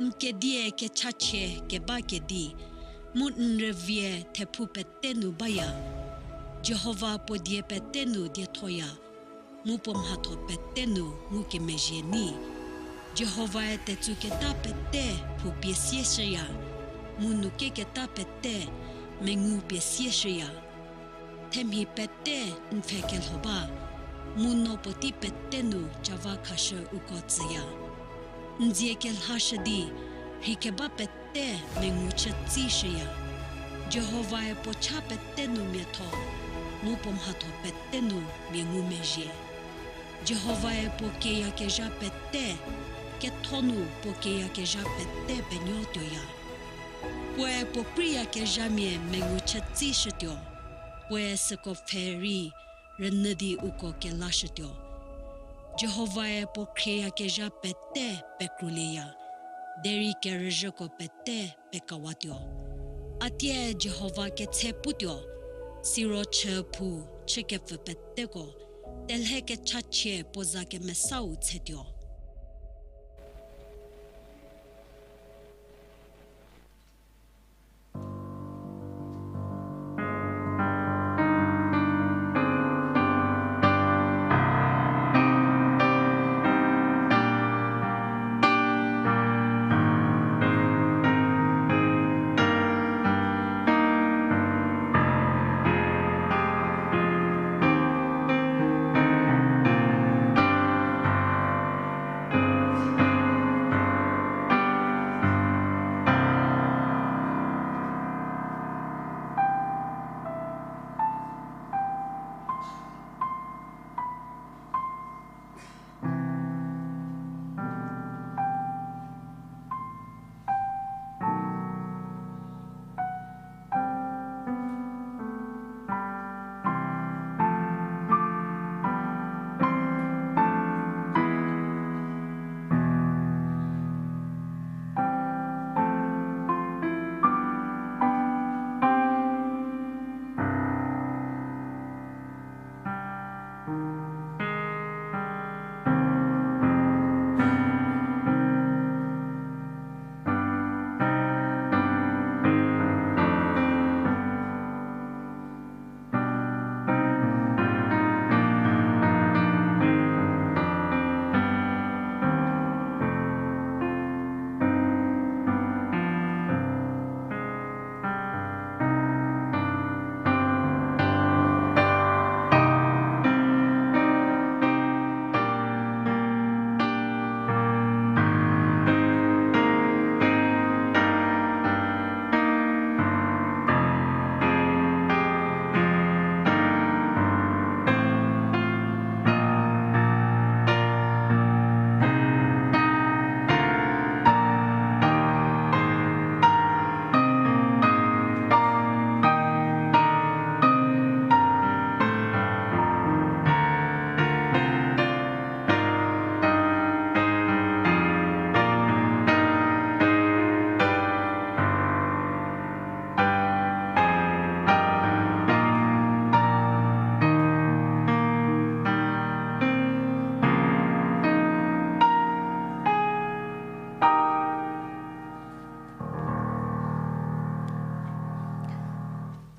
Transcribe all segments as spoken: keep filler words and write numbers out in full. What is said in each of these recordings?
N kedie kechachie keba kedi, mu n rüvie thephu pete nu baya. Jihova puo die pete nu diethoya, mu puo mhatho pete nu ngukemezhie nyi. Jihovae tetsuketa pete phou pie sieshüya, mu nu keketa pete mengu pie sieshüya. Themhi pete n pfhe kelho ba, mu no puotei pete nu cava khashü uko tsüya. N dzie kelhashü di, rhei keba pete mengu chü tsishüya. Jihovae puo cha pete nu miatho, mu puo mhatho pete nu mia ngumezhie. Jihovae puo kieyakezha pete, ketho nu puo kieyakezha pete penuo tuoya. Puoe puo kreiyakezhamia mengu chü tsishütuo, puoe süko pfhe rei rünyü di uko kelashütuo. Jihovae puo khrieyakezha pete pekrulieya, derei kerüzhüko pete pekawatuo. A tie Jihova ketse putuo, siro chü phou chükepfü peteko, telhe kechachie puo za kemesau tsetuo.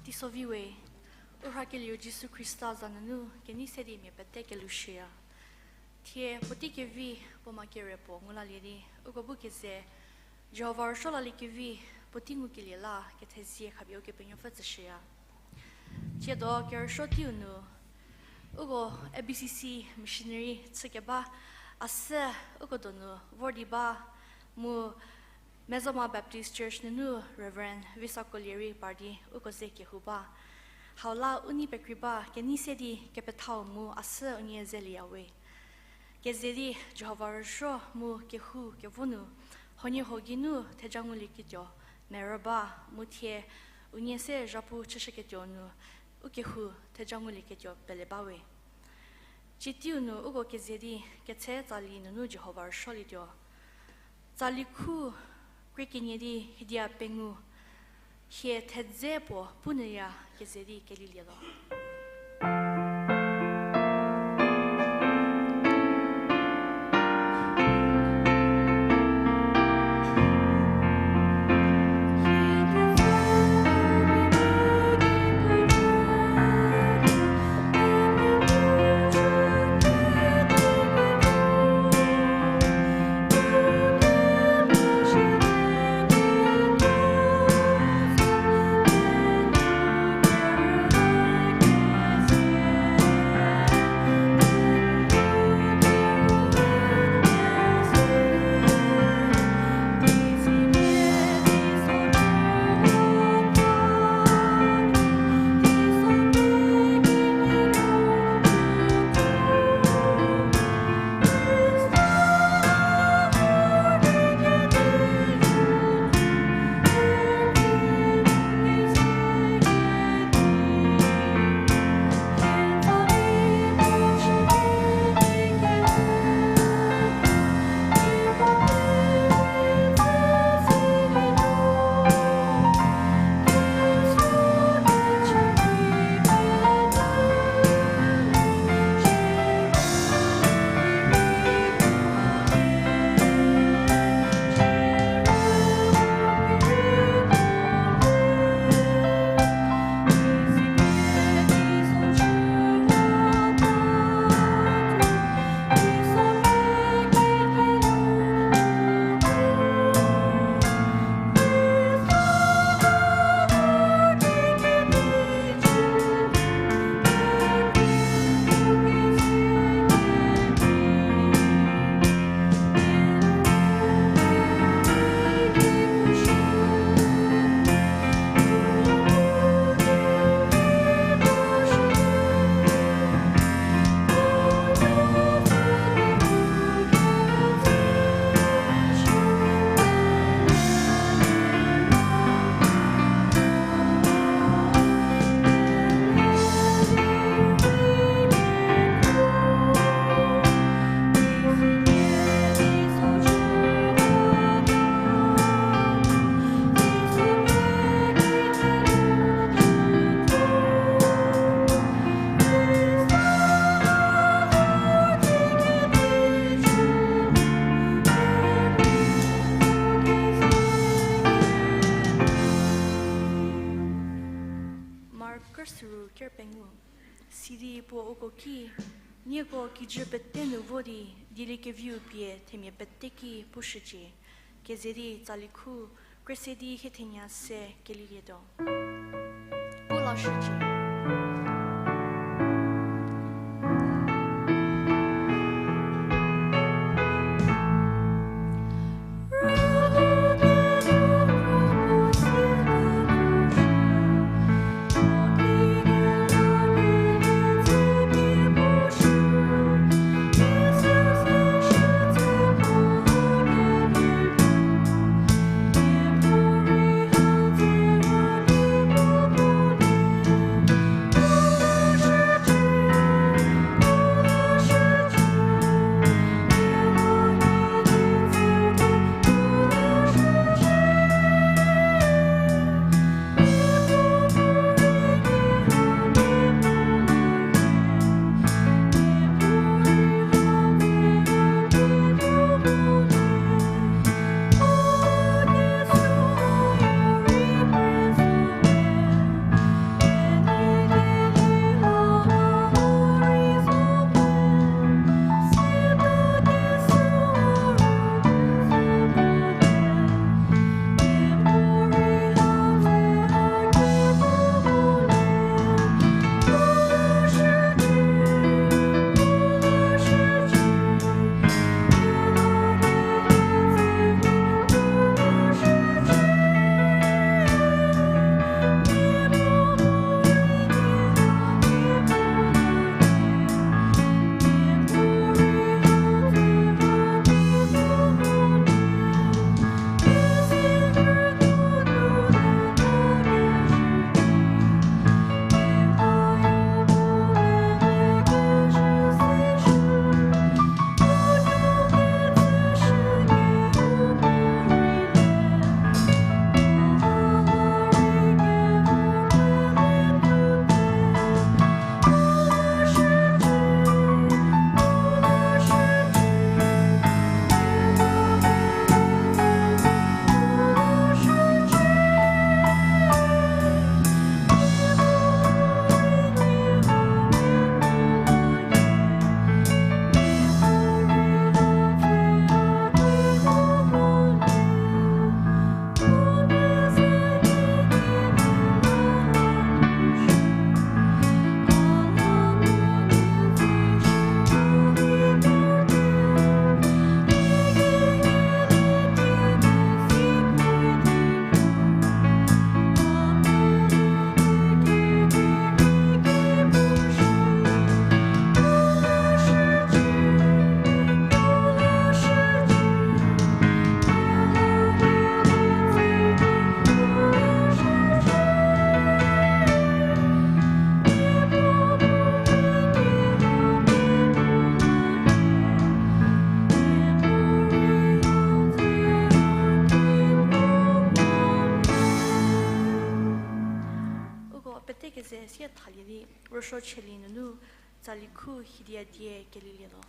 Teisovi we, u rhakelieu Jisu Khrista za nunu kenei se di mia pete kelushüya. Thie puotei kevi puo ma kere puo ngu lalie di, uko bu keze, Jihova rüsuo lalie kevi puotei ngukelie la kethezie khapie Ukepenuopfü tsüshüya. Tsiedo kerüsuo teiu nu, uko A B C C missionary chükeba, a sü uko donu vor di ba, mu Mezoma Baptist Church nunu Reverend Visa Kolie rei par di uko ze kehou ba. Hau la u nei pekrei ba, kenei se di kepethau mu a sü unie zelieyawe. Keze di Jihova rüsuo mu kehou kevo nu, huoniehuo geinu theja ngulieketuo merü ba, mu thie unie se zhapu chüshüketuo nu, u kehou theja ngulieketuo pele bawe. Tsie teiu nu uko keze di ketse tsali nunu Jihova rüsuolietuo. Tsali khu krie kenie di hiedia pengou, hie thedze puo pu nyüya keze di kelilietuo. Süru ker pengou. Sidi puo uko ki, nieko kijü pete nu vo di, dieliekeviu pie themia pete ki pushücie. Keze di tsali khu, kresedi hie thenya se kelilietuo. Pu lashücie. Uko pete keze sie thalie di, rüsuo cheli nunu, tsali khu hidia die kelilietuo.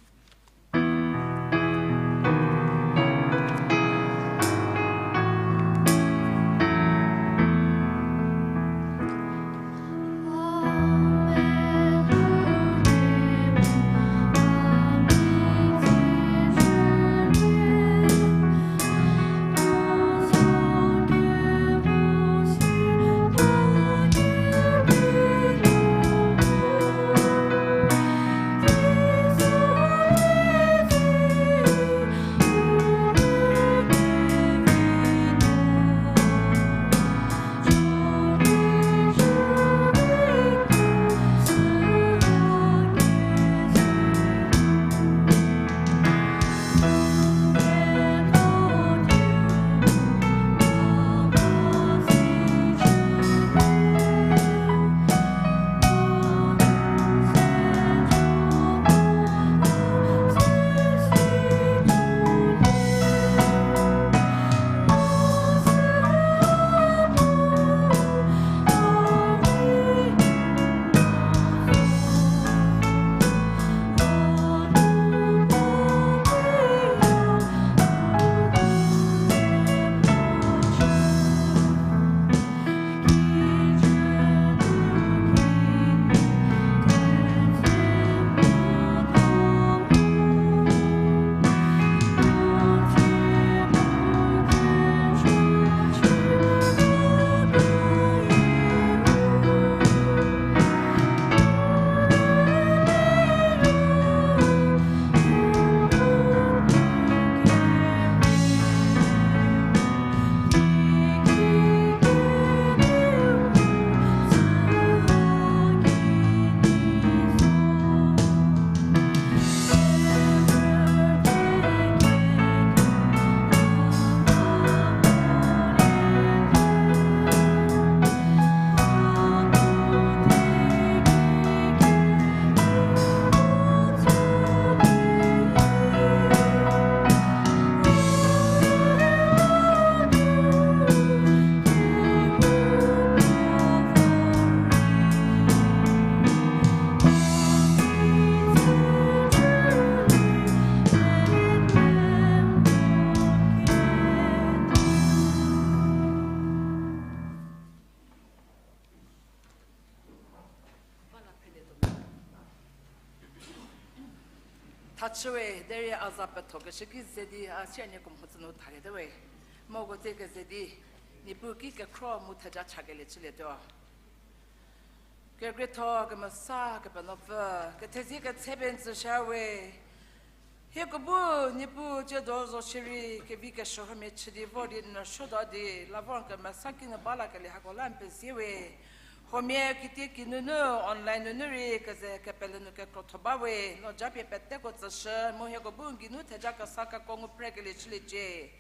A chüwe, derei a za pethokeshü ki ze di a sier nieko mhodzü nu thaliete we. Mu uko tsie keze di, Niepuu ki kekhro mu theja chakelie chülietuo. Kekrietho kemesa Kepenuopfü, kethezie ketse pie n tsüshü we. Hieko bu Niepuu tsiedo zo shierei kevi keshürhomia chü di vor di n rüsuota di la vor n kemesa kinu ba lakelie hako la n pezie we. Huomia kitie kinunu online nunu rei keze kepele nu kekrotho ba we, no japie peteko tsüshü mu hieko bu n geinu theja kesa keko ngu phrekelie chüliecie.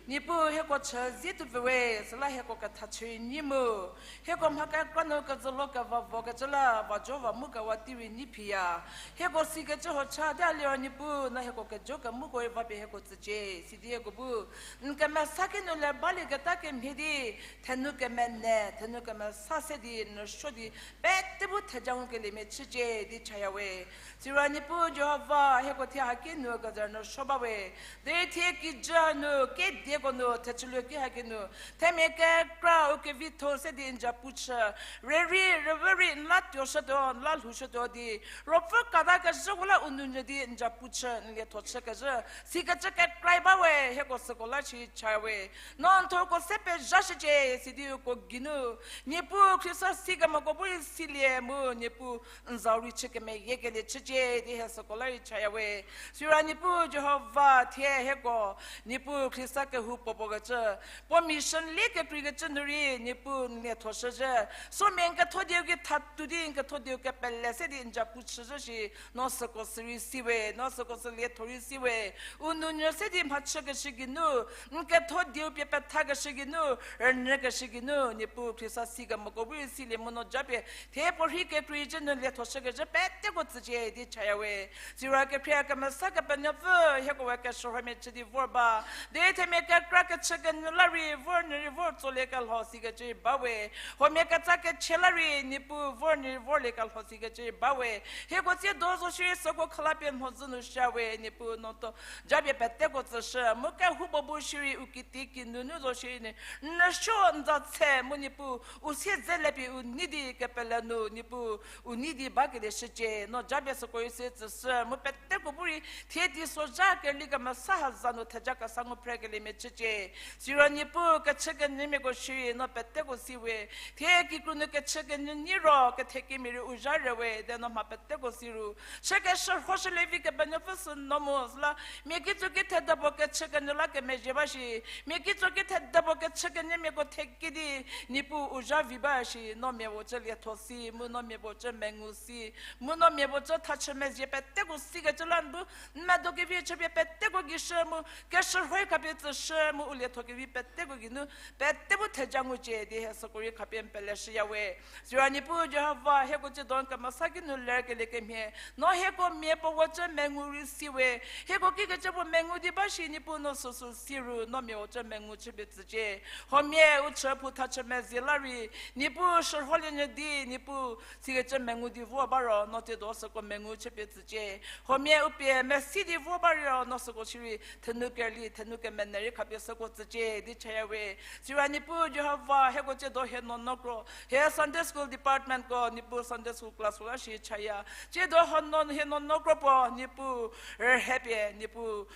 Niepuu hieko chü zie tuo pfü we, süla hieko ketha chü rei nyi mu. Hieko mha kekra nu kezülo kevavokecü la va jo va mu kewa tei rei nyi phiya. Hieko sikecü ho cha di a liro Niepuu no hieko kejo kemuko rei va pie hieko tsücie, sidi hieko bu n kemesa kinu le balieketa kemhie di, thenu kemene, thenu kemesa se di n rüsuo di, pete bu theja ngukeliemia chücie di chaya we. Siro Niepuu Jihova, hieko thie haki nu keze n rüsuo ba we. Derei thie kijü nu, kedieko nu, thechülü ki haki nu, themia kekra u kevitho se di n japu chü, rürei rüvürei n la tuoshütuo, n la lhoushütuo di, ruopfü kata kezhüko la u nounyü di n japu chü, n lietho chükezhü, sikecü kekra ba we, hieko süko la shi cha we. No n thuoko se pezhashücie, sidi uko geinu, Niepuu Khrista si kemoko bu rei silie mu, Niepuu n zau rei chü kemeyiekelie chücie di hie süko la rei chaya we. Siro Niepuu Jihova thie hieko, Niepuu Khrista kehou puo puo kecü, puo mission lie kekreikecü nu rei Niepuu n lietho shüzhü. Somia n ketho dieu ki thatu di n ketho dieu kepele se di n japu chüzhü shi, no süko sü rei si we, no süko sü lietho rei si we. U nounyü se di mhachükeshü geinu, n ketho dieu pie pethakeshü geinu, rünyükeshü geinu, Niepuu Khrista si kemoko bu rei silie mu no japie, thie puorhi kekreikecü nu lietho shükezhü peteko tsücie di chaya we. Siro kekhrie kemesa Kepenuopfü, hieko we keshürhomia chü di vor ba. Derei themia kekra kechükenyü la rei vor nyü rei vor tsolie kelho sikecü rei ba we. Huomia ketsa kechie la rei Niepuu vor nyü rei vorlie kelho sikecü rei ba we. Hieko tsiedo zo shierei süko khalapie mhodzü nu sha we, Niepuu no to japie peteko tsüshü. Mu kehoupuo bu shierei u kiti kinunu zo shierei n rüsuo n za tse mu Niepuu u siedze le pie u nei di kepele nu Niepuu u nei di bakelie shücie, no japie süko rei se tsüshü, mu peteko bu rei, thie teisozha kerli kemesa haza nu theja kesa ngu phrekeliemia chücie. Siro Niepuu kechükenyümiako shierei no peteko si we, thie kikru nu kechükenyü nyi ro kethekemia rei u zha re we, de no mha peteko si ru. Chükeshürhoshülie vi Kepenuopfü sü no mu süla, mia kitso ki thedepuo kechükenyü la kemezhie ba shi, mia kitso ki thedepuo kechükenyümiako thekedi, Niepuu u zha vi ba shi, no mia puo cü lietho si, mu no mia puo cü mengu si, mu no mia puo cü thachü mezie peteko sikecü la n bu, n medo kevi chüpie peteko gei shü mu, keshürhoi khapie tsüshü mu u lietho kevi peteko geinu, pete bu theja ngucie di hie süko rei khapie n peleshüya we. Siro Niepuu Jihova, hieko tsiedo n kemesa kinu lerkelie kemhie, no hieko mia puo cü mengu rei si we, hieko kikecü puo mengu di ba shi Niepuu no süsü si ru, no mia puo cü mengu chüpie tsücie. Huomia u chü phou thachü mezie la rei, Niepuu shürholie nyü di, Niepuu sikecü mengu di vor ba ro, no tsiedo süko mengu chüpie tsücie. Huomia u pie mesi di vor ba ro, no süko shierei thenu kerli, thenu kemene rei khapie süko tsücie di chaya we. Siro Niepuu Jihova, hieko tsiedo hie nuonuo kro, hie Sunday School Department ko, Niepuu Sunday School class ko la shi chaya. Tsiedo hie nuo, hie nuonuo kro puo, Niepuu rhe pie, Niepuu,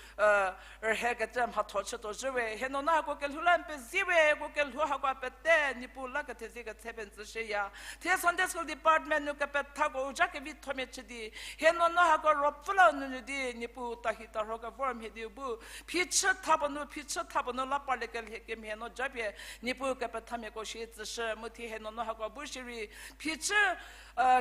rhe kecü mhatho chütuo zhü we. Hie nuonuo hako kelhou la n pezie we, ko kelhou hako pete, Niepuu la kethezie ketse pie n tsüshüya. Thie Sunday School Department nu kepethako u zha kevithomia chü di, hie nuonuo hako ruopfü la u nounyü di, Niepuu tahi tarho kevor mhie di u bu, phichü tha puo nu, phichü tha puo nu la parlie kelhie kemhie no japie, Niepuu kepethamiako shie tsüshü, mu thie hie nuonuo hako bu shierei, phichü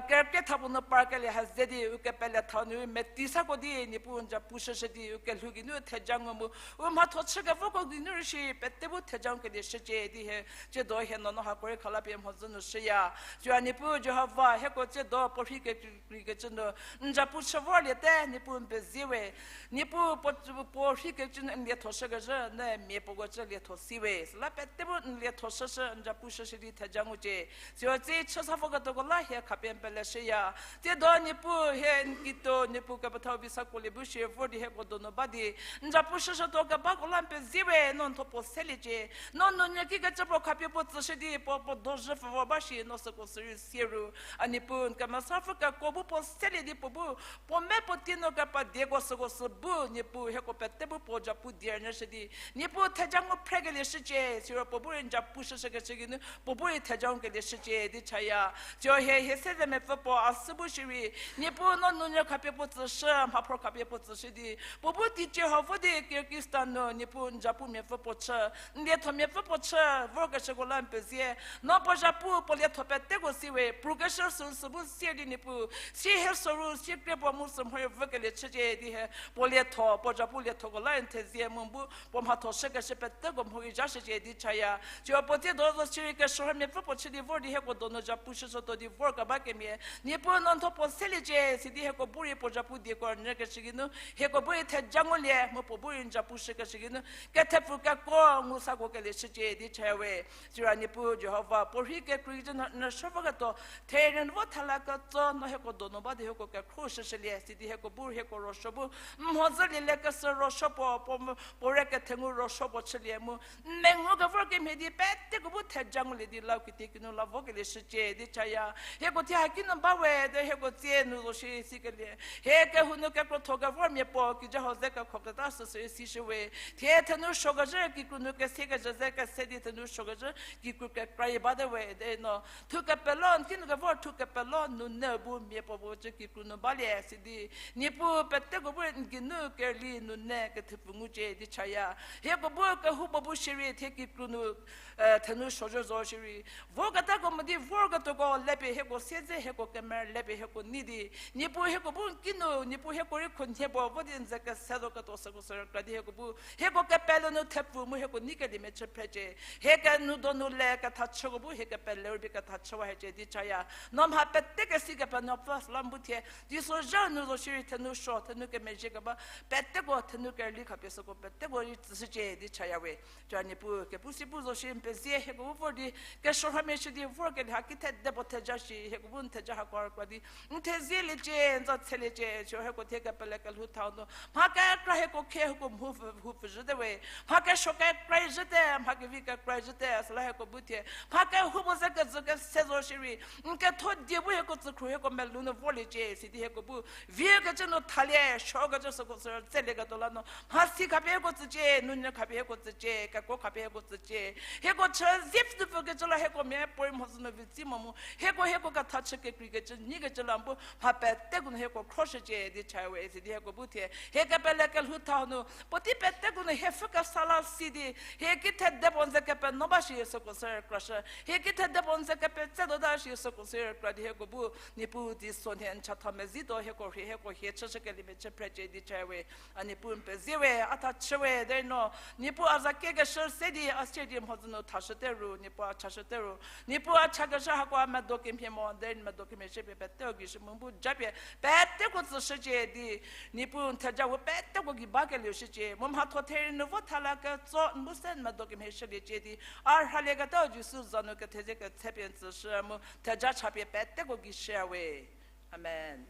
kerükrie tha puo nu parkelie ha ze di, u kepele tha nu metei sako di, Niepuu n japu shüshü di, u kelhou geinu theja ngu mu, u mhatho chükevoko geinu rei shi, pete bu theja ngukelie shücie di hie, tsiedo hie nuonuo hako rei khalapie mhodzü nu shüya. Siro Niepuu Jihova, hieko tsiedo puorhi kekreikecü nu, n japu chü vorliete, Niepuu n pezie we, Niepuu puo, puorhi kecü nu n lietho shükezhü, mia puoko cü lietho si we. Süla pete bu n lietho shüshü, n zapu shüshü di theja ngucie. Siro tsie chü sa voketuoko la hie khapie n peleshüya. Tsiedo Niepuu hie n kituo, Niepuu kepethau vi sa kuolie bu shie vor di hieko donu ba di n zapu shüshütuo kebako la n pezie we, no n thuo puo seliecie. No nounyü kikecü puo khapie puo tsüshü di puo, puo dozhü pfü vor ba shi, no süko sürei sie ru. A Niepuu, n kemesapfü kekuo bu puo selie di puo bu, puo me puo tie nu kepadieko süko sü bu, Niepuu hieko pete bu puo zapu die rünyüshü di Niepuu theja ngu phrekelie shücie, siro puo bu rei n zapu shüshükecü geinu puo bu rei theja ngukelie shücie di chaya. Siro hie, hie se ze mepfü puo a sü bu shierei, Niepuu no nounyü khapie puo tsüshü, mhaphor khapie puo tsüshü di puo bu teicie hau vo di Kyrgyzstan nu Niepuu n zapu miapfü puo chü, n lietho miapfü puo chü, vorkeshüko la n pezie. No puo zapu puo lietho peteko si we, prukeshü süu sü bu sie di Niepuu, sie hie soru, sie krie puo mu sü mhoe vükelie chücie di hie, puo lietho, puo zapu liethoko la n thezie mu bu, puo mhatho shükeshü peteko mho gei zhashücie di chaya. Siro puo tsiedo zo shierei keshürho miapfü puo chü di vor di hieko donu zapu shüshütuo di vorkeba kemhie, Niepuu no n thuo puo seliecie, sidi hieko bu rei puo zapu dieko rünyükeshü geinu hieko bu rei theja ngulie, mu puo bu rei n zapu shükeshü geinu kethepfu kekuo ngu sa kuokelie shücie di chaya we. Siro Niepuu Jihova, puo rhi kekreikecü n rüsuo voketuo, therie nu vo thela ketso no hieko donu ba di hieko kekhro shüshülie, sidi hieko bu hieko ruosuo bu, mhodzü lieliekeshü ruosuo puo, puo, puo re kethengu ruosuo puo chülie mu, n mengu kevor kemhie di peteko bu theja ngulie di lau kitiekinu la vokelie shücie di chaya. Hieko thie haki nu ba we, de hieko tsie nu zo shierei sikelie. Hie kehou nu kekrotho kevor mia puo, kijü hau ze kekhoketa süsü rei sishü we. Thie thenu suokezhü kikru nu kesekezhü ze kese di thenu suokezhü kikru kekra-i bate we, de no. Thu kepelo, n ki nu kevor thu kepelo, nunu bu mia puo bu cü kikru nu balie, sidi Niepuu peteko bu n geinu kerüli nunu kethepfu ngucie di chaya. Hieko bu kehoupuo bu shierei thie kikru nu, eh, thenu suokezhü zo shierei voketako mo di vorketuoko lepie hieko siedze hieko kemerü lepie hieko nei di, Niepuu hieko bu n ki nu, Niepuu hieko rei khunhie puo vo di n ze kese zo ketuo süko sü rükra di hieko bu hieko kepele nu thepfu mu hieko neikeliemia chü phrecie. Hie kenu donu le kethachüko bu hie kepele rübei kethachüwa hiecie di chaya. No mha pete kesi Kepenuopfü, süla n bu thie teisozha nu zo shierei thenu suo, thenu kemezhie keba, peteko thenu kerüli khapie süko peteko rei tsüshücie di chaya we. Siro Niepuu kepu si pu zo shierei n pezie, hieko bu vor di keshürhomia shü di vorkelie haki thede puo theja shi, hieko bu n theja hako rükra di n thezieliecie, n za tsheliecie, siro hieko thie kepele kelhou thau nu mha kekra hieko khie hieko mhu pfü, hu pfü zhüte we. Mha kesuo kekra-i zhüte, mha kevi kekra-i zhüte, süla hieko bu thie mha kehoupuo ze kezü kese zo shierei n ketho die bu hieko tsükhru hieko melou nu vorliecie, sidi hieko bu vikecü nu thalie, suokecü süko sü rütselieketuo la no mhasi khapie hieko tsücie, nounyü khapie hieko tsücie, kekuo khapie hieko tsücie. Hieko chü zie pfü pfükecü la hieko miapuorei mhodzü nu vi tsi mo mu, hieko, hieko kethachü kekreikecü nyikecü la n bu mha peteko nu hieko khroshücie di cha we, sidi hieko bu thie hie kepele kelhou thau nu puotei peteko nu hie pfhü kesa la si di, hie ki thede puo n ze kepenuo ba shi süko sü rükrashü, hie ki thede puo n ze kepetse tuota shi süko sü rükra di hieko bu Niepuu teisonhie n chatha mezhietuo hieko rhie hieko hie chüshükeliemia chü phrecie di cha we. A Niepuu n pezie we, a tha chü we, derei no Niepuu a za kiekeshü se di a sie di mhodzü nu thashüte ru, Niepuu a chashüte ru, Niepuu a chakezhü hako a medo kemhie mo, derei medo kemhie shüpie peteko gei shü mu bu japie peteko tsüshücie di, Niepuu n theja hu peteko gei bakelieu shücie, mu mhatho therie nu vo thala ketso n bu se n medo kemhie shüliecie di, a rhalieketau Jisu za nu kethezie ketsepie n tsüshü mu theja chapie peteko gei shüya we. Amen.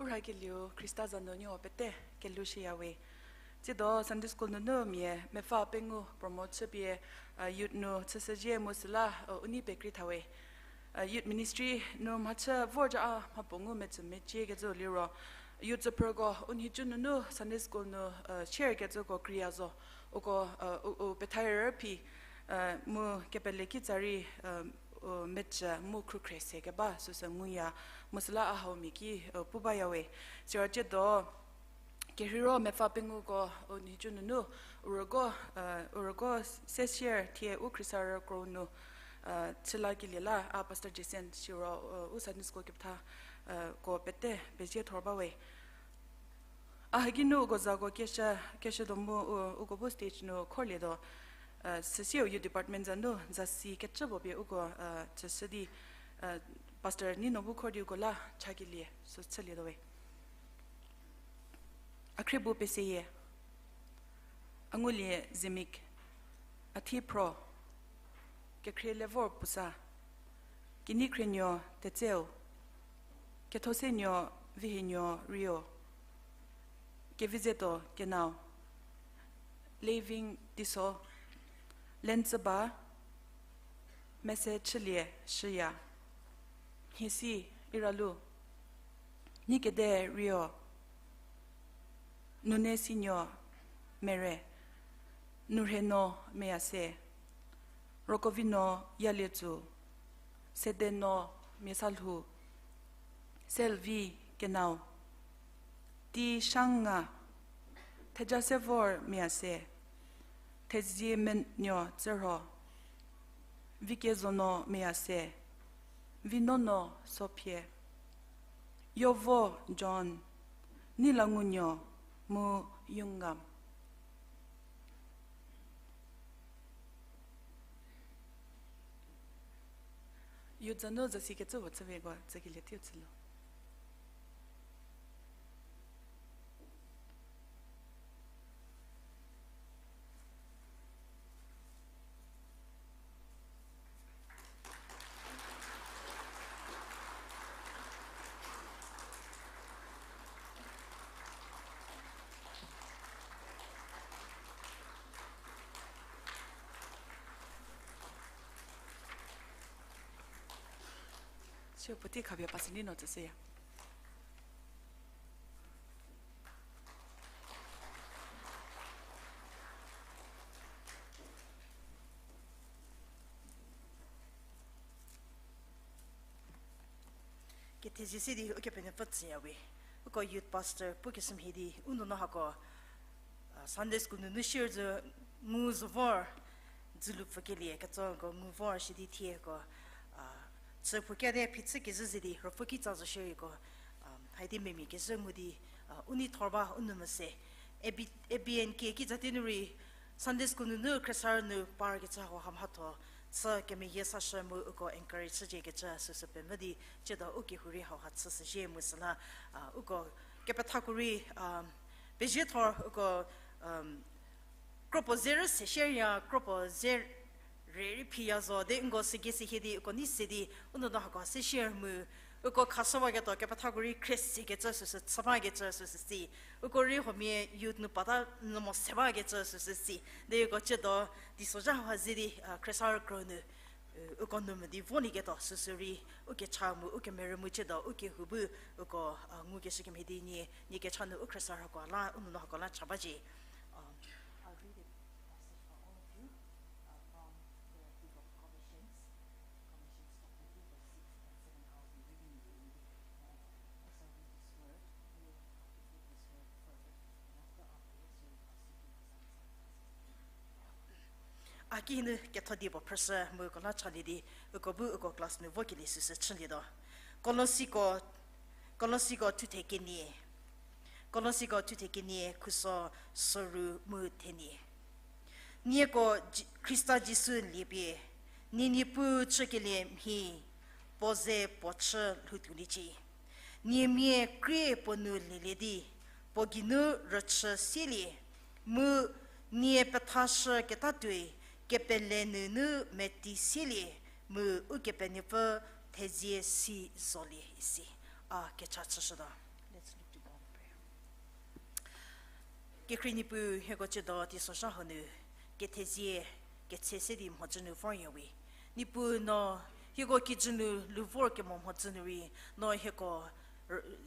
U rhakelieu Khrista za nu nieko pete kelhou shüya we. Tsiedo Sunday School nunu mia mepfü pengou promote chüpie, youth nu chüshüzhie mu süla u nei pekrei tha we. Youth ministry nu mhachü vor ja a mhapuo ngu metsü meciekecü liro, youth tsüphrüko u nhicu nunu Sunday School nu share kecüko kreiya zo. Uko u, u pethae rü phi mu kepele kitsa rei u mecü mu khrukhre se keba süsü nguya, mu süla a hau mia ki pu baya we. Siro tsiedo kerheiro mepfü penguko u nhicu nunu u rügo, u rügo se share thie u khriesarü kro nu chülakelie la a Pastor Jason siro u Sunday School kepethako pete pezie thor ba we. A haki nu uko zako keshü, keshü do mu, u-, uko bu stage nu khorlietuo, uh, süsieu youth department za nu zasi kecü puo pie uko, uh, tsüshü di, uh, Pastor Nino bu khor di uko la chakelie sü chülietuo we. A khrie bu peseyie. A ngulie Zemik, a thie Phro, kekhrie le vor pusa, kenei khrienuo Tetseu, kethosenuo Vihienuo Rio, kevizetuo Kenau, Living Tiso, Lentsüba, Mese Chülie Shüya, Nhiesi Iralu, Neikede Rio, Nunesenuo Mere, Nurheno Meyase, Rokovino Yalietsu, Sedeno Miesalhou, Selvi Kenau, Tishanga, Thejasevor Meyase, Theziemenuo Tsürho, Vikezonuo Meyase, Vinonuo Sophie, Yovo John, Neilangunuo mu Yungam. Youth za nu zasi kecü puo chüvieko tsükelie teiu chülie. Sü puotei khapie Pastor Nino tsüshüya. Kethezie se di Ukepenuopfü tsüyawe. Uko youth pastor pukeshü mhie di u nuonuo hako, Sunday school nunu shierü ngu zo vor, dzülu pfükelie ketso ko ngu vor shi di thieko, chü phukia di phichü kezhü ze di ruopfü kitsa zo shierei ko, haidi memia kezhü ngu di, u nei thor ba u nou mese, A B N K kitsa tei nu rei Sunday school nunu khriesarü nu parkecü hau ha mhatho chü kemeyie sashü mu uko encourage chüciekecü süsü pemvü di tsiedo u kehou rei hau ha chüshüzhie mu süla, uko kepethako rei, pezie thor uko, kropuo ze rü se shierei kropuo ze rei phiya zo di nko süki sihie di uko nei se di u nuonuo hako se shierei mu uko khashüwaketuo kepethako rei khrie sekecü süsü chü bakecü süsü si. Uko rei huomia youth nu pata nyü mo se bakecü süsü si. Di uko tsiedo teisozha hau ha ze di, khriesarü krünu, uko nou mo di volieketuo süsü rei u kecha mu u kemerü mu tsiedo u kehou bu uko, ngukeshü kemhie di nie, nie kecha nu u khriesarü hako la, u nuonuo hako la cha bacie. I'll read a passage for all of you, from the book of Colossians, Colossians chapter two, verse six and seven. I'll be reading you, uh, as I read this word, you have to take this word further, and after our prayers, you will have something to say. A kinu ketho di puo phrüshü mu uko la chalie di, uko bu uko class nu vokelie süsü chülietuo. Kolosiko, Kolosiko thuthe kenie, Kolosiko thuthe kenie khuso soru mu thenie. Nieko Khrista Jisu liepie, nie Niepuu chükelie mhie, puo ze puo chü lhoutuoliecie. Nie mia krie puo nu lielie di, puo geinu rüchü sielie, mu nie pethashü ketatuoi kepele nunu meti sielie, mu Ukepenuopfü thezie si zolie isi. A kecha chüshütuo. Let's look to God in prayer. Kekhrie Niepuu, hieko tsiedo teisozha hanu kethezie ketse se di mhodzü nu voryawe. Niepuu no hieko kijü nu lhou vor kemo mhodzü nu rei, no hieko,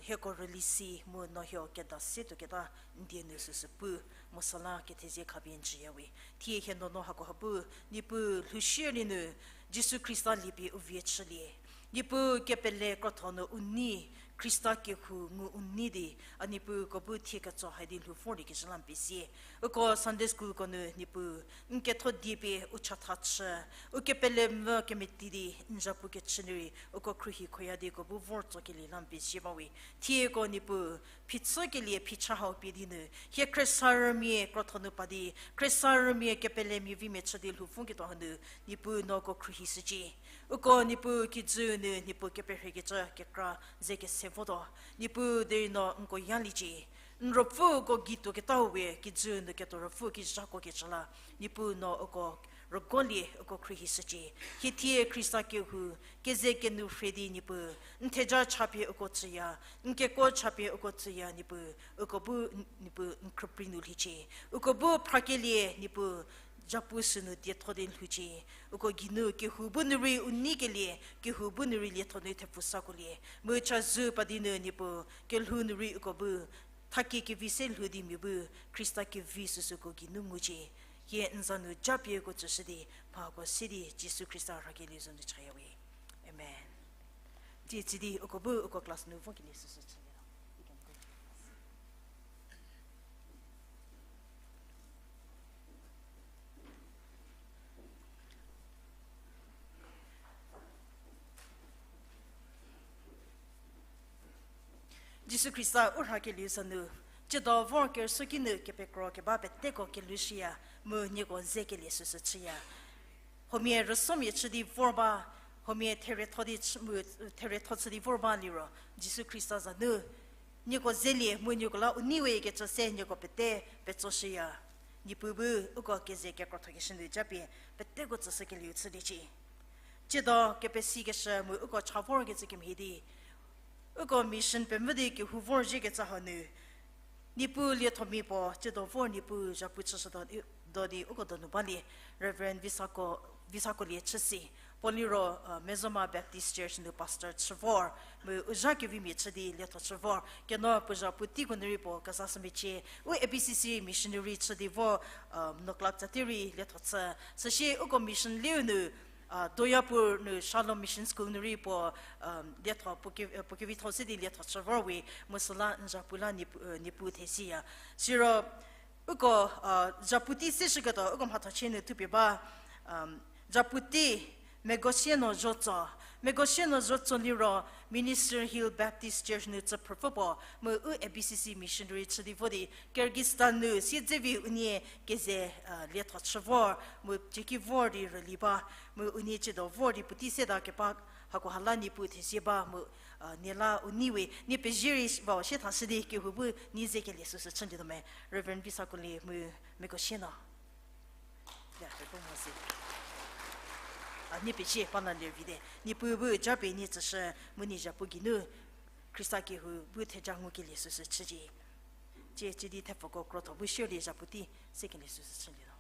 hieko rüli si mu no hieko keda se tuoketa n die nu süsü pu, mu süla kethezie khapie n tsüyawe. Thie hie nuonuo hako ha bu, Niepuu lhou shierei nu, Jisu Khrista liepie u vie chülie. Niepuu kepele krotho nu u nei, Khrista kehou ngu u nei di, a Niepuu uko bu thie ketso hai di lhou vor di kezhü la n pezie. Uko Sunday school ko nu Niepuu, n ketho die pie u chatha chü, u kepele mvü kemeti di n zapu kechü nu rei, uko khruohi khoya di uko bu vor tsokelie la n pezie ba we. Thieko Niepuu, phichükelie phicha hau pie di nu, hie khriesarümia krotho nu pa di, khriesarümia kepelemia vimia chü di lhou voketuo hanu, Niepuu no uko khruohi shücie. Uko Niepuu kijü nu Niepuu keperhiekecü kekra ze kese votuo. Niepuu derei no nko yaliecie. N ruopfü uko gei tuoketau we kijü nu ketuo ruopfü ki zhakuo kecü la. Niepuu no uko rüguolie uko khruohi shücie. Hie thie Khrista kehou, keze kenu rhie di Niepuu, n theja cha pie uko tsüya, n kekuo cha pie uko tsüya Niepuu, uko bu n-, Niepuu n khrüprei nu lhiecie. Uko bu phrakelie Niepuu, zapu sünu dietho di lhoucie. Uko geinu kehou bu nu rei u neikelie, kehou bu nu rei lietho nu thepfu sakuolie. Mu chazou pa di nu Niepuu, kelhou nu rei uko bu, thakie kevi se lhou di mia bu, Khrista kevi süsü uko geinu ngucie. Hie n za nu japie uko tsüshü di, mhako se di Jisu Khrista rhakelie za nu chaya we. Amen. Tsie tsü di uko bu uko class nu vokelie süsü chülie. Jisu Khrista u rhakelieu za nu, tsiedo vor kerüsuoki nu kepekro keba peteko kelhou shüya, mu nieko zekelie süsü chüya. Huomia rüsomia chü di vor ba, huomia therietho di chü-, mu, therietho chü di vor ba liro, Jisu Khrista za nu, nieko zelie mu nieko la u nei we kecü se nieko pete petso shüya. Niepuu bu uko keze kekrotho keshü nu japie, peteko tsüshükelieu chüliecie. Tsiedo kepesikeshü mu uko cha vorkecü kemhie di, uko mission pemvü di kehou vorzhiekecü hanu, Niepuu liethomia puo tsiedo vor Niepuu zhapu chüshütuo di, do di uko donu balie, Reverend Visako, Visakolie Chüsi, puo liro, uh, Mezoma Baptist Church nu pastor chü vor, mu u zha kevimia chü di lietho chü vor, keno puo zhapu teiko nu rei puo kezashü mecie, u A B C C missionary chü di vo, uh, Noklak Tsati rei lietho chü, süsie uko mission lieu nu, uh, Doyapur nu Shalom Mission School nu rei puo, um, lietho, puo ke-, uh, puo kevitho se di lietho chü vor we, mu süla n zhapu la Niepuu, uh, Niepuu thesiya. Siro, uko, uh, zhapu tei se shüketuo, uko mhatho chie nu thupie ba, um, zhapu tei, Megosieno Zotso, Megosieno Zotso liro, Minister Hill Baptist Church nu tsüphrüpfü puo, mu u A B C C missionary chü di vo di, Kyrgyzstan nu siedzevi unie keze, uh, lietho chü vor, mu cieki vor di rüli ba, mu unie tsiedo vor di puotei seta keba, hako hala Niepuu thezie ba, mu, uh, nie la u nei we, nie pezie rei va sie thashü di kehou bu nie zekelie süsü chülietuo me, Reverend Visakolie mu Megosieno. Ya, kehou mo si. A, nie pezie pa la lie vite. Niepuu bu japie nie tsüshü, mu nie zhapu geinu, Khrista kehou bu theja ngukelie süsü chücie. Tsie, tsie di thepfuko krotho bu shierlie zhapu tei, sekelie süsü chülietuo.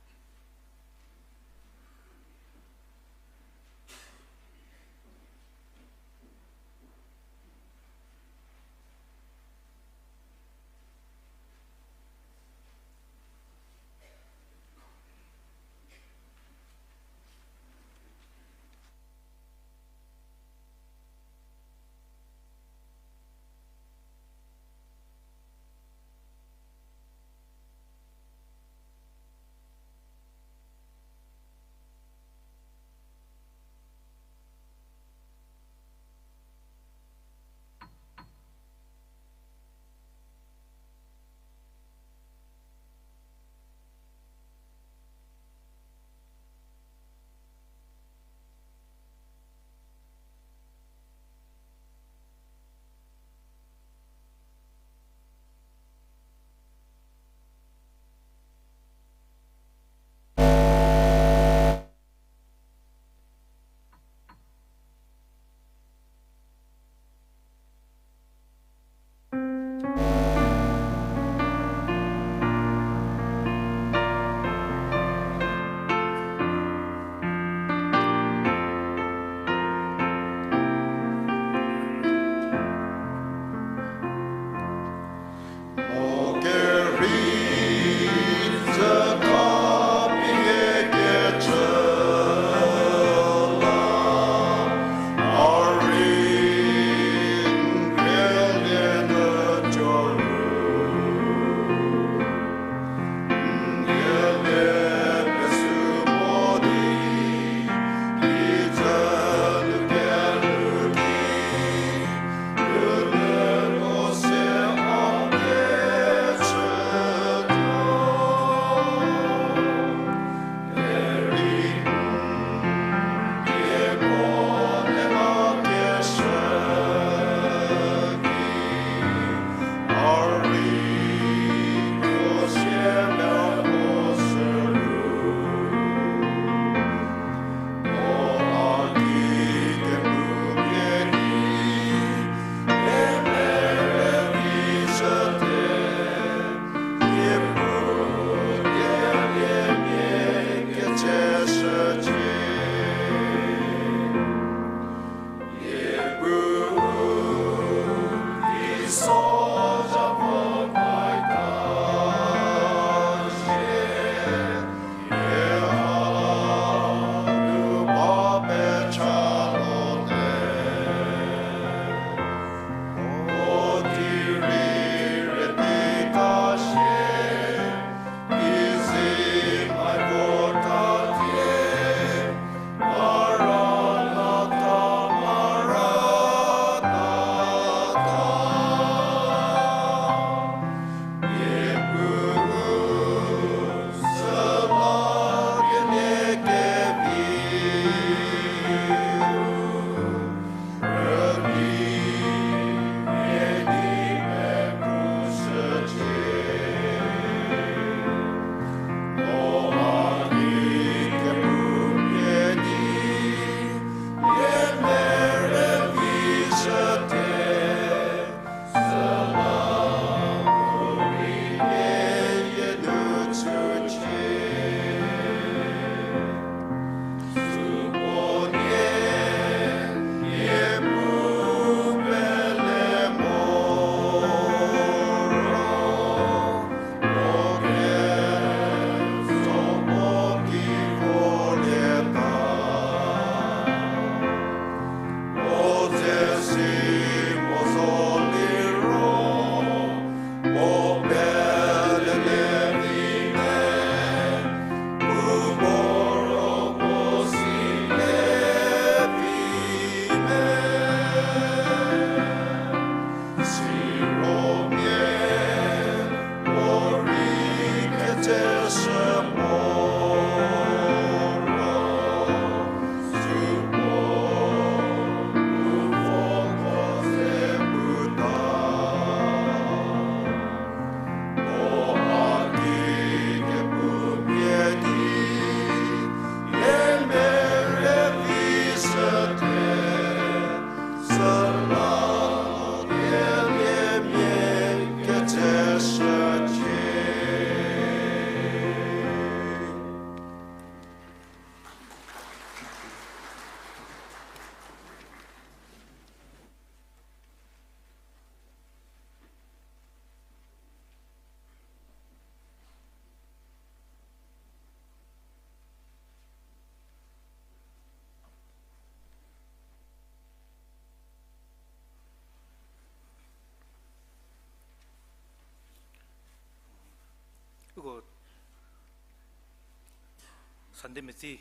Sunday metsi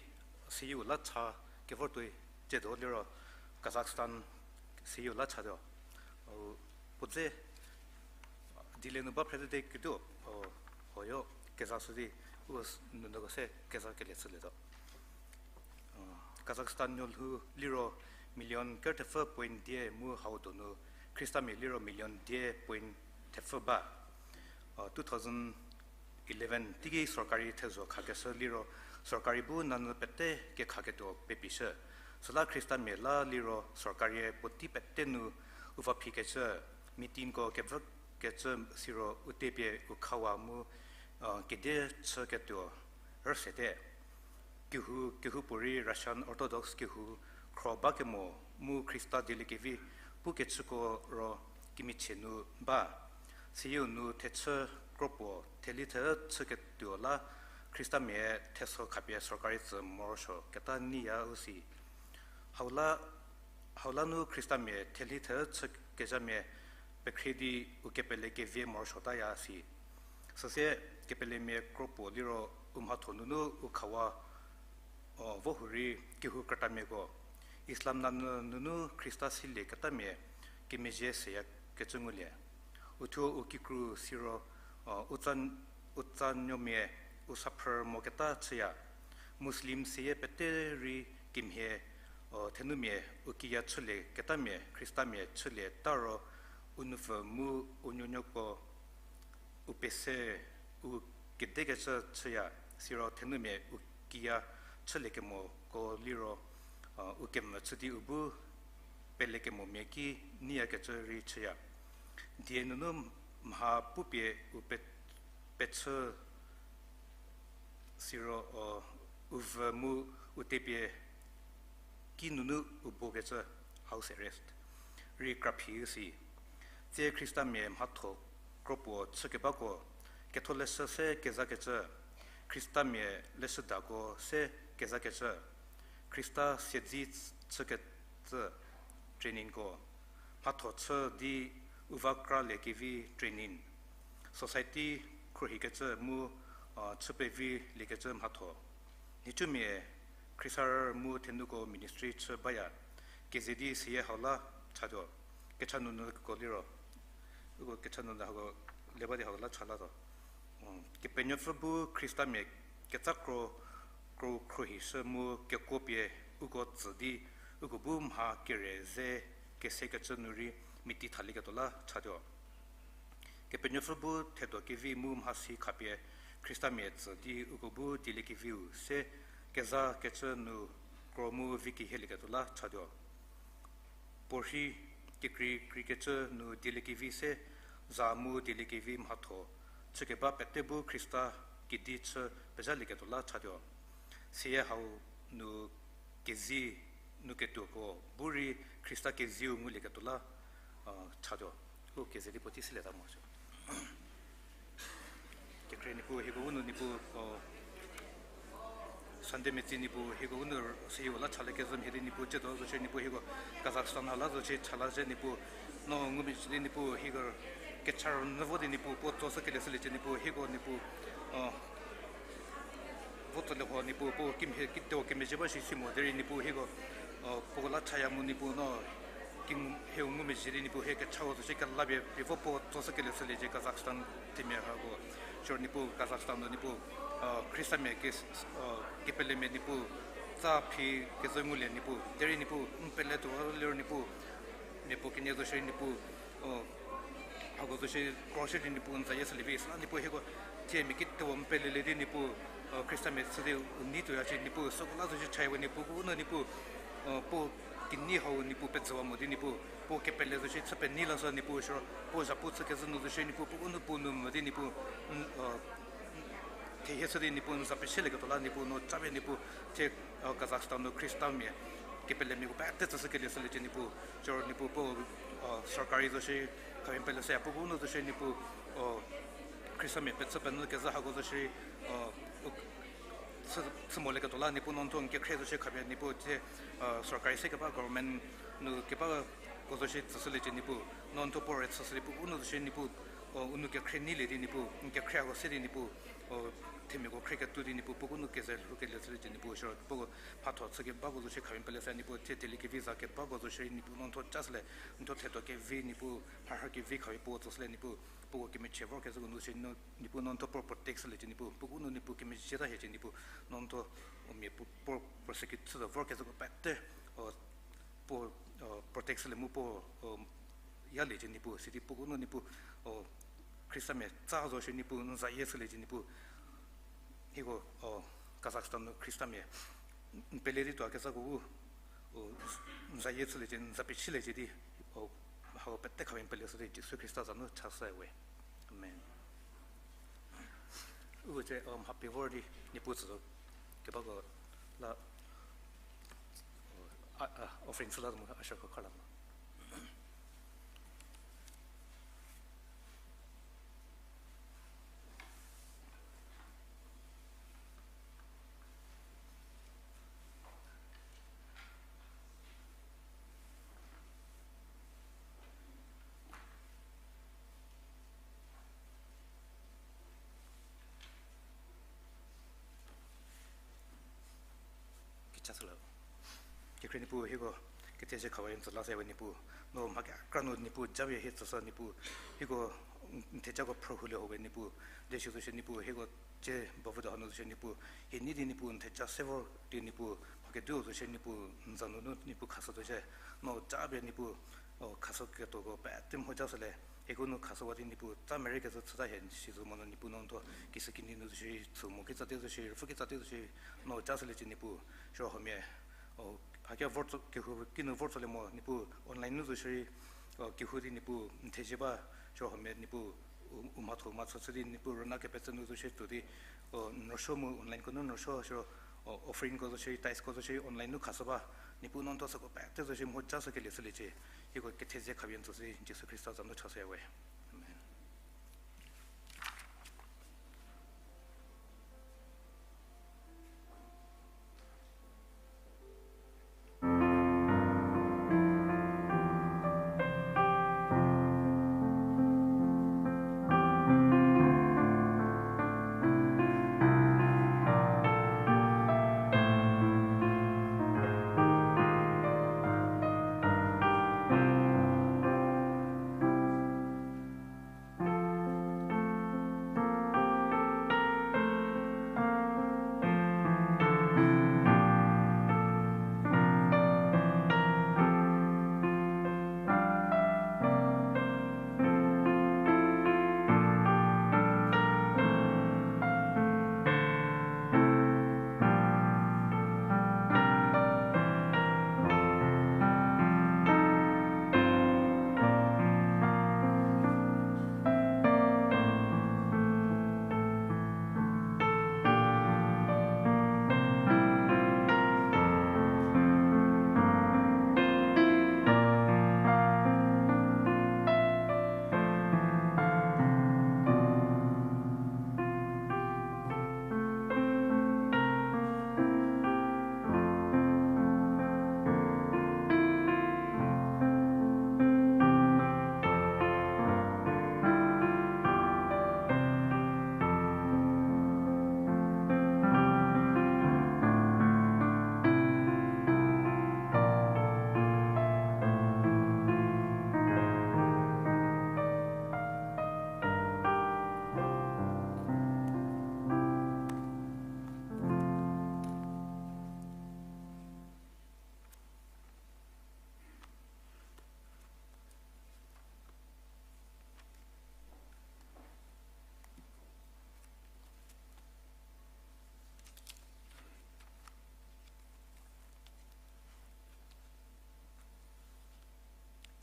seyieu la cha kevor tuoi, tsiedo liro Kazakhstan seyieu la chatuo. Puo dze dilie nu ba phre te ketuo, hoyo kezashü di u nunuko se kezakelie chülietuo. Kazakhstan nuolhou liro million kerthepfü point die mu hau donu Khristamia liro million die point thepfü ba. Two thousand eleven teiki sorkari thezho khakeshü liro sorkari bu nanyü pete kekhaketuo pepishü. Süla Khristamia la liro sorkarie puotei pete nu u va phikecü, meetingko kevükecü siro u tepie u khawa mu kedi chüketuo rüsete. Kehou, kehoupuorei Russian Orthodox kehou khro bakemo mu Khrista dieliekevi pukecüko ro kemichie nu ba. Seyieu nu thechü kropuo theli thechüketuo la Khristamia theso khapie sorkari tsü morosuo keta nyiya u si. Hau la, hau la nu Khristamia theli thechükezhamia pekhrie di u kepele kevie morosuotaya si. Süsie kepelemia kropuo liro u mhatho nunu u khawa vohurei kehou krütamiako Islam nanyü nunu Khrista silieketamia kemezhie seyakecü ngulie. Uthuo u kikru siro u tsa, u tsanuomia u saphrü moketa chüya. Muslim seyie pete rei kemhie thenumia u kiya chülieketamia Khristamia chülie ta ro u nupfü mu u nuonuoko u pese u kedekecü chüya, siro thenumia u kiya chüliekemoko liro u kemvü chü di u bu pelekemomia ki nyiyakecü rei chüya. Die nunu mha pupie u pe, pechü siro u vü mu u tepie ki nunu u bokecü house arrest rei kraphi si. Tsie Khristamia mhatho kropuo chükebako Ketholeshü se kezakecü, Khristamia leshüdako se kezakecü, Khrista siedzi chükecü trainingko, mhatho chü di u va kraliekevi training, society khruohikecü mu chü pevi liekecü mhatho. Nhicumia khriesarü mu thenuko ministry chü baya, keze di seyie hau la chatuo, kecha nunu ko liro, uko kecha nunu hako le ba di hako la cha latuo. Kepenuopfü bu Khristamia ketsa kro, kro khruohishü mu kekuo pie uko tsü di, uko bu mha kere ze kesekecü nu rei meti thalieketuo la chatuo. Kepenuopfü bu thedo kevi mu mhasi khapie Khristamia tsü di uko bu dieliekeviu se kezakecü nu kro mu vi kehielieketuo la chatuo. Puorhi kekreikreikecü nu dieliekevi se za mu dieliekevi mhatho chükeba pete bu Khrista kedi chü pezhalieketuo la chatuo. Seyie hau nu kezi nu ketuoko bu rei Khrista keziu ngulieketuo la chatuo. U keze di puotei silieta mo sü. Kekhrie Niepuu, hieko u nu Niepuu, Sunday metsi Niepuu, hieko u nu seyie la chalie kezhü mhie di Niepuu, tsiedo zo shie Niepuu, hieko Kazakhstan ha la zo shie chala zhie Niepuu, no ngumezhie di Niepuu, hieko kecha rünyü vo di Niepuu, puo tso sü kelie shüliecie Niepuu, hieko Niepuu, vo tsolie ho Niepuu, puo kimhie kituo kemezhie ba shi si mo derei Niepuu, hieko puo la chaya mu Niepuu, no hie ngumezhie di Niepuu, hie kechau zo shie kelapie pie vo puo tso sü kelie shüliecie Kazakhstan themia hako. Siro Niepuu Kazakhstan nu Niepuu, Khristamia ke, kepelemia Niepuu, tsa phi kezhü ngulie Niepuu, derei Niepuu n pele tuo liro Niepuu, mia puo kenie zo shie Niepuu, hako zo shie kro shie di Niepuu n zayie shülie vi süla Niepuu hieko thie mia kituo n pelelie di Niepuu, Khristamia chü di u nei tuoya shie Niepuu, süko la zo shie chaya we Niepuu, u nu Niepuu, puo kinyi hau Niepuu pezhüwa mo di Niepuu, puo kepele zo shie chü penyi la sü Niepuu siro puo zhapu chü kezhü nu zo shie Niepuu, puo u nu puo nu mo di Niepuu, thehie chü di Niepuu n za peshülieketuo la Niepuu, no chapie Niepuu, thie Kazakhstan nu Khristamia kepelemiako pete tsü sü kelie shüliecie Niepuu, siro Niepuu puo sorkari zo shie, khapie n pele shüya puo bu nu zo shie Niepuu, Khristamia pechü penyü kezhü hako zo shie, chü, chü molieketuo la Niepuu, no n thuo n kekhrie zo shie khapie Niepuu thie sorkari se keba government nu kebako zo shie tsüshüliecie Niepuu, no n thuo puo re chüshü di puo u nu zo shie Niepuu, u nu kekhrie nyilie di Niepuu, n kekhrie hako se di Niepuu, themiako khrie ketuo di Niepuu puo ko nu keze lhoukelie chüliecie Niepuu, siro puo mhatho chü kebako zo shie khapie n pelie shü Niepuu, thie dieliekevi za kebako zo shierei Niepuu no n thuo ja shülie, n thuo thetuo kevi Niepuu, mharhü kevi khapie puo tsoshülie Niepuu, puo kemechie vorkezhüko nu shie Niepuu no n thuo puo protect shüliecie Niepuu, puo ko nu Niepuu kemezhieta hiecie Niepuu, no n thuo u mia puo, puo prosecute chütuo vorkezhüko pete, puo protect shülie mu puo yaliecie Niepuu, sidi puo ko nu Niepuu, Khristamia tsa zo shie Niepuu n zayie shüliecie Niepuu, hieko Kazakhstan nu Khristamia n pelie di tuo kezhako bu n zayie shüliecie, n za pie chüliecie di, hako pete khapie n pelie shü di Jisu Khrista za nu chashüya we. Amen. U tse mha pie vor di Niepuu tsü kebako la offering chü la mu usherko kha la mo. Kecha süla. Kekhrie Niepuu hieko, kethezie khapie n tsü la shüya we Niepuu. No mha kekra nu Niepuu japie hie tsüshü Niepuu. Hieko n thejako phrühulie ho we Niepuu. Dieshi zo shie Niepuu hieko cie bavüdo hanu zo shie Niepuu. Hie nei di Niepuu n theja se vor di Niepuu mha keduo zo shie Niepuu n za nunu Niepuu khashü tuo shie. No japie Niepuu khashü ketuoko pete mho ja shülie. Hieko nu khashüwa di Niepuu tsa merei kezhü chüta hie si zo monu Niepuu no n thuo kishükinyi nu zo shierei, chü mo kitsa te zo shierei, rüpfü kitsa te zo shierei, no ja shüliecie Niepuu. Siro huomia hakia vor tso, kehou kinu vor tsolie mo Niepuu, online nu zo shierei, kehou di Niepuu n thezie ba, siro huomia Niepuu u mhatho mhatho chü di Niepuu rüna kepetse nu zo shie tuo di n rüsuo mu onlineko nu n rüsuo siro offeringko zo shierei, titheko zo shierei online nu khashü ba, Niepuu no n thuo süko pete zo shie mho ja shükelie chüliecie. Hieko kethezie khapie n tsü si Jisu Khrista za nu chashüya we. Amen.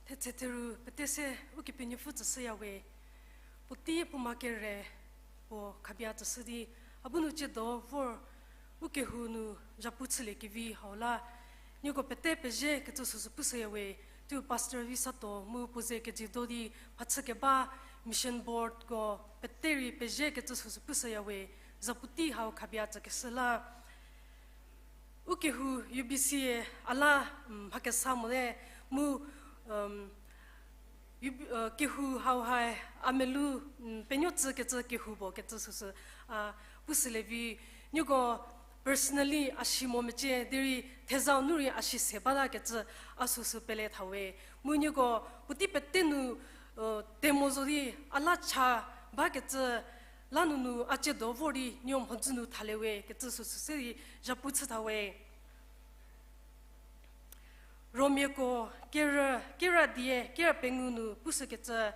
Thetse theru pete se Ukepenuopfü tsüshüya we, puotei puo ma kere puo khabia tsüshü di, a bu nu ciedo vor ukehou nu zhapu chüliekevi hau la, nieko pete pezhie kecü süsü pushüya we, tiu Pastor Visato mu puo ze kejiedo di mhachü keba mission boardko pete rei pezhie kecü süsü pushüya we, zhapu tei hau khabia tsükeshü la. Ukehou U B C a la mha kesa mote mu, kehou hau ha a melu penuo tsükecü kehou puo kecü süsü A, pushülie vi, nieko personally a si mo mecie, derei thezau nu rei a si se bata kecü a süsü pele thawe. Mu nieko puotei pete nu, temo zo di a la cha bakecü la nunu a tsiedo vor di nieko mhodzü nu thalie we kecü süsü se di zhapu chü thawe. Romiako kerü, kerü die, kerü pengou nu pushükecü,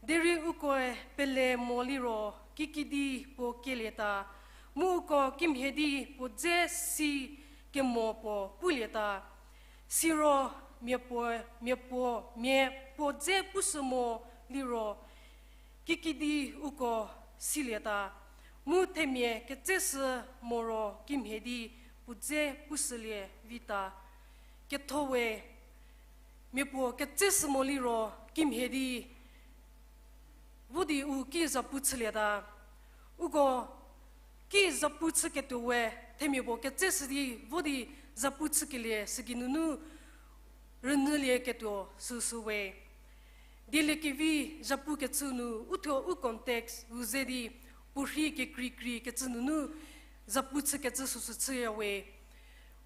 derei ukoe pele mo liro kikidi puo kielieta, mu uko kimhie di puo dze si kemo puo pulieta. Siro miapuo, miapuo, mia puo dze pushü mo liro kikidi uko silieta, mu themia ketseshü moro kimhie di puo dze pushülie vita. Ketho we, miapuo ketseshü mo liro kimhie di vo di u ki zhapu chülieta. Uko ki zhapu chüketuo we, themia puo ketseshü di vo di zhapu chükelie sügei nunu rünyülieketuo süsü we. Dieliekevi zhapukecü nu uthuo u context u ze di puorhi kekreikrei kecü nunu zhapu chükecü süsü chüya we.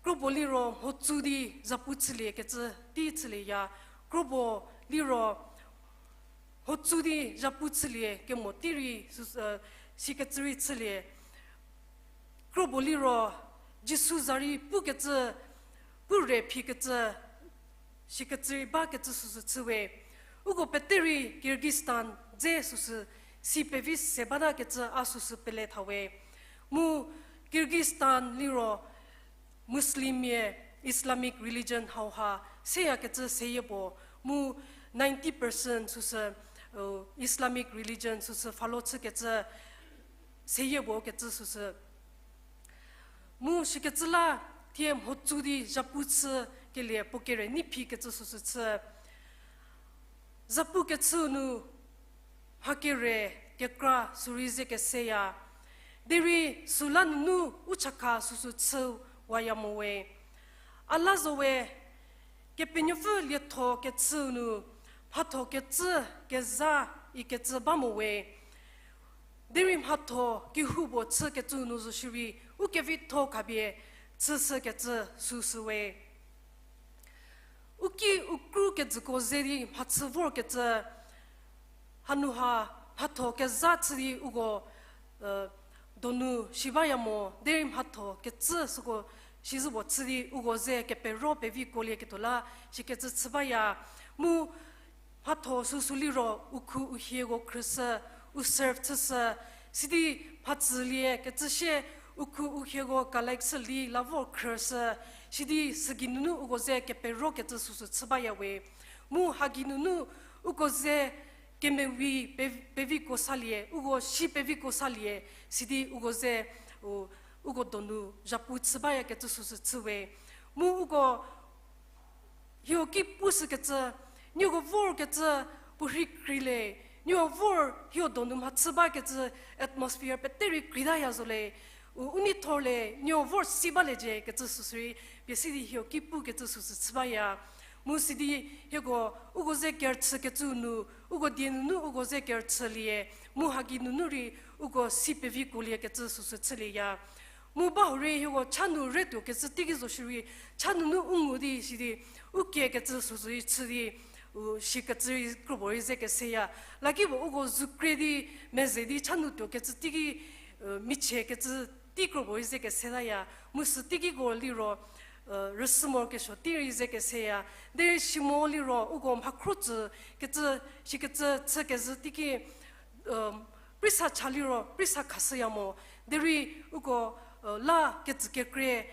Kropuo liro mhotsu di zhapu chüliekecü tei chülieya. Kropuo liro mhotsu di zhapu chülie kemo tei rei süsü, sikecü rei chülie. Kropuo liro Jisu za rei pukecü, pu re phikecü, sikecü rei bakecü süsü chüwe. Uko pete rei Kyrgyzstan dze süsü si pevi se batakecü a süsü pele thawe. Mu Kyrgyzstan liro Muslimmia Islamic religion hauha seyakecü seyie puo, mu ninety percent süsü Islamic religion süsü follow chükecü seyie puo kecü süsü. Mu shikecü la thie mhotsu di zhapu chükelie puo kere nei phikecü süsü chü. Zhapukechü nu mha kere kekra sürei ze keseya. Derei süla nunu u chakha süsü chüwaya mo we. A la zo we, Kepenuopfü lietho kechü nu mhatho kecü kezha ikecü ba mo we. Derei mhatho kehoupuo chükecü nu zo shierei u kevitho khapie chüshükecü süsü we. U ki u kru kejüko ze di mhachü vorkecü, hanu ha mhatho kezha chü di uko donu shi baya mo, derei mhatho kecü süko shizhü puo chü di uko ze kepero peviko lieketuo la shikecü chü baya. Mu mhatho süsü liro u khu u hieko khrüshü, u serve chüshü, sidi mhatsülie kecü sie u khu u hieko collect chü li la vor khrüshü, sidi sügei nunu uko ze keperokecü süsü chü baya we. Mu hagei nunu uko ze kemevi pe-, peviko salie, uko si peviko salie, sidi uko ze, u, uko donu zhapu chü bayakecü süsü chü we. Mu uko hieko ki pushükecü, nieko vorkecü puorhi kreile, nieko vor hieko donu mhachü bakecü atmosphere pete rei kreitaya zo le, u, u neithorle, nieko vor si baliecie kecü süsü rei pie sidi hieko ki pukecü süsü chü baya. Mu sidi hieko uko ze kerüchükecü nu, uko die nunu uko ze kerüchülie, mu hagei nunu rei uko si peviko liekecü süsü chülieya. Mu bahurei hieko cha nu retuokecü teiki zo shierei, cha nunu u ngu di sidi, u kiekecü süsü rei chü di, u shikecü rei kropuo rei ze keseya. Lakipuo uko zukrie di, meze di cha nu tuokecü teiki, michiekecü tei kropuo rei ze kesetaya. Mu sü teikiko liro, rüsü morokesuo tei rei ze keseya. Derei si mo liro uko mhakhro tsü kecü, shikecü chükezhü teiki, prisa cha liro prisa khashüya mo. Derei uko la kecükekrie,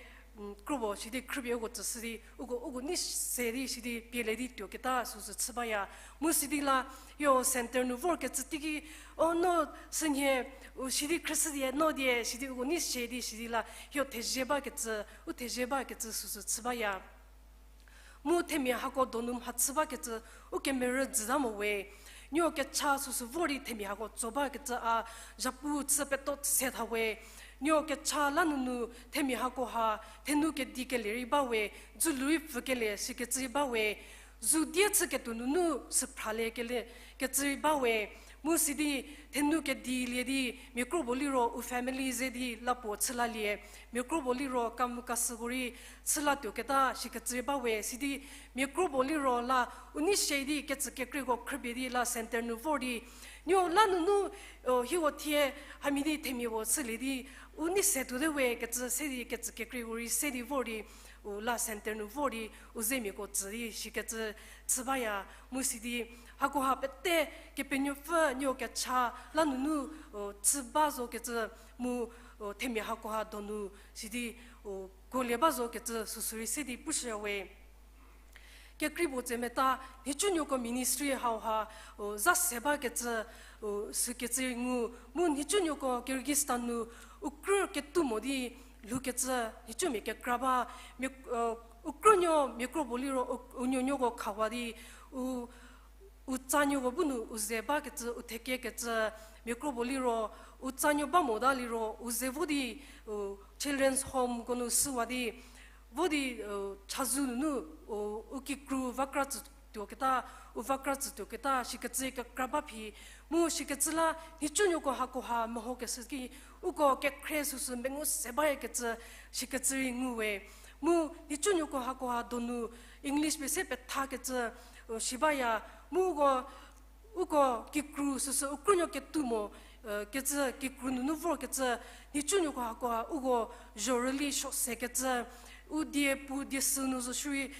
kropuo sidi khrüpie uko tsüshü di uko, uko nei se di sidi pielie di tuoketa süsü chü baya. Mu sidi la hieko centre nu vorkecü teiki, o no sünhie, u sidi khrüshü die no die sidi uko nei se di sidi la hieko thezie bakecü, u thezie bakecü süsü chü baya. Mu themia hako donu mhachü bakecü u kemerü jüta mo we. Nieko kecha süsü vor di themia hako tso bakecü a zhapu chü peto se tha we. Nieko kecha la nunu themia hako ha thenu kedi kelie rei ba we, dzülu rei pfükelie shikecü rei ba we, zu die chüketuo nunu süphralie kelie kecü rei ba we. Mu sidi thenu kedilie di mia kro puo liro u family ze di la puo chü lalie, mia kro puo liro kamvü kasüko rei chü la tuoketa shikecü rei ba we, sidi mia kro puo liro la u nei se di kecü kekreiko khrüpie di la center nu vor di, nuo la nunu, hieko thie hamhie di themia puo chülie di u nei se tuote we kecü se di kecü kekreiko rei se di vor di, u la center nu vor di u zemiako tsü di shikecü chü baya. Mu sidi hakoha pete Kepenuopfü nuo kecha la nunu chü ba zo kecü mu themia hakoha donu sidi kuolie ba zo kecü süsü rei se di pushüya we. Kekrei puo tse meta nhicunuoko ministry hauha za se bakecü, sükecü rei ngu, mu nhicunuoko Kyrgyzstan nu u krü ketumo di lhoukecü nhicumia kekra ba, u krünuo mia kro puo liro u nuonuoko khawa di u u tsanuoko bu nu u ze bakecü, u thekiekecü, mia kro puo liro u tsanuo ba mota liro u ze vo di children's homeko nu shüwa di vo di chazou nunu u kikru va kra tsü tuoketa, u va kra tsü tuoketa shikecü kekra ba phi. Mu shikecü la nhicunuoko hakoha mehokeshü ki uko kekhrie süsü mengu se bayakecü shikecü rei ngu we. Mu nhicunuoko hakoha donu English pie se pethakecü shi baya. Mu uko uko kikru süsü u krünuo ketumo kecü kikru nunu vorkecü nhicunuoko hakoha uko zhorüli suosekecü, u die pu die sü nu zo shierei,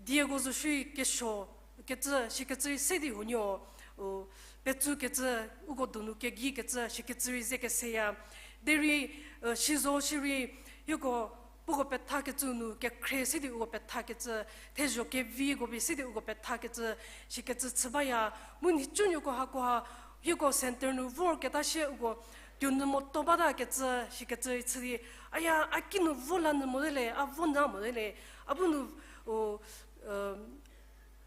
dieko zo shierei kesuo kecü shikecü rei se di huonuo petsukecü, uko donu kegikecü shikecü rei ze keseya. Derei si zo shierei hieko puko pethakecü nu kekhrie se di uko pethakecü, thezho keviko pie se di uko pethakecü shikecü chü baya. Mu nhicunuoko hakoha hieko center nu vorketa shie uko tuonyü moto batakecü shikecü rei chü di, aya a kinu vo la nyü mote le, a vo nyü mote le, a bu nu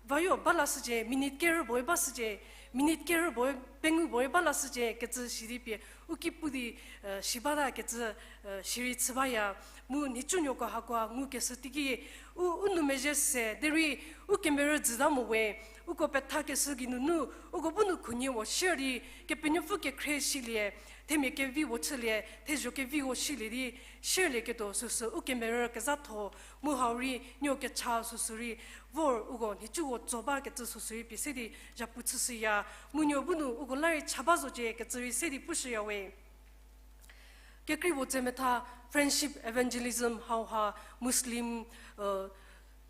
vayo ba lashücie, minute kerü puoe ba shücie, minute kerü puoe pengou puoe ba lashücie kecü shi di pie u ki pu di shi batakecü shierei chü baya. Mu nhicunuoko hakoha ngukeshü teiki u u nou mezhie se derei u kemerü jüta mo we, uko pethakeshü geinunu uko bu nu khunhie wo share di Kepenuopfü kekhrie shilie, themia kevi wo chülie, thezho kevi wo shilie di sharelieketuo süsü u kemerü kezhatho, mu hau rei nuo kecha süsü rei vor uko nhicuko tso bakecü süsü rei pie se di zhapu chüshüya. Mu nuo bu nu uko la rei cha ba zocie kecü rei se di pushüya we. Kekrei puo tse metha friendship evangelism hauha Muslim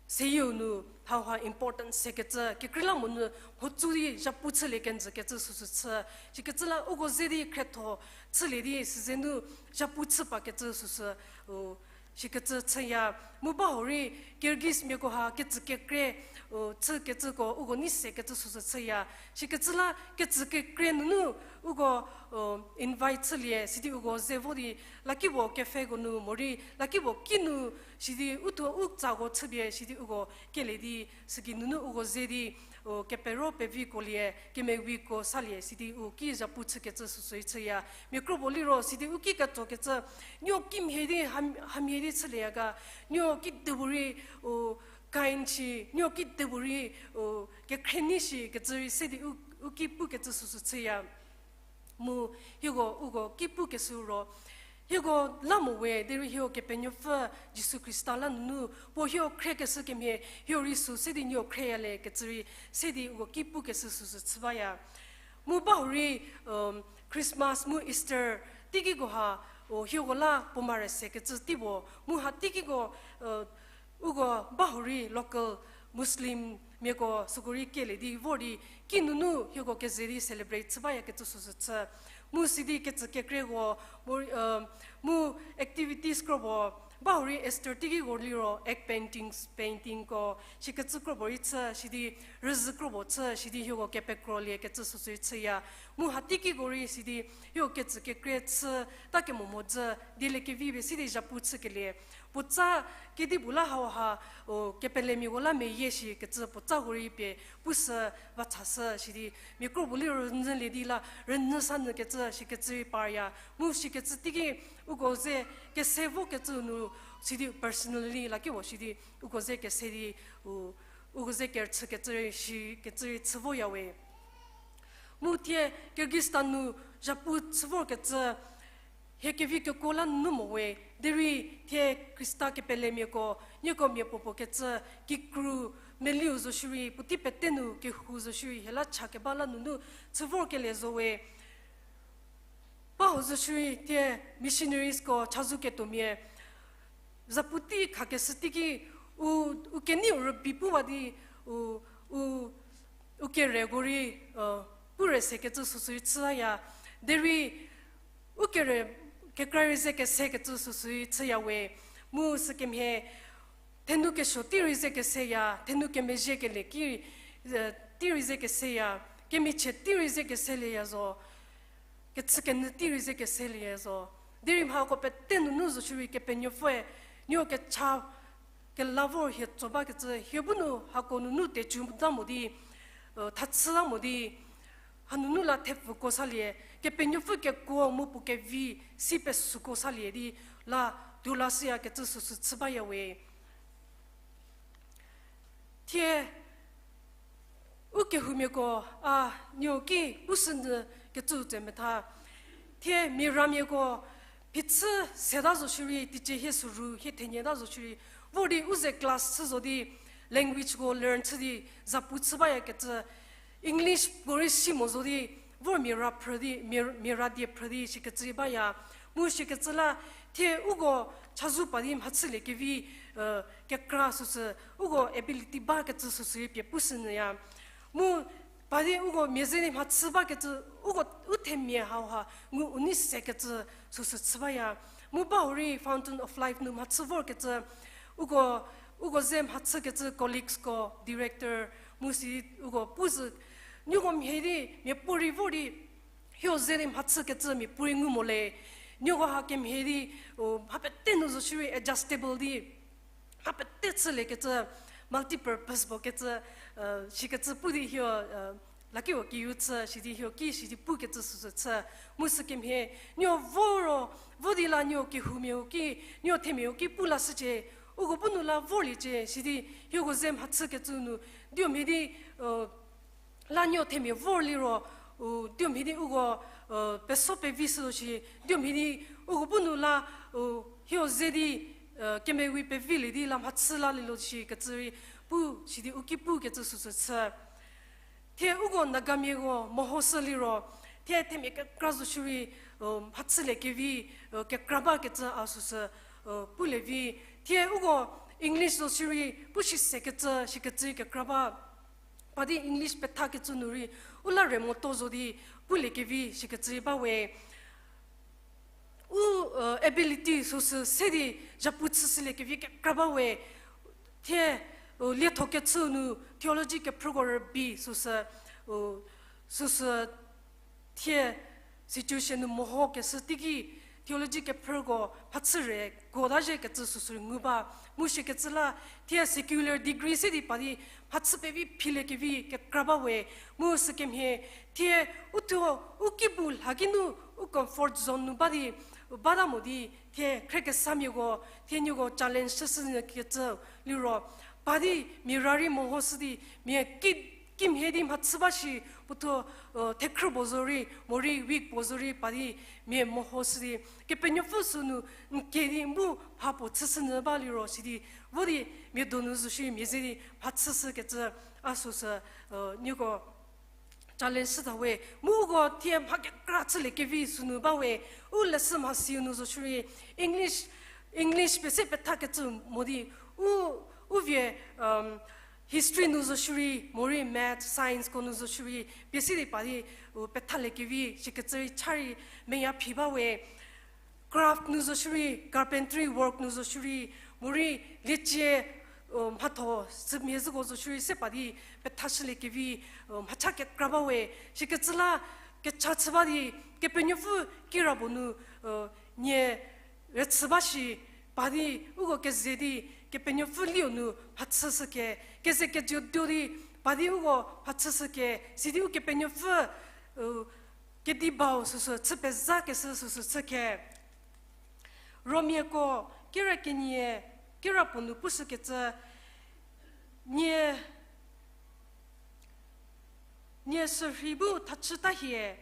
seyieu nu hauha important sekecü kekreilamonyü mhodzü di zhapu chülie kenjü kecü süsü chü. Sikecü la uko ze di khrietho chülie di süzenu zhapu chü pakecü süsü shikecü chüya. Mu ba hurei Kyrgyzmiako ha kecü kekre chükecüko uko nei sekecü süsü chüya. Sikecü la kecü kekre nunu uko invite chülie sidi uko ze vo di lakipuo cafeko nu morei lakipuo kinu sidi u thuo u tsako chüpie sidi uko kelie di süki nunu uko ze di kepero peviko lie, kemewiko salie sidi u ki zhapu chükecü süsü rei chüya. Mia kro puo liro sidi u ki ketsokecü, nuo kimhie di hamhie di chülieya ga, nuo kidepuorei u kind shi, nuo kidepuorei u kekhrie nei shi kecü rei se di u ki pukecü süsü chüya. Mu hieko uko ki pukeshü ro hieko la mo we derei hieko Kepenuopfü Jisu Khrista la nunu puo hieko khriekeshü kemhie hieko rei sü se di nuo khrieya le kecü rei se di uko ki pukeshü süsü chü baya. Mu ba hurei Christmas mu Easter teikiko ha hieko la puo mare sekecü tei puo mu ha teikiko uko ba hurei local Muslimmiako süko rei kelie di vor di kinunu hieko keze di celebrate chü bayakecü süsü chü. Mu sidi kecü kekreko mu mu activities kropuo ba hurei Easter teikiko liro egg paintings, paintingko shikecü kropuo rei chü sidi rüzhü kropuo chü sidi hieko kepekrolie kecü süsü rei chüya. Mu ha teikiko rei sidi hieko kecü kekre chü ta kemo mhodzü dieliekevi pie sidi zhapu chükelie. Puotsa kedipuo la hauha kepelemiako la meyie shikecü puotsa hurei pie pushü va chashü sidi mia kro puo liro rünyülie di la rünyü sa nyükecü shikecü rei parya. Mu shikecü teiki uko ze kese vokecü nu sidi personally lakipuo sidi uko ze kese di u uko ze kerüchükecü rei shikecü rei chü voya we. Mu thie Kyrgyzstan nu zhapu chü vorkecü, hie kevi kekuo la nunu mo we, derei thie Khrista kepelemiako, nieko mia puopuo kecü, kikru, meliu zo shierei, puotei pete nu kehou zo shierei, hie la cha keba la nunu chü vorkelie zo we. Ba ho zo shierei thie missionaries ko chazou ketuomia, zapu tei khakeshü teiki u, u kenei u rübei puwa di, u, u, u kereko rei, pure sekecü süsü rei chüya. Derei u kere, kekra rei ze kesekecü süsü rei chüya we. Mu sükemhie, thenu kesuo tei rei ze keseya, thenu kemezhie kelie ki, tei rei ze keseya, kemichie tei rei ze keselieya zo, kechükenyü tei rei ze keselieya zo. Derei mhako pete nunu zo shierei Kepenuopfüe, nieko kecha kela vor hie tso bakecü, hie bu nu hako nunu tecü ta mo di, thachü ta mo di, hanunu la thepfuko salie, Kepenuopfü kekuo mu puo kevi si pesüko salie di la, tuo la shüyakecü süsü chü baya we. Thie, u kehoumiako, a, nieko ki pushünyü kecü tse metha. Thie mia ramiako, phichü seta zo shierei, teicie hie süru, hie thenie ta zo shierei, vor di u ze class chü zo di, language ko learn chü di, zapu chü bayakecü, English puorei si mo zo di, vor mia ra phrü di, mia, mia ra die phrü di, shikecü baya. Mu shikecü la, thie uko chazou pa di mhachüliekevi, kekra süsü, uko ability bakecü süsü rei pie pushünyüya. Mu pa di uko mia ze di mhachü bakecü, uko u themia hauha ngu u nei sekecü süsü chü baya. Mu ba hurei Fountain of Life nu mhachü vorkecü, uko, uko ze mhachükecü colleagues ko, director, mu si uko pu zü, nieko mhie di mia puorei vor di, hieko ze di mhachükecü mia puorei ngu mo le. Nieko ha kemhie di, mha pete nu zo shierei adjustable di, mha pete chüliekecü multipurpose puo kecü, shikecü pu di hieko, lakiu kiu chü, sidi hieko ki, sidi pukecü süsü chü. Mu sükemhie, nieko vo ro, vo di la nieko kehoumia ki, nieko themia ki pu lashücie, uko bu nu la vorliecie, sidi hieko ze mhachükecü nu, diomhie di, la nieko themia vor liro, diomhie di uko, peso pevi shü zo shi, diomhie di uko bu nu la, hieko ze di, kemevi pevilie di la mhachü la lilo shikecü rei pu, sidi u ki pukecü süsü chü. Thie uko Nagamiako mehoshü liro, thie themia kekra zo shierei, mhachüliekevi, kekra bakecü a süsü, pulie vi. Thie uko English zo shierei, pu shi sekecü, shikecü kekra ba. Pa di English pethakecü nu rei, u la re motuo zo di, puliekevi, shikecü rei ba we. U, ability süsü se di, zhapu chüshüliekevi kekra ba we. Thie, lietho kechü nu theology kephrüko rübei süsü, süsü thie situation nu mehokeshü teiki theology kephrüko mhachü re kuota zhiekecü süsü ngu ba. Mu shikecü la thie secular degree se di pa di mhachü pevi philiekevi kekra ba we. Mu sükemhie thie uthuo u ki bu lha ki nu u comfort zone nu ba di, bata mo di thie khriekesamiako thie nieko challenge chüshünyükecü liro, pa di mia ra rei mehoshü di, mia ki, kimhie di mhachü ba shi, puothuo, thekhrü puo zo rei, morei weak puo zo rei, pa di mia mehoshü di, Kepenuopfü sünu n ke di n bu mha puo chüshünyü ba liro sidi, vo di mia donu zo shi mia ze di mhachüshükecü a süsü, nieko challenge shüta we. Mu uko thie mha kekra chüliekevi sünu ba we, u leshü mhasiu nu zo shierei, English, English pie se pethakecü mo di, u, u vie, history nu zo shierei, morei math, science ko nu zo shierei, pie se di pa di, u pethaliekevi, shikecü rei cha rei meyaphi ba we. Craft nu zo shierei, carpentry work nu zo shierei, morei liecie, mhatho, sümhie zhüko zo shierei se pa di, pethashüliekevi, mhacha kekra ba we, shikecü la kecha chü ba di, Kepenuopfü kirapuo nu, nie rüchü ba shi, pa di, uko keze di, Kepenuopfü liu nu mhachüshüke, keze kejo tuo di, pa di uko mhachüshüke, sidi Ukepenuopfü, kedibau süsü chü pezakeshü süsü chüke. Romiako kira kenie, kira puo nu pushükecü, nie, nie sürhei bu thachüta hie,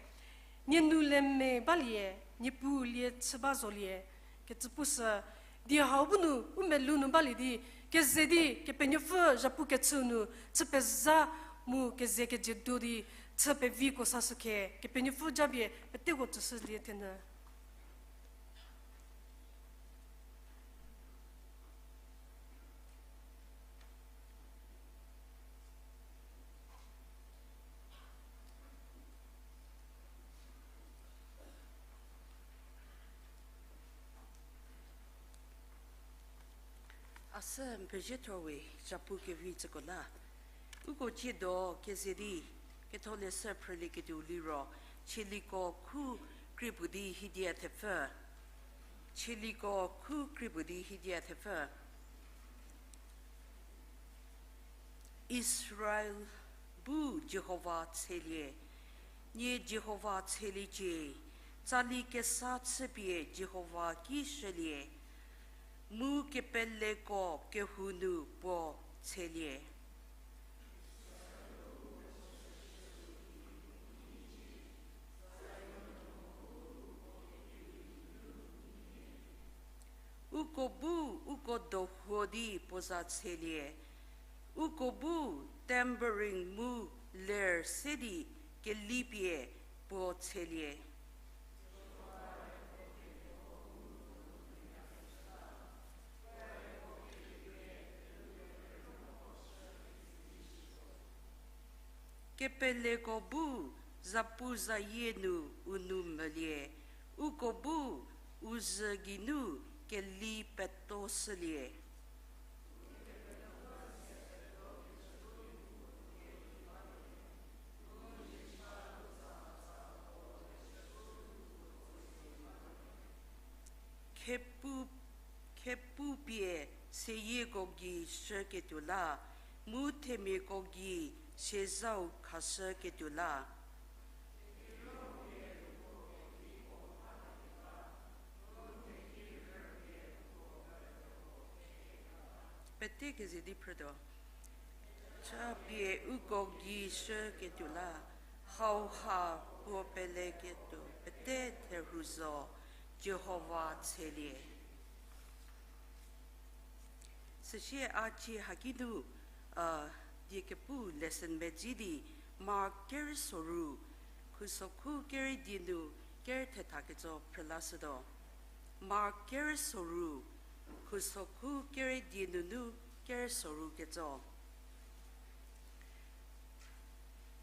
nie nu le me balie, Niepuu lie chü ba zolie, kecü pushü, di hau bu nu u melou nu balie di, keze di Kepenuopfü zhapu kechü nu chü pezha mu keze kejiedo di chü peviko sashü khe, Kepenuopfü japie peteko tsüshülie thenyü. A sü n pezie thor we, zhapu kevi tsüko la. Uko tsiedo keze di, ketholeshü phrülieketuo liro, Tsieliko khu krie puo di hidia thepfü. Tsieliko khu krie puo di hidia thepfü. Israel bu Jihova tshelie, nie Jihova tsheliecie, tsali kesa chüpie Jihova ki shülie, mu kepeleko kehou nu puo tshelie. Uko bu uko dohuo di puo za tshelie, uko bu tambourine mu lyre se di kelipie puo tshelie. Kepeleko bu zapu zayie nu u nou mülie, uko bu u zhü geinu keli peto shülie. Khepu, khepupie seyieko gei shüketuo la, mu themiako gei sezau khashüketuo la. Pete keze di phrütuo. Chapie uko gei shüketuo la, hauha puo peleketuo pete therhu zo, Jihova tshelie. Süsie a cie haki nu, a, die kepu lesson medzi di, Mark kerei soru, khusokhu kerei die nu kerei thetha ketso phrülashütuo. Mark kerei soru, khusokhu kerei die nunu kerei soru ketso.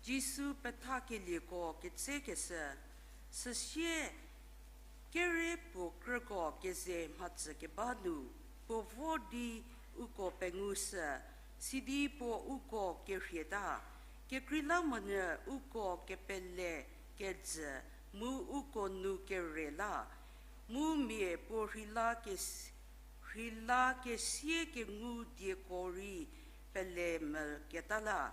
Jisu pethakelieko ketsekeshü, süsie kere puo krüko keze mhatsü keba nu, puo vo di uko pengushü, sidi puo uko kerhieta, kekreilamonyü uko kepele kejü mu uko nu kere la, mu mia puo rheila kes-, rheila kesie kengu dieko rei pele mvüketa la,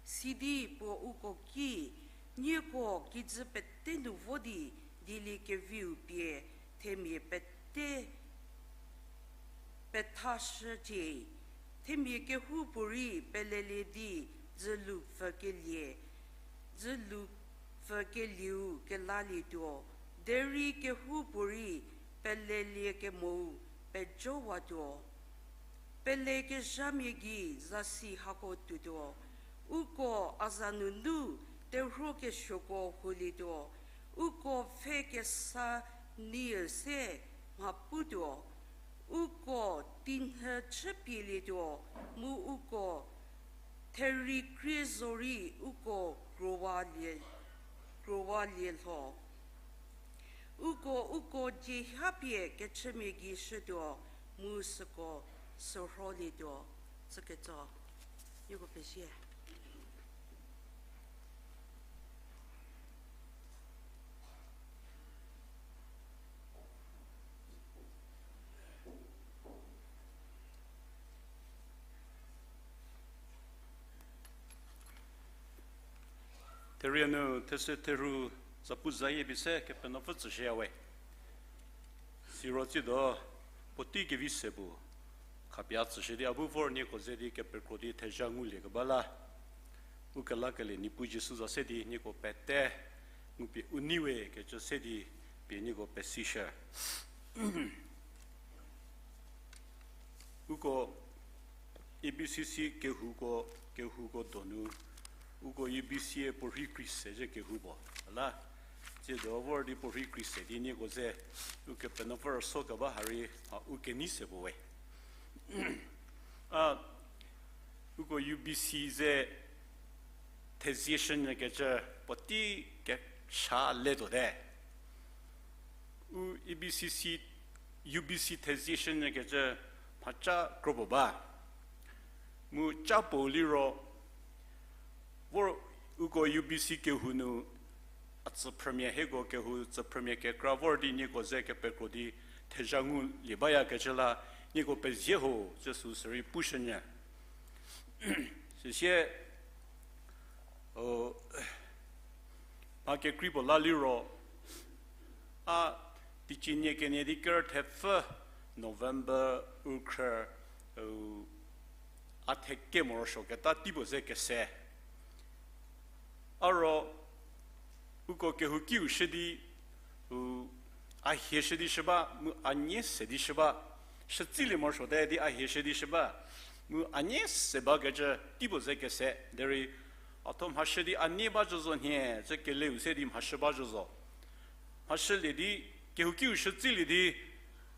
sidi puo uko ki, nieko kijü pete nu vo di, dieliekeviu pie themia pete pethashücie, themia kehoupuorei pelelie di dzülu pfükelie, dzülu pfükelieu kelalietuo, derei kehoupuorei pelelie kemou pejowatuo. Pelekezhamia gei zasi hako tuotuo, uko a za nunu terhuo kesuoko houlietuo, uko pfhe kesa nie se mha putuo, uko tinhü chüpielietuo, mu uko therie krie zorei uko krowalie, krowalie lho. Uko uko dzie hapie kechümia gei shütuo, mu süko sürholietuo. Tsüketso. Nieko pezie. Therie nu these therhu zapu zayie pie se Kepenuopfü tsüshüya we. Siro tsiedo puotei kevi se bu khapie a tsüshü di a bu vor nieko ze di kepekro di thezha nguliekeba la. U kelakelie Niepuu Jisu za se di nieko pete ngupie u nei we kecü se di pie nieko pesishü. Uko E B C C kehouko, kehouko donu, uko U B C-e puorhi krise zhie kehou puo la, tsiedo vor di puorhi krise di nieko ze Ukepenuopfü rüso keba ha rei, a, u kenei se puo we. A, uko U B C ze thezieshünyü kecü puotei kesha le tuote. U E B C C, U B C thezieshünyü kecü mhaca kro puo ba. Mu ca puo liro, vor uko U B C kehou nu, a tsüphrümia hieko kehou tsüphrümia kekra vor di nieko ze kepekro di thezha ngulie baya kecü la, nieko pezie ho, cü sü sürei pushünyü. Süsie, o, mha kekrei puo la liro, a, teicie nie kenie di ker thepfü November u khrü, u, a theke morosuo keta tei puo ze kese. A ro, uko kehoukiu shü di, u, a hie shü di shü ba, mu a nie se di shü ba, shütsilie morosuote di a hie shü di shü ba, mu a nie se bakecü tei puo ze kese, derei a tho mhashü di a nie ba zhü zo nhie, cü keleu se di mhashü ba zhü zo. Mhashülie di, kehoukiu shütsilie di,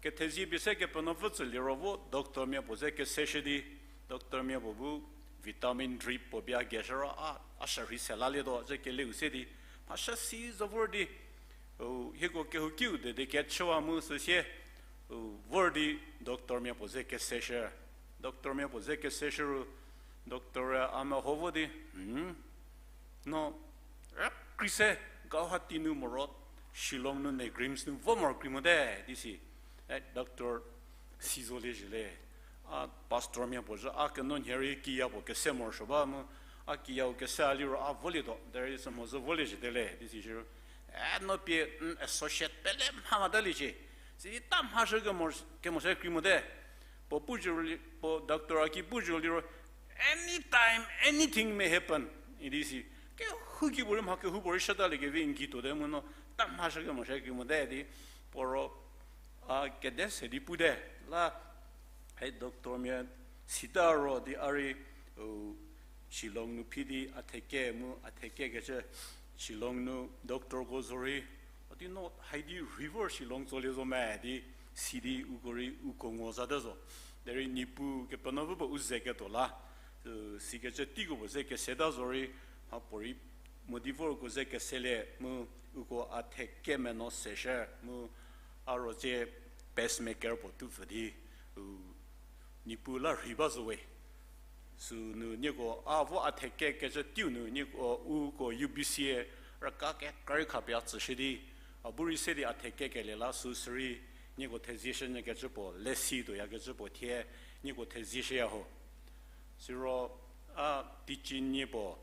kethezie pie se Kepenuopfü tsülie ro vo doctormia puo ze keseshü di, doctormia puo bu vitamin drip puo bia geshü ro a, a shürhei se lalietuo, cü keleu se di, mhashü si zo vor di, u, hieko kehoukiu de de kechüwa mu süsie, u, vor di doctormia puo ze keseshü. Doctormia puo ze keseshü ru, doctor a meho vo di, hmm, no, rükri se Guwahati nu moro, Shillong nu NEIGRIHMS nu vo moro kri mote, di si. E, doctor si zo lieziele. A pastormia puo zhü a keno nhie rei kiya puo kese morosuo ba mu, a kiyau kese a liro a volietuo, derei sü mhodzü volie zhüte le, di si shü ru. E, no pie, n associate pele mha matalie cie. Sidi ta mhashü kemo, kemo se kri mote. Puo pu zhü li, puo doctor a ki pu zhü liro, anytime, anything may happen. Idi si, kehouki puorei mha kehoupuorei shütalie kevi n gei tuote mu no, ta mhashü kemo se kri mote di, puo ro, a kede se di pute, la, hei doctormia sita ro di a rei, u, Shillong nu phi di a theke mu a theke kecü, Shillong nu doctorko zorei, a di no hai di rhei vor Shillong tsolie zo me di, si di uko rei uko ngo zate zo. Derei Niepuu Kepenuopfü puo u ze ketuo la, u, sikecü teiko puo ze keseta zorei, mhapuorei mo di vorko ze keselie mu uko a theke meno seshü mu a ro cie pacemaker puo tupfü di, u, Niepuu la rhei ba zo we. Sünu nieko a vo a theke kecü teiu nu nieko uko U B C-e raka kekra rei khapie a tsüshü di, a bu rei se di a theke kelie la süsü rei nieko thezieshünyü kecü puo, lesi tuoyakecü puo thie nieko thezieshüya ho. Siro a teicie nie puo,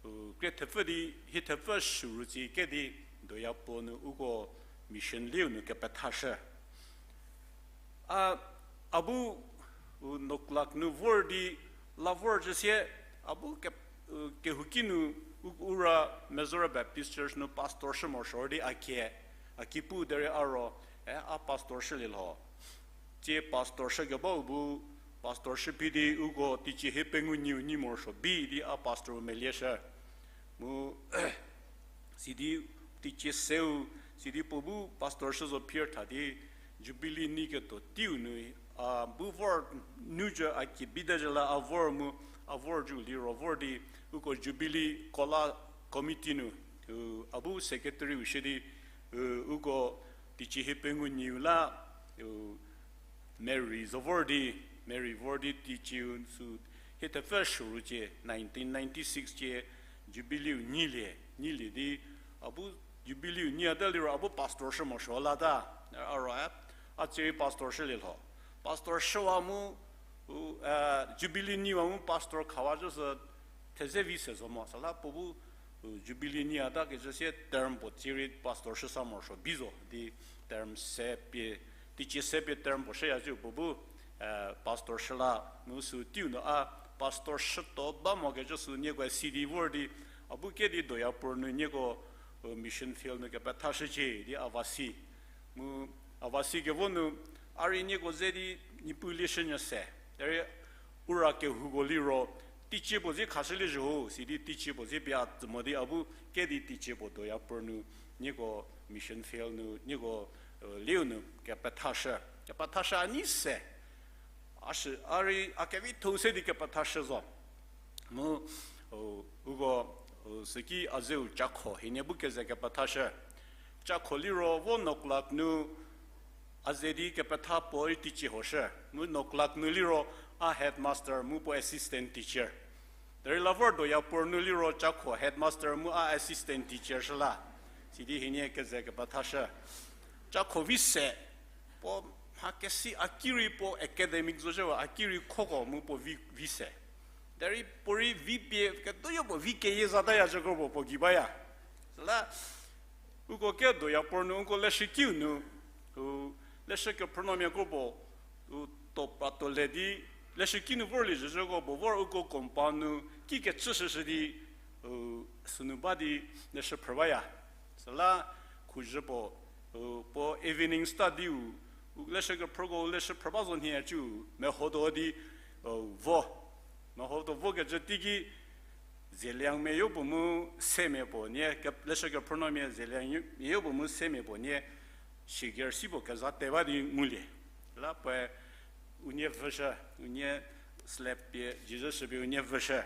u, krie thepfü di, hie thepfü shürütsi ke di, doya puo nu uko mission liu nu kepethashü. A, a bu, u, Noklak nu vor di, la vor zhü sie, a bu ke, u, kehouki nu, u, u ra Mezora Baptist Church nu pastor shü morosuo di a kie, a ki pu derei a ro, e, a pastor shülie lho. Tsie pastor shükebau bu, pastor shü phi di uko teicie hiepengou nyiu nyi morosuo bi di a pastor-u melieshü. Mu, sidi teicie seu, sidi puo bu pastor shü zo phir tha di, Jubilee nei ketuo teiu nu, a, bu vor nu zhü a ki bidezhü la a vor mu, a vor zhü liro vor di, uko Jubilee kola committee nu, u, a bu secretary-u shü di, u, uko teicie hiepengou nyiu la, u, Mary zo vor di, Mary vor di teicieu sü hie thepfü shürücie, nineteen ninety-six cie, Jubilee-u nyilie, nyilie di, a bu Jubilee-u nyiata liro a bu pastor shü morosuo lata, a ro, a, a tsierei pastor shülie lho. Pastor shüwa mu, u, a, Jubilee nyiwa mu pastor khawa zhü sü theze vi se zo mo, süla puo bu, u, Jubilee nyiata kecü sie term puo tsierei pastor shü sa morosuo bi zo, di term se pie, teicie se pie term puo shüya zhü puo bu, e, pastor shü la, mu sü teiu nu a, pastor shütuo ba mokecü sü nieko si di vor di, a bu kedi Doyapur nu nieko, u, mission field nu kepethashücie di a va si. Mu a va si kevo nu, a rei nieko ze di Niepuu lieshünyü se. Derei u ra kehouko liro, teicie puo zie khashülie zhü ho, sidi teicie puo zie pie a tsü mo di a bu kedi teicie puo Doyapur nu, nieko mission field nu, nieko, u, liu nu kepethashü. Kepethashü a nei se. A shü, a rei a kevitho-u se di kepethashü zo. Mu, u, uko, u, süki a zeu Cakho hienie bu keze kepethashü. Cakho liro vo Noklak nu a ze di kepetha puo rei teicie hoshü. Mu Noklak nu liro a headmaster mu puo assistant teacher. Derei la vor Doyapur nu liro Cakho headmaster mu a assistant teacher shü la. Sidi hienie keze kepethashü. Cakho vi se, puo mha kesi a ki rei puo academic zo zhüwa, a ki rei khoko mu puo vi, vi se. Derei puo rei vi pie ketuoyo puo vi keyie zataya zhüko puo puo gei baya. Süla, uko ke Doyapur nu, uko leshükiu nu, u, leshü kephrünuomiako puo, u, to pa to le di, leshüki nu vorlie zhüzhüko puo vor uko compound nu, ki kecüshüshü di, u, sünu ba di, leshü phrü baya. Süla khuzhü puo, u, puo evening study-u, u leshü kephrüko, u leshü phrü ba zo nhie cü, mehotuo di, u, vo. Mehotuo vokecü teiki, Zeliang mia yopuo mu semia puo nie, ke-, leshü kephrünuomia Zeliang yo-, mia yopuo mu semia puo nie, shigirsi puo keza te ba di ngulie. La puoe unie vüshü, unie slap pie, Jesus pie unie vüshü.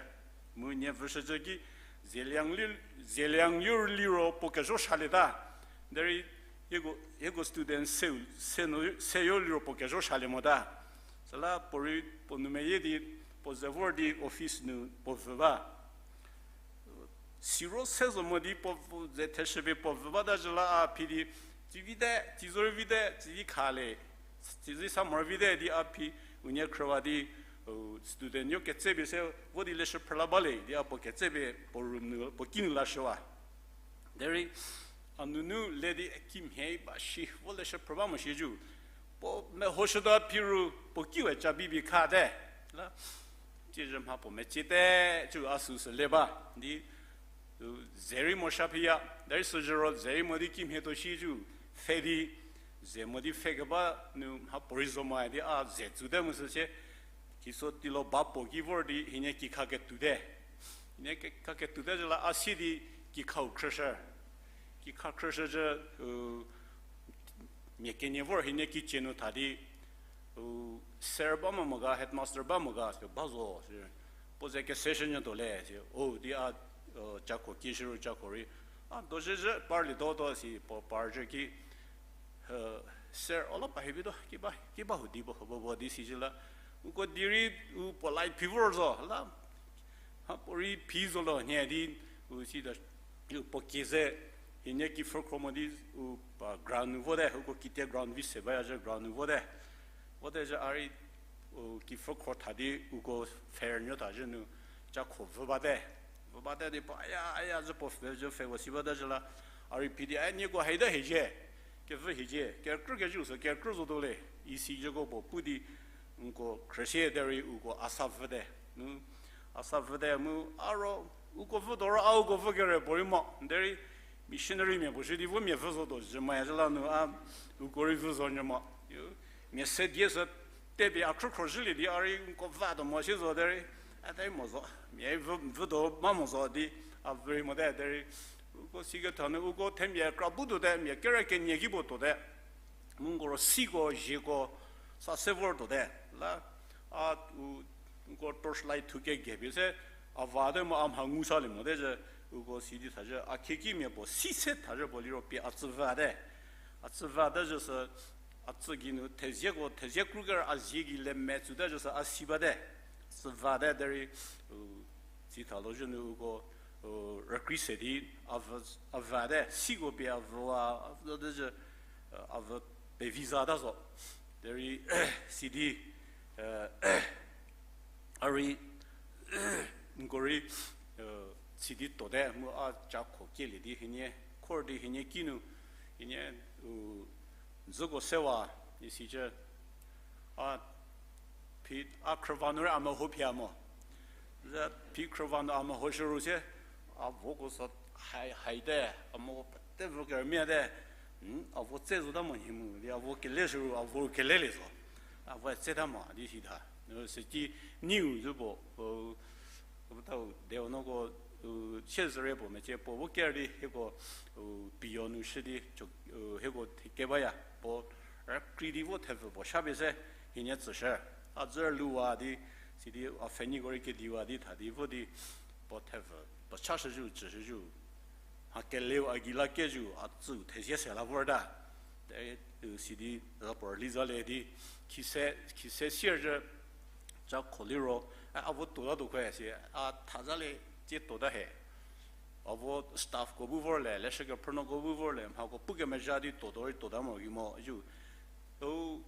Mu unie vüshü cü ki, Zeliang li-, Zeliang yo liro puo kezho shalieta. Derei hieko, hieko student se, se nu, se yo liro puo kezho shalie mota. Süla puorei puo nu meyie di, puo ze vor di office nu puo vü ba. Siro se zo mo di puo, puo ze theshüpie puo vü bata zhü la a phi di, tsi vite, tsi zorei vite, tsi di kha le, tsi zi sa mor vite di a phi, unie khrüwa di, u, student yo ketsepie se, vo di leshü phrüla ba le, di a puo ketsepie puo room nu, puo kinu lashüwa. Derei, a nunu le di kimhie ba shi, vo leshü phrü ba mo shi cü. Puo mehoshüta phi ru, puo kiwe cabi bi khate. La, tsiezhü mha puo metsiete, cü a süsü le ba. Di, u, ze rei mo sha phiya, derei süzhü ro ze rei mo di kimhie tuo shi cü, pfhe di, ze mo di pfhe keba nu mha puorei zo mo di a ze tsüte mu süsie, kiso tilo ba puo ki vor di hienie kikha ketute. Hienie kikha ketute zhü la a si di kikhau khrüshü. Kikha khrüshü zhü, u, mia kenie vor hienie kicie nu tha di, u, sir ba mo mo ga, headmaster ba mo ga, sü ba zo, sü. Puo ze keseshünyü tuo le, si, o, di a, u, Cakho ki shü ru Cakho rei. A, dozhü zhü, parlietuo tuo, si, puo par zhü ki, sir, o la pa hibi tuo, ki ba, ki ba hu di puo, puo, puo di si zhü la. Uko di rei, u polite phi vor zo, la, ha, puorei phi zo lo, nhie di, u sita, u puo kie ze, hienie kipfhü khro mo di, u pa ground nu vote, uko kitie ground vi se baya zhü ground nu vote. Vote zhü a rei, u kipfhü khro tha di, uko fair nyü ta zhü nu, Cakho vü bate. Vü bate di puo, aya, aya, zhü puo pfhe, zhü pfhe puo si bate zhü la, a rei phi di, a nieko haite hiecie, kevü hiecie, kekrü kecü sü kekrü zotuo le, isi zhüko puo pu di, nko khrüsie derei uko a sa vüte. Nu, a sa vüte mu, a ro, uko vütuo ro, a uko vü kere puorei mo, derei, missionary mia puo shi di vo mia vü zotuo zhü moya zhü la nu, a, uko rei vü zo nyü mo. Mia se die sü, tepie a khrükhro zhülie di a rei nko vatuo mo si zo derei, a derei mo zo, mia vü, vütuo ba mo zo di, a vü rei mote derei, uko siketha nu uko themia kra bu tuote, mia kere kenie ki puo tuote. Mu nko ro siko, zieko, sa se vor tuote. La, a, u, nko torchlight thu kegepie se, a vate mu a mha ngu salie mote zhü, uko si di thazhü, a khieki mia puo si se thazhü puo liro pie a tsü vate. A tsü vate zhü sü, a tsü geinu thezieko, thezie kru ker a zie gei le me tsüte zhü sü a si bate. Tsü vate derei, u, tsi thalo zhü nu uko, u, rükrei se di, a vü, a vate, siko pie a vüwa, a vü de zhü, a vü pevi zata zo. Derei, si di, a rei, nko rei, si di tuote, mu a Cakho kielie di hienie, khor di hienie kinu, hienie, u, dzüko sewa, isicü, a, phi, a khrüva nu rei a meho phia mo. Ze phi khrüva nu a mehoshü ru sie, a voko so hai, haite, a mo pete vo kermia te, a vo tse zota mo nhi mu di a vo kele shü ru, a vo kelelie zo. A vo tseta mo di sitha. Süki niu zü puo, u, u tau deu noko, u, sie züre puo mecie puo vo ker di hieko, u, piyo nu shü di, u, hieko thekebaya puo, rükri di vo thepfü puo shapie se, hienie tsüshü. A dzü rüluwa di, sidi a pfhenyiko rei kediwa di tha di vo di, puo thepfü puo chashüzhü, tsüshüzhü. Mha keleu a gei la kezhü, a tsüu thezie se la vorta. Te, u, sidi, za puo rüli zalie di, khise, khise sierzhü, ca kho liro, a, a vo tuota tuo khe si, a thazalie, tsie tuota he. A vo staffko bu vorle, leshü kephrünuoko bu vorle, mhako pukemezha di tuotuo rei tuota mo ki mo, ju, u,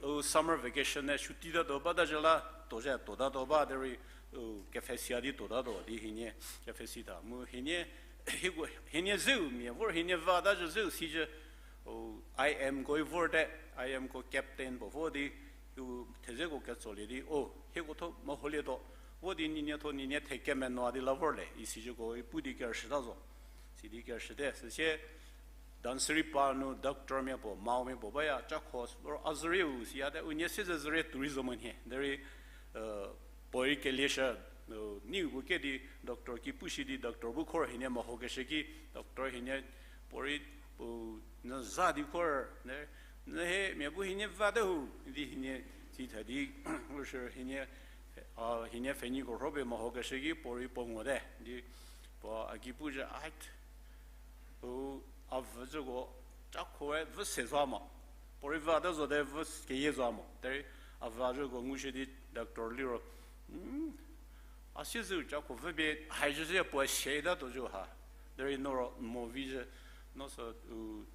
u summer vacation ne shuti tatuo bata zhü la, tuo zhü tuotatuo ba derei, u, kepfhesia di tuotatuo di hienie, kepfhesi ta. Mu hienie, hieko, hienie zeu mia vor hienie vata zhü zeu sizhü, u, I M ko vorte, I M ko captain puo vo di, u, thezeko ketsolie di, o, hieko tho meholietuo, vo di ninie tho nienie thekemenoa di la vorle, isizhüko i pu di kerüshüta zo. Sidi kerüshüte, süsie, Dhansiri par nu doctormia puo, maomia puo baya, cakho, a zürieu siyate, unie siezü zürie tourism nhie, derei, puorei kelieshü, niu bu ke di doctor ki pushü di doctor bu khor hienie mehokeshü ki, doctor hienie puorei, u, n za di khor, n, n he mia bu hienie vate hu, di hienie, sitha di, u shü hienie, a, hienie pfhenyiko rhopie mehokeshü ki puorei puo ngote, di, puo a ki puzhü, a, u, a vüzhüko, cakhoe vü se zo mo. Puorei vü ate zote vü keyie zo mo. Derei a vü a zhüko ngushü di doctor liro, a siezü cakho vüpie haizhü sie puo sietatuo zhü ha. Derei no ro mo vi zhü, no sü, u,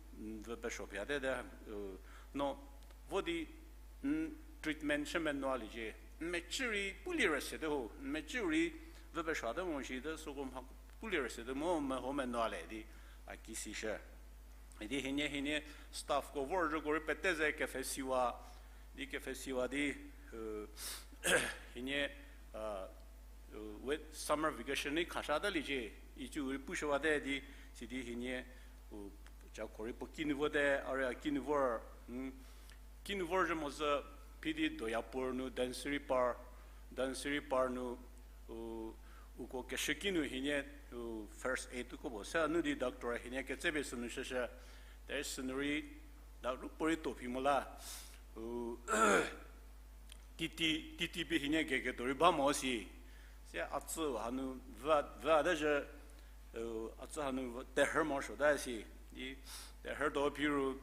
vü pesuo phi ate te, u, no vo di, n treatment chü menoaliecie. N mecü rei pulie rüsete ho, n mecü rei vü pesuote mo shi te süko mha pulie rüsete mo meho menoale di a ki sishü. Idi hienie hienie staffko vorzhüko rei pete ze kepfhesiwa, di kepfhesiwa di, u, hienie, a, u, we summer vacation rei khashü taliecie, icü rei pushüwate di, sidi hienie, u, cakho rei puo kinu vote, a rei a kinu vor, kinu vorzhü mo zhü, phi di Doyapur nu, Dhansiri par, Dhansiri par nu, u, uko keshüki nu hienie, u, first aid uko puo se nu di doctor hienie ketsepie sünu shüshü, derei sünu rei, doctor puorei tuo phi mo la, u, titi, titi pie hienie geketuo rei ba mo si. Sie a tsü hanu vü, vü ate zhü, u, a tsü hanu vü, terhü morosuota si. Di terhü tuo phi ru,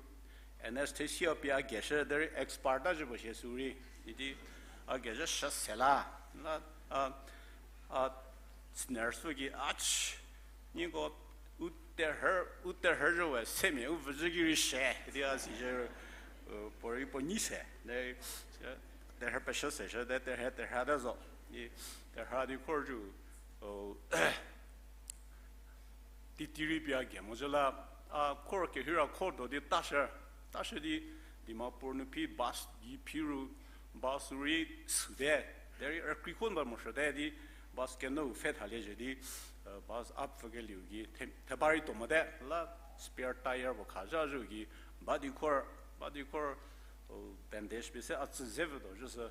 anesthesia pie a geshü, derei expert ta zhü puo sie sü rei. Idi a geshü shü se la. La, a, a, nurse ki, ach, nieko, u terhü, u terhü zhü we, semia u vüzhü ki rei shü, di a si zhü, u, puorei puo nyi se. Derei, terhü peshü se shü, de terhü, terhü te zo. Di terhü di khor zhü, u, titi rei pie a ge mo zhü la, a khor kehira kho do di tashü, tashü di Dimapur nu phi bus gei phi ru, bus rei süte, derei rükrikhon ba morosuote di bus keno u pfhe thalie zhü di, bus a pfükelieu gei the, theba rei tuo mote, la spare tyre puo kha zha zhü gei, ba di khor, ba di khor, u, bandage pie se a tsü ze vü do zhü sü,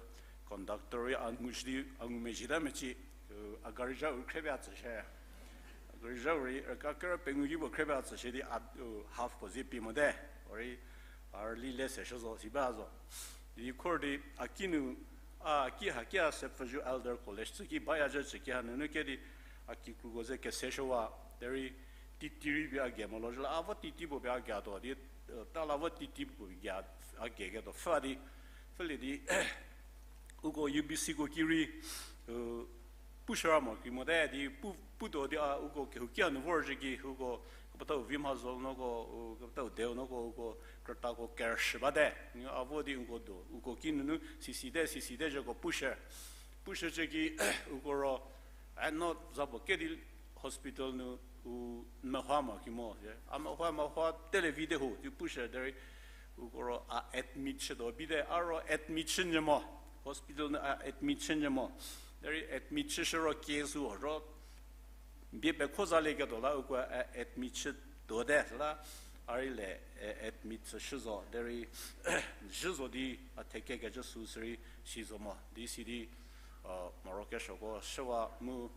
conductor rei a ngushü di a ngumezhieta mecie, u, a gari zha u khriepie a tsüshü. A gari zha u rei, rüka kerü pengou ki puo khriepie a tsüshü di a, u, half puo zie pie mote, u rei, a rüli le se shü zo, si ba zo. Di khor di, a kinu, a ki ha ki a sepfüzhü Elder College tsü ki baya zhü tsü ki hanunu ke di, a kikruko ze keseshüwa, derei titi rei pie a ge mo lo zhü la, a vo titi puo pie a ge tuo di, ta la vo titi puo pie a ge ketuo pfhü di, pfhülie di, uko U B Cko ki rei, u, pushüra mo ki mote di pu, putuo di a uko kehouki hanu vorzhü ki uko kepethau vi mha zo noko, u, kepethau deu noko uko krütako kerüshü bate. N a vo di uko do, uko kinunu sisite, sisite zhüko pushü. Pushü zhü ki uko ro, a no za puo ke di hospital nu, u, n mehoa mo ki mo, a mehoa, mehoa tele vite ho di pushü derei, uko ro a admit chütuo bite, a ro admit chünyü mo, hospital nu a admit chünyü mo. Derei admit chüshü ro case u horo bie pekho zalieketuo la uko admit chütuote la, a rei le admit chüshü zo derei zhü zo di a thekekecü sü sürei si zo mo di sidi morokesuoko shüwa mu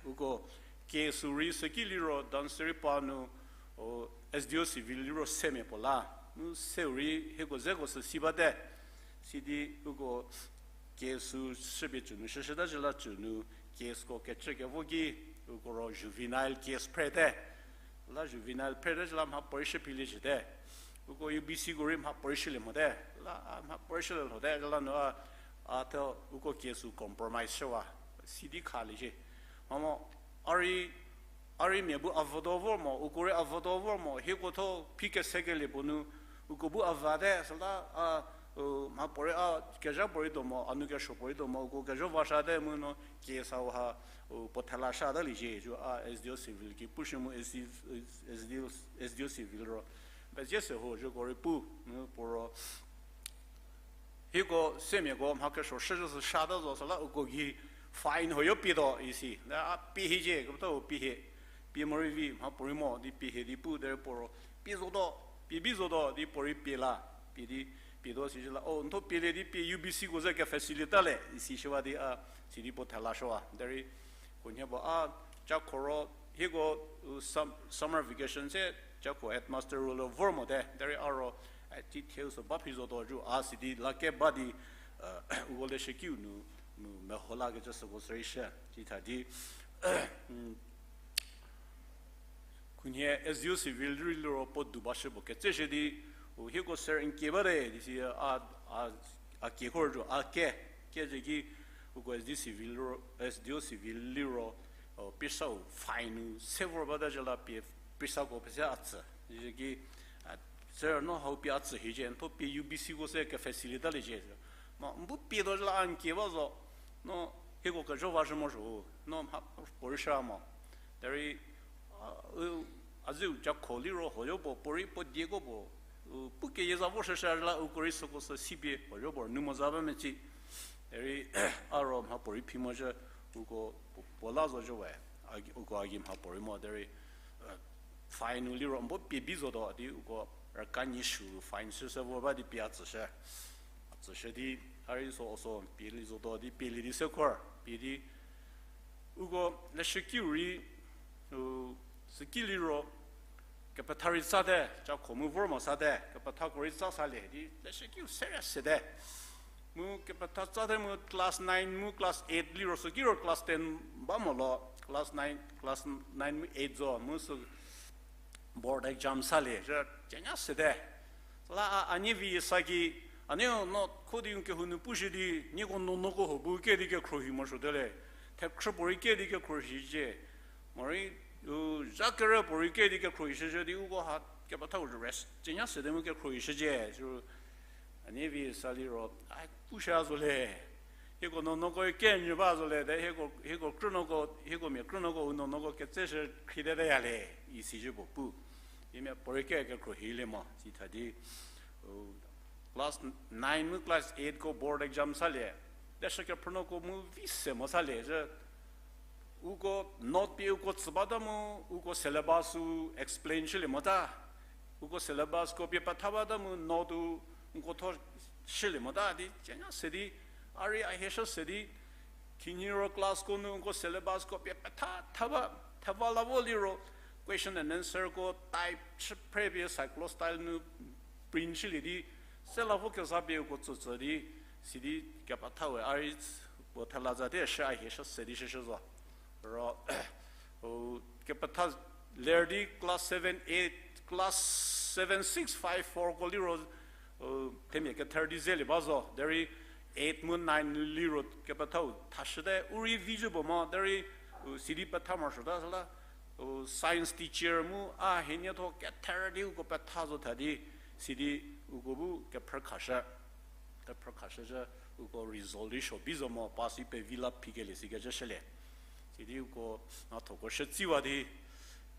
uko case u rei süki liro Dhansiri pa nu, o, S D O civil liro semia puo la, mu seu rei hieko zeko sü si bate, sidi uko case u shüpie cü nu shüshüta cü la cü nu caseko kecü kevo ki uko ro juvenile case phrete. La juvenile phrete cü la mhapuorei shüphilie shüte. Uko U B Cko rei mhapuorei shülie mote. La a mhapuorei shülie lhote cü la nu a, a thuo uko case u compromise shüwa sidi khaliecie. Mamo, a rei, a rei mia bu a vüdo vor mo, uko rei a vüdo vor mo, hieko thuo phi kesekelie puo nu uko bu a vate süla a, mhapuorei a kezha puorei do mo, a nou kesuo puorei do mo, uko kezho vashüte mu no case hau ha u puo thela shütaliecie cü a S D O civil ki pushü mu S D O civil ro pezie se ho cüko rei pu, mu puo ro hieko semiako mha kesuo shüzhü sü shüta zo süla uko gei fine huoyo pie tuo isi. A pie hiecie, kepethau pie hie. Pie morei vi mhapuorei mo di pie hie di pu derei puo ro pie zotuo, pie bi zotuo di puorei pie la, pie di, pie tuo sicü la, o, n thuo pielie di pie U B Cko ze kefacilitate le isi shüwa di a sidi puo thela shüwa derei khunhie puo a, cakho ro, hieko u summer vacation se cakho headmaster role vor mote derei a ro, a ti theu sü ba phi zotuo cü a sidi lake ba di, uko leshükiu nu, nu meho lakecü süko sürei shü, titha di khunhie S D O civil rei liro puo du bashü puo ketseshü di, u hieko ser n kie bate di si a, a, a kie khor cü a ke, kecü ki uko S D civil, S D O civil liro, o, paisau fine nu se vor bata cü la pie paisako pese a tsü. Ki, a, ser no hau pie a tsü hiecie, n thuo pie U B Cko se kefacilitaliecie. Ma n bu pie tuo cü la a n kie ba zo, no hieko kezho vashü morosuo, no mhapuorei shü mo. Derei, a, u, a zeu cakho liro huoyo puo, puorei puo dieko puo, u, pu keyie za vo shüshü la uko rei süko sü sipie huoyo puo nu mo za ba mecie. Derei, a ro mhapuorei phi mo zhü, uko puo, puo la zo zhü we, a, uko a gei mhapuorei mo derei, fine nu liro n bu pie bi zotuo di uko raka nyi sü fine süsü vo ba di pie a tsüshü. A tsüshü di, a rei so oso pielie zotuo di pielie di se khor pie di uko leshükiu rei, u, süki liro kepetha rei tsate, cakho mu vor mo sate, kepethako rei tsa salie di leshükiu serie sete. Mu kepetha tsate mu class nine mu class eight liro süki ro class ten ba mo lo, class nine, class nine mu eight zo mu sü board exam salie zhü cünya sete. La a, a nievi sa ki, a nieu no kho di n kehou nu pushü di nieko nuonuoko huo bu ke di kekhruohi morosuote le, thekhrü puorei ke di kekhruohicie. Morei, u, zha kere puorei ke di kekhruohi shüzhü di uko ha kepethau rest cünya sete mu kekhruohi shücie. Sü a nievi sa liro, a pushü zo le. Hieko nuonuoko kenyü ba zo le, de hieko, hieko krünuoko, hieko mia krünuoko u nuonuoko ketseshü khrietaya le, isi zhü puo pu. Imia puorei ke kekhruohilie mo, sitha di, u, class nine mu class eightko board exam salie, leshü kephrünuoko mu vi se mo salie zhü, uko note pie uko tsü bata mu, uko syllabus u explain shülie mota. Uko syllabusko pie petha bata mu note u nko tho shülie mota di cünya se di, a rei a hie shü se di, khinhie ro classko nu nko syllabusko pie petha tha ba, theva la vo liro, question and answerko type chü phre pie cyclostyle nu print shülie di, se la vo keza pie uko tsütsü di, sidi kepetha we a rei puo thela za te shü a hie shü se di shüshü zo. Ro, u, kepetha ler di class seven, eight, class seven, six, five, fourko liro, u, themia kether di zelie ba zo. Derei eight mu nine liro kepethau thashüte, u rei vi zhü puo mo, derei, u, sidi petha morosuota süla, u, science teacher mu a hienietho kether di uko petha zo tha di, sidi uko bu kephrü khashü. Kephrü khashü zhü, uko result rei suo bi zo mo, pass rei pevi la phikelie sikecü shülie. Sidi uko mhathoko shütsiwa di,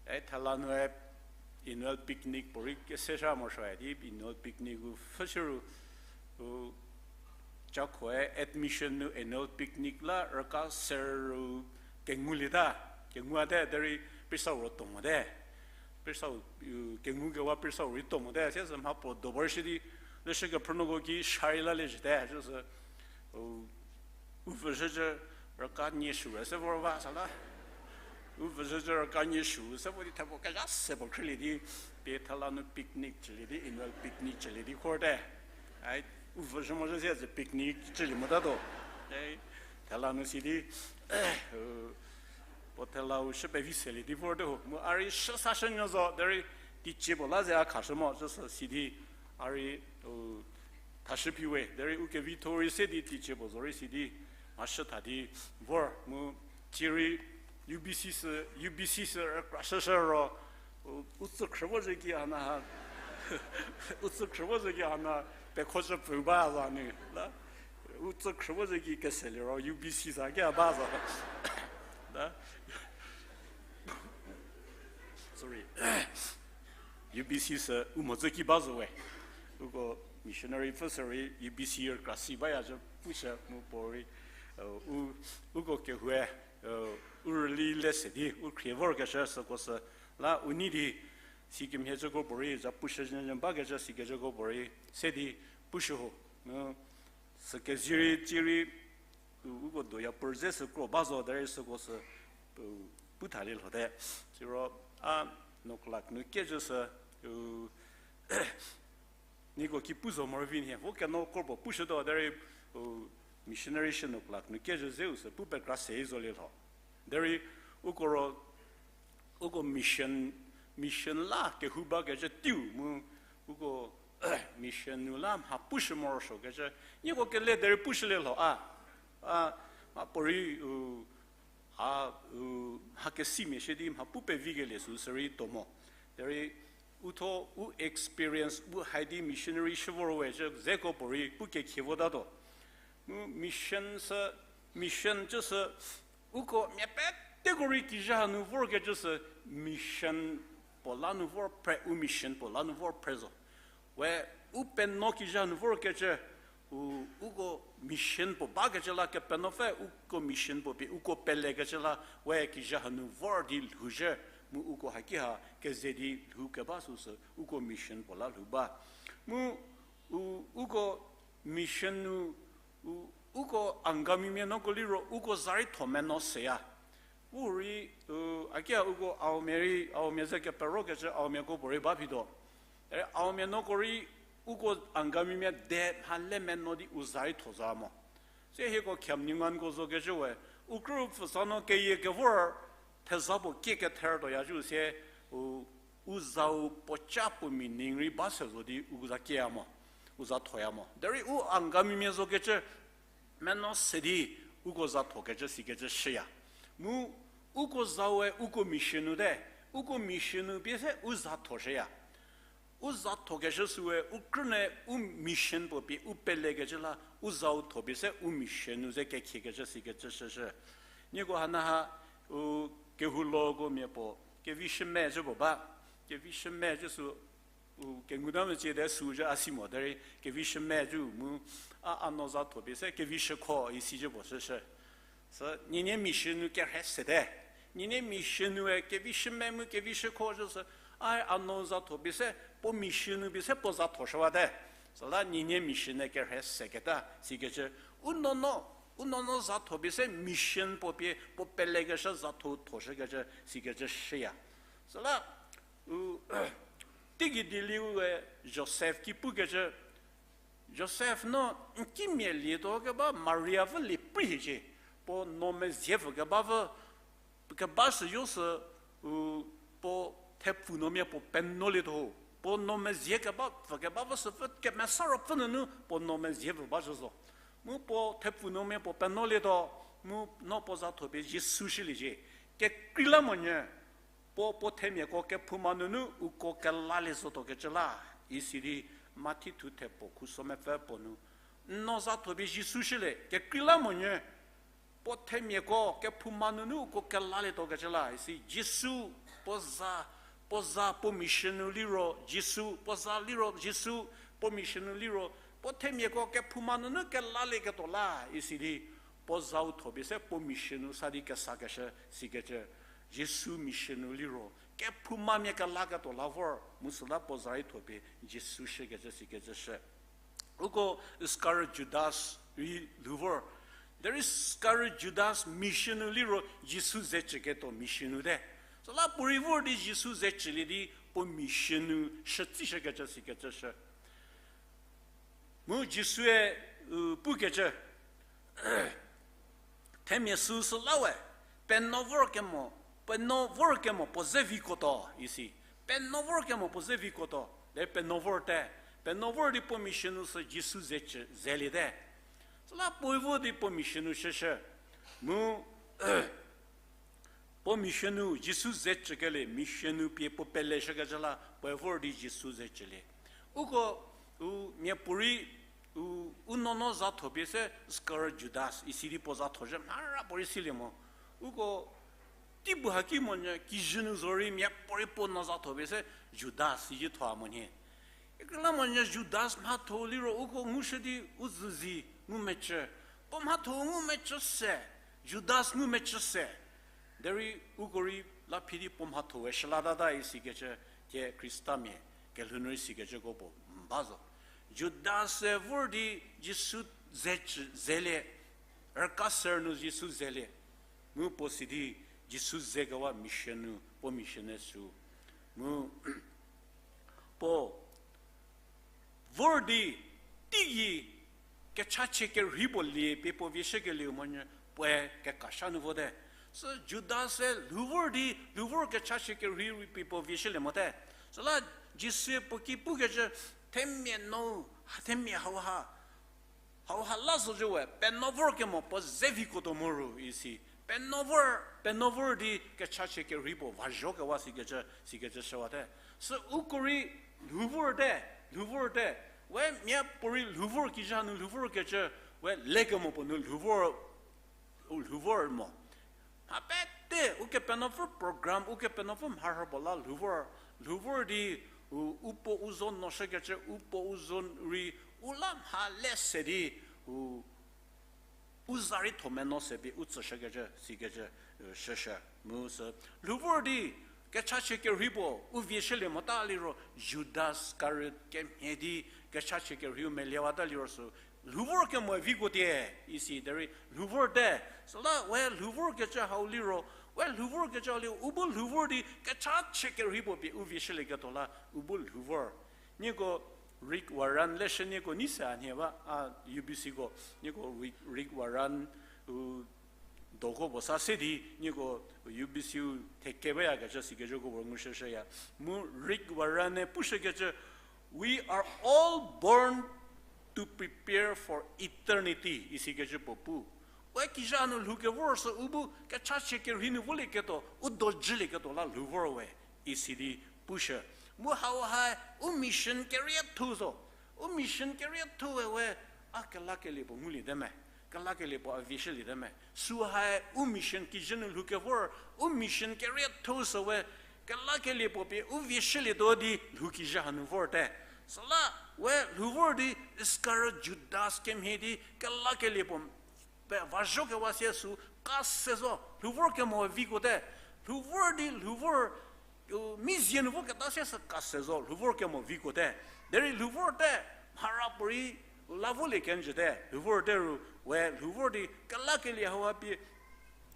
e thela nue annual picnic puorei kese sha morosuoe di annual picnic u pfhüshü ru, u, Chakhoe admission nu annual picnic la rüka seru kengulieta, kenguate derei prisa ro to mote. Prisa, u, kengukewa prisa rei to mote. Siesü mha puo dobar shi di, leshü kephrünuoko ki shari la le jüte. Süsü, u, u vüzhüzhü rüka nie shu se vor ba sala. U vüzhüzhü rüka nie shu se vor di thepuo kezha se puo khrülie di, pie thela nu picnic chülie di, annual picnic chülie di khorte. Ai, u vüzhü mozhü siezü picnic chülie motatuo. Ai, thela nu si di, u, puo thela u shü pevi selie di vorte ho. Mu a rei shü sashünyü zo, derei teicie puo la ze a khashü mo, süsü si di, a rei, u, thashü phi we, derei u kevitho rei se di teicie puo zo rei si di, mhashü tha di vor, mu cie rei U B C sü, U B C sü rükrashüshü ro, u, u tsükhrü vo zhü ki hana ha, u tsükhrü vo zhü ki hana, pekhoshü pfü ba za nu, la, u tsükhrü vo zhü ki keselie ro, U B C sa ki a ba zo. La, sorry. U B C sü u mhodzü ki ba zo we. Uko missionary pfü sü rei U B C rükra si baya zhü pushü mu puo rei, u, uko kehoue, u rüli le se di, u khrie vorkeshü süko sü, la u nei di, si kemhiecüko puorei, za pushü zhü bakecü sikecüko puorei, se di, pushü ho. Mu, sü kezie rei, cie rei, u, uko doya puo ze sü kro ba zo derei süko sü, u, pu thalie lhote. Siro, a, no clock nu kezhü sü, u, nieko ki pu zo morei vi nhie, vo keno kro puo pushütuo derei, u, missionary shü no clock nu kezhü zeu sü pu pekra se zolie lho. Derei, uko ro, uko mission, mission la kehou bakecü teiu mu, uko, mission nu la mha pushü morosuokecü, nieko kele derei pushülie lho a, a, mha puorei, u, a, u, mha kesimia shü di mha pu pevikelie sü sürei to mo. Derei, u tho, u experience, u hai di missionary shü vor we zhü zeko puorei pu kekhie votatuo. Mu mission sü, mission cü sü, uko mia peteko rei kija hanu vorkecü sü mission puo la nu vor phre, u mission puo la nu vor phre zo. We u penuo kija hanu vorkecü, u, uko mission puo bakecü la kepenuopfü uko mission puo pie uko pelekecü la we kija hanu vor di lhouzhü, mu uko haki ha keze di lhou keba süsü uko mission puo la lhou ba. Mu u, uko mission nu, u, uko Angamimia nuoko liro uko za rei tho menuo seya. U rei, u, akia uko Aomia rei, Aomia ze keperokecü Aomiako puorei ba phituo. E, Aomia nuoko rei uko Angamimia de mha le menuo di u za rei tho za mo. Sie hieko Khiamniunganko zokecü we, u krü pfü sa no keyie kevor theza puo kie kethertuoya zhü sie, u, u zau puoca puo meaning rei ba se zo di u za kieya mo, u za thoya mo. Derei u Angamimia zokecü menuo se di uko za thokecü sikecü shüya. Mu uko zaue uko mission nu te, uko mission nu pie se u za thoshüya. U za thokeshü süe u krünyü u mission puo pie u pelekecü la u zau tho pie se u mission nu ze kekhiekecü sikecü shüshü. Nieko hana ha, u, kehou loko mia puo kevishüme zhü puo ba, kevishüme zhü sü, u, kenguta mecie te sü zhü a si mo derei kevishüme zhü mu, a, a nuo za tho pie se kevishükho isi zhü puo shüshü. Sü, nienie mission nu kerhe sete. Nienie mission nue kevishüme mu kevishükho zhü sü, ai a nuo za tho pie se, puo mission nu pie se puo za thoshüwate. Süla nienie mission-e kerhe seketa sikecü, u nuonuo, u nuonuo za tho pie se mission puo pie puo pelekeshü za tho thoshükecü sikecü shüya. Süla, u, teigei dieliue Josef ki pukecü, Josef no n kimia lietuo keba Maria vü lie prei hiecie, puo nuo mezie pfü keba vü, keba shüyo sü, u, puo thepfu nuomia puo penuolietuo ho, puo nuo mezie keba pfü keba vü süpfü kemesa ruopfü nunu puo nuo mezie pfü ba zhü zo. Mu puo thepfu nuomia puo penuolietuo, mu no puo za tho pie Jisu shüliecie. Kekreilamonyü, puo, puo themiako kephouma nunu uko kelalie zotuokecü la, isi di Mathi thuthe puo khuso mepfü puo nu. N nuo za tho pie Jisu shülie, kekreilamonyü, puo themiako kephouma nunu uko kelalietuokecü la, isi Jisu, puo za, puo za puo mission nu liro Jisu, puo za liro Jisu, puo mission nu liro, puo themiako kephouma nunu kelalieketuo la, isi di puo zau thopie se puo mission nu sa di kesakeshü sikecü, Jisu mission nu liro kephoumamia kelaketuo la vor mu süla puo za rei thopie Jisu shükecü sikecü shü. Uko Iskariot Judas rei lhou vor. Derei Iskariot Judas mission nu liro Jisu ze cüketuo mission nu te. Süla puorei vor di Jisu ze cülie di puo mission nu shütsishükecü sikecü shü. Mu Jisue, u, pukecü, themia süu süla we, penuo vorkemo, penuo vorkemo puo ze vikuotuo, isi. Penuo vorkemo puo ze vikuotuo, de penuo vorte. Penuo vor di puo mission nu sü Jisu ze cü, zeliete. Süla puoe vo di puo mission nu shüshü. Mu, puo mission nu Jisu ze cükelie, mission nu pie puo peleshükecü la puoe vor di Jisu ze cülie. Uko, u, miapuorei, u, u nuonuo za thopie se Iskariot Judas isi di puo za thozhü mhara puorei silie mo. Uko tei bu haki monyü kijü nu zorei miapuorei puo nuo za thopie se Judas isi tho monyü. Kekreilamonyü Judas mhatho liro uko ngushü di u züzi ngumecü. Puo mhatho ngumecü se, Judas ngumecü se. Derei uko rei la phi di puo mhatho we shülatata isikecü, thie Khristamia kelhou nu rei sikecüko puo mba zo. Judas-e vor di Jisu ze cü, zelie, rüka ser nu Jisu zelie. Mu puo si di Jisu zekewa mission nu, puo mission-e sü. Mu puo vor di teigei kechachie kerhei puo lie pie puo vie shükelieu monyü puoe kekasha nu vote. Sü Judas-e lhou vor di, lhou vor kechachie kerhei rei pie puo vie shülie mote. Süla Jisue puo ki pukecü, themia no, themia hauha, hauha la zo zhü we, penuo vorkemo puo ze vikuotuo mo ru isi. Penuo vor, penuo vor di kechachie kerhei puo va zhokewa sikecü, sikecü shüwate. Sü uko rei lhou vorte, lhou vorte. We miapuorei lhou vor kijü nu lhou vorkecü, we lekemo puo nu lhou vor, u lhou vor mo. Mha pete, Ukepenuopfü program, Ukepenuopfü mharhü puo la lhou vor, lhou vor di, u, u puo u zo no shükecü, u puo u zo rei, u la mha le se di, u, u za rei tho meno se pie u tsüshükecü, sikecü, u, shüshü. Mu sü, lhou vor di, kechachie kerhei puo, u vie shülie mota liro, Judas Iskariot kemhie di, kechachie kerheiu meliewata liro sü, lhou vorkemo vikuotie, isi derei lhou vorte. Süla we lhou vorkecü hau liro, we lhou vorkecü hau liro, u bu lhou vor di kechachie kerhei puo pie u vie shülieketuo la, u bu lhou vor. Nieko Rick Warren leshü nieko nei se a nhie ba, a U B C ko, nieko Rick, Rick Warren, u, doko puo sa se di, nieko U B C u theke bayakecü sikecüko puo ngushüshüya. Mu Rick Warren-e pushükecü, We are all born to prepare for eternity, isikecü puo pu. We kijü nu lhou kevor sü u bu kechachie kerhei nu volieketuo, u dojülieketuo la lhou vor we, isi di pushü. Mu hauha u mission kerietho zo. U mission kerietho we we, a kelakelie puo nguliete me. Kelakelie puo a vie shüliete me. Süha u mission kijü nu lhou kevor, u mission kerietho sü we, kelakelie puo pie u vie shülietuo di lhou kijü hanu vorte. Süla we lhou vor di Iskariot Judas kemhie di kelakelie puo pe va zhokewa sie sü ka se zo, lhou vorkemo vikuote, lhou vor di lhou vor, u, mi zie nu voketa sie sü ka se zo, lhou vorkemo vikuote. Derei lhou vorte, mhara puorei la volie kenjüte, lhou vorte ru, we lhou vor di kelakelie hauha pie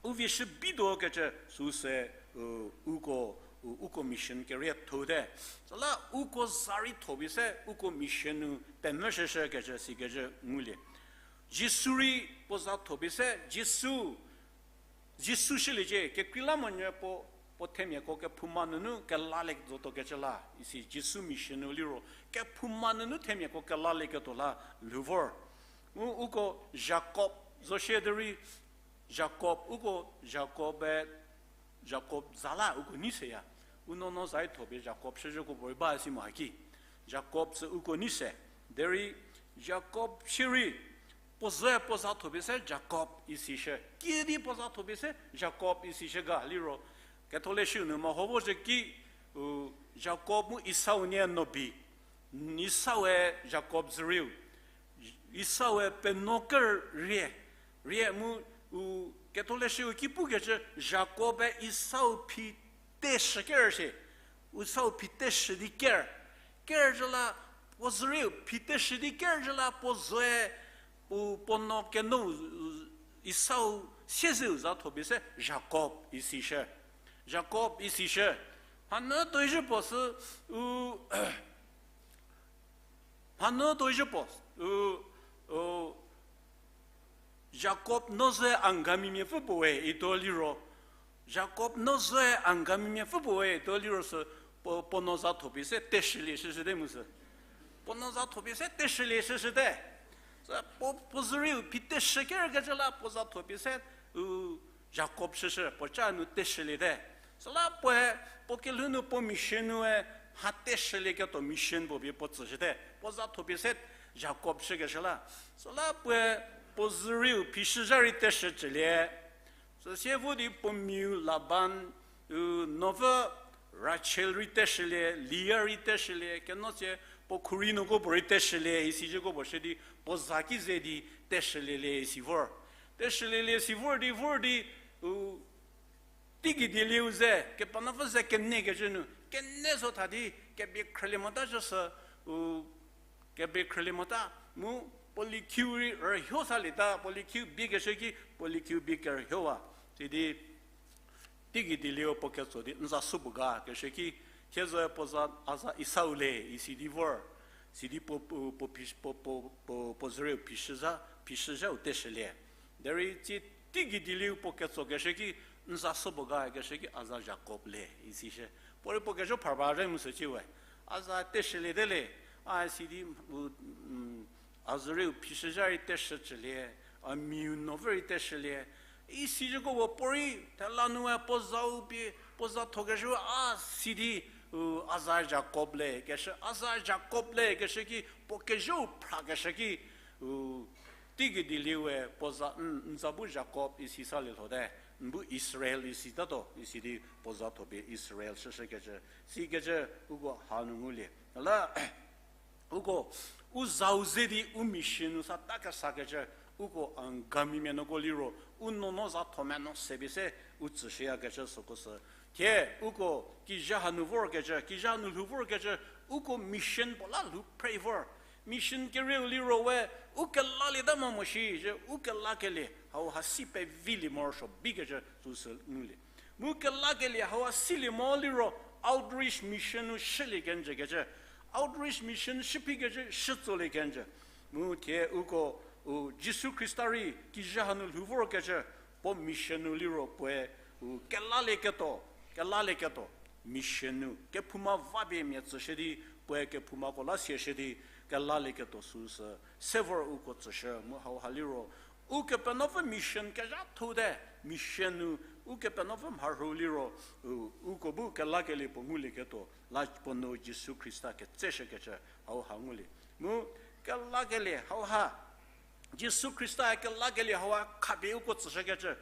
u vie shü bituo kecü sü se, u, uko, u, uko mission keriethote. Süla uko za rei thopie se, uko mission nu pemvüshüshükecü sikecü ngulie. Jisu rei puo za thopie se, Jisu, Jisu shüliecie, kekreilamonyü puo, puo themiako kephouma nunu kelalie zotuokecü la, isi Jisu mission nu liro, kephouma nunu themiako kelalieketuo la lhou vor. U, uko Jakob zo shie derei, Jakob, uko Jakob-e, Jakob za la uko nei seya. U nuonuo za rei thopie Jakob shüzhüko puorei ba si mo haki. Jakob sü uko nei se. Derei Jakob shierei, puo zü puo za thopie se Jakob isi shü. Kiüdi puo za thopie se Jakob isi shü ga liro, ketholeshü nu meho vo zhü ki, u, Jakob mu Esau nie nobi. Esau-e Jakob züriu. Esau-e penuo ker rie, rie mu u ketholeshüu ki pukecü Jakob-e Esau phi teshü ker shie, Esau phi teshü di ker, ker zhü la puo züriu phi teshü di ker zhü la puo zoe, u puo nuo kenu, Esau siezeu za thopie se Jakob isishü. Jakob isishü. Mhanu tuoi zhü puo sü, u, mhanu tuoi zhü puo, u, u, Jakob nuo zoe Angamimia pfü puo we ituo liro, Jakob nuo zoe Angamimia pfü puo we ituo liro sü, puo, puo nuo za thopie se teshülie shüshüte mu sü. Puo nuo za thopie se teshülie shüshüte. Sü puo, puo züriu phi teshü kerkecü la puo za thopie se, u, Jakob shüshü, puo ca nu teshüliete. Süla puoe, puo kelhou nu puo mission nue, mha teshülieketuo mission puo pie puo tsüshüte. Puo za thopie se Jakob shükeshü la. Süla puoe, puo züriu phi shüzha rei teshücülie. Süsie vo di puo miu Laban, u, nuopfü Rachel rei teshülie, Lia rei teshülie, keno tsie puo khurei nuoko puo rei teshülie, isicüko puo shü di, puo za ki ze di teshülielie isi vor. Teshülielie si vor di, vor di, u, teigei dielieu ze, Kepenuopfü ze kenekecü nu, kene zo tha di, kebie khrülie mota zhü sü, u, kebie khrülie mota, mu puo liekhiu rei rühio salieta, puo liekhiu biekeshü ki, puo liekhiu bie kerhiowa. Sidi, teigei dielieu puo ketso di n za supuo ga keshü ki, thie zoe puo za, a za Esau le, isi di vor, sidi puo, puo, puo, puo, puo züriu phi shüzha, phi shüzhau teshülie. Derei tsie teigei dielieu puo ketso keshü ki, n za supuo ga keshü ki, a za Jakob le, isishü. Puorei puo kejo phar ba zhü mu sü ci we. A za teshüliete le, a sidi, u, a züriu phi shüzha rei teshücülie, a miu nuopfü rei teshülie. Isicüko puo puorei thela nue puo zau pie, puo za thokeshü a sidi, u, a za Jakob le keshü, a za Jakob le keshü ki, puo kejo phrakeshü ki, u, teigei dielieu we puo za, n, n za bu Jakob isi salie lhote, n bu Israel isi tato, isi di puo za thopie Israel shüshükecü, sikecü uko hanu ngulie. La, uko, u zau ze di u mission nu sa ta kesakecü, uko Angamimia nuoko liro, u nuonuo za tho menuo se pie se, u tsüshüyakecü süko sü. Thie, uko, kizha hanu vorkecü, kizha hanu lhou vorkecü, uko mission puo la lhou phre vor. Mission kerieu liro we, u kelalieta mo mo shi, zhü u kelakelie, hauha si pevilie morosuo bikecü süsü ngulie. Mu kelakelie hauha silie mo liro outreach mission nu shülie kenjü kecü, outreach mission shüphikecü shütsolie kenjü. Mu thie uko, u Jisu Khrista rei kizha hanu lhou vorkecü, puo mission nu liro puoe, u kelalieketuo, kelalieketuo, mission nu, kephouma va pie mia tsüshü di, puoe kephoumako la siashü di, kelalieketuo süsü, se vor uko tsüshü, mu hauha liro, Ukepenuopfü mission kezhathote, mission nu, Ukepenuopfü mharhü liro, u, uko bu kelakelie puo ngulieketuo, la puo nuo Jisu Khrista ketseshükecü, hauha ngulie. Mu kelakelie hauha, Jisu Khrista kelakelie hauha khapie uko tsüshükecü,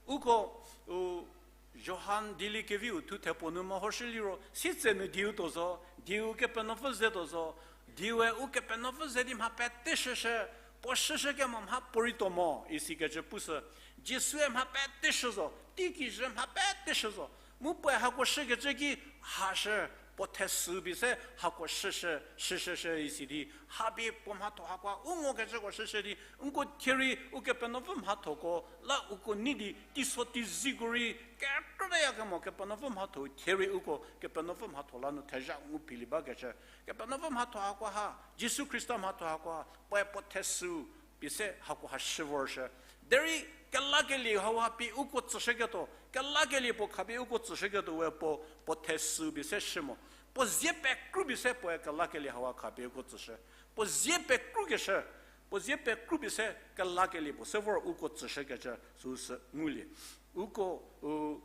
uko, u, Johan Dieliekeviu thuthe puo nu mehoshü liro, sitse nu dieu tuo zo, dieu Ukepenuopfü ze tuo zo, dieue Ukepenuopfü ze di mha pete shüshü, puo shüshü kemo mha puorei tuo mo, isikecü pushü. Jisue mha pete shü zo, teikijü mha pete shü zo. Mu puoe hako shükecü ki hashü, puo thesü pie se hako shüshü, shüshüshü isi di, hapie puo mhatho hakoa u ngokecüko shüshü di, nko thierei Ukepenuopfü mhathoko la uko nei di, teiso teiziko rei, kekrütaya kemo Kepenuopfü mhatho thierei uko Kepenuopfü mhatho la nu thezha ngu philie bakecü. Kepenuopfü mhatho hakoha, Jisu Khrista mhatho hakoha, puoe puo thesü pie se hakoha shü vorshü. Derei kelakelie hauha pie uko tsüshüketuo, kelakelie puo khapie uko tsüshüketuo we puo, puo thesü pie se shü mo. Puo zie pekru pie se puoe kelakelie hauha khapie uko tsüshü. Puo zie pekrukeshü, puo zie pekru pie se kelakelie puo se vor uko tsüshükecü süsü ngulie. Uko, u,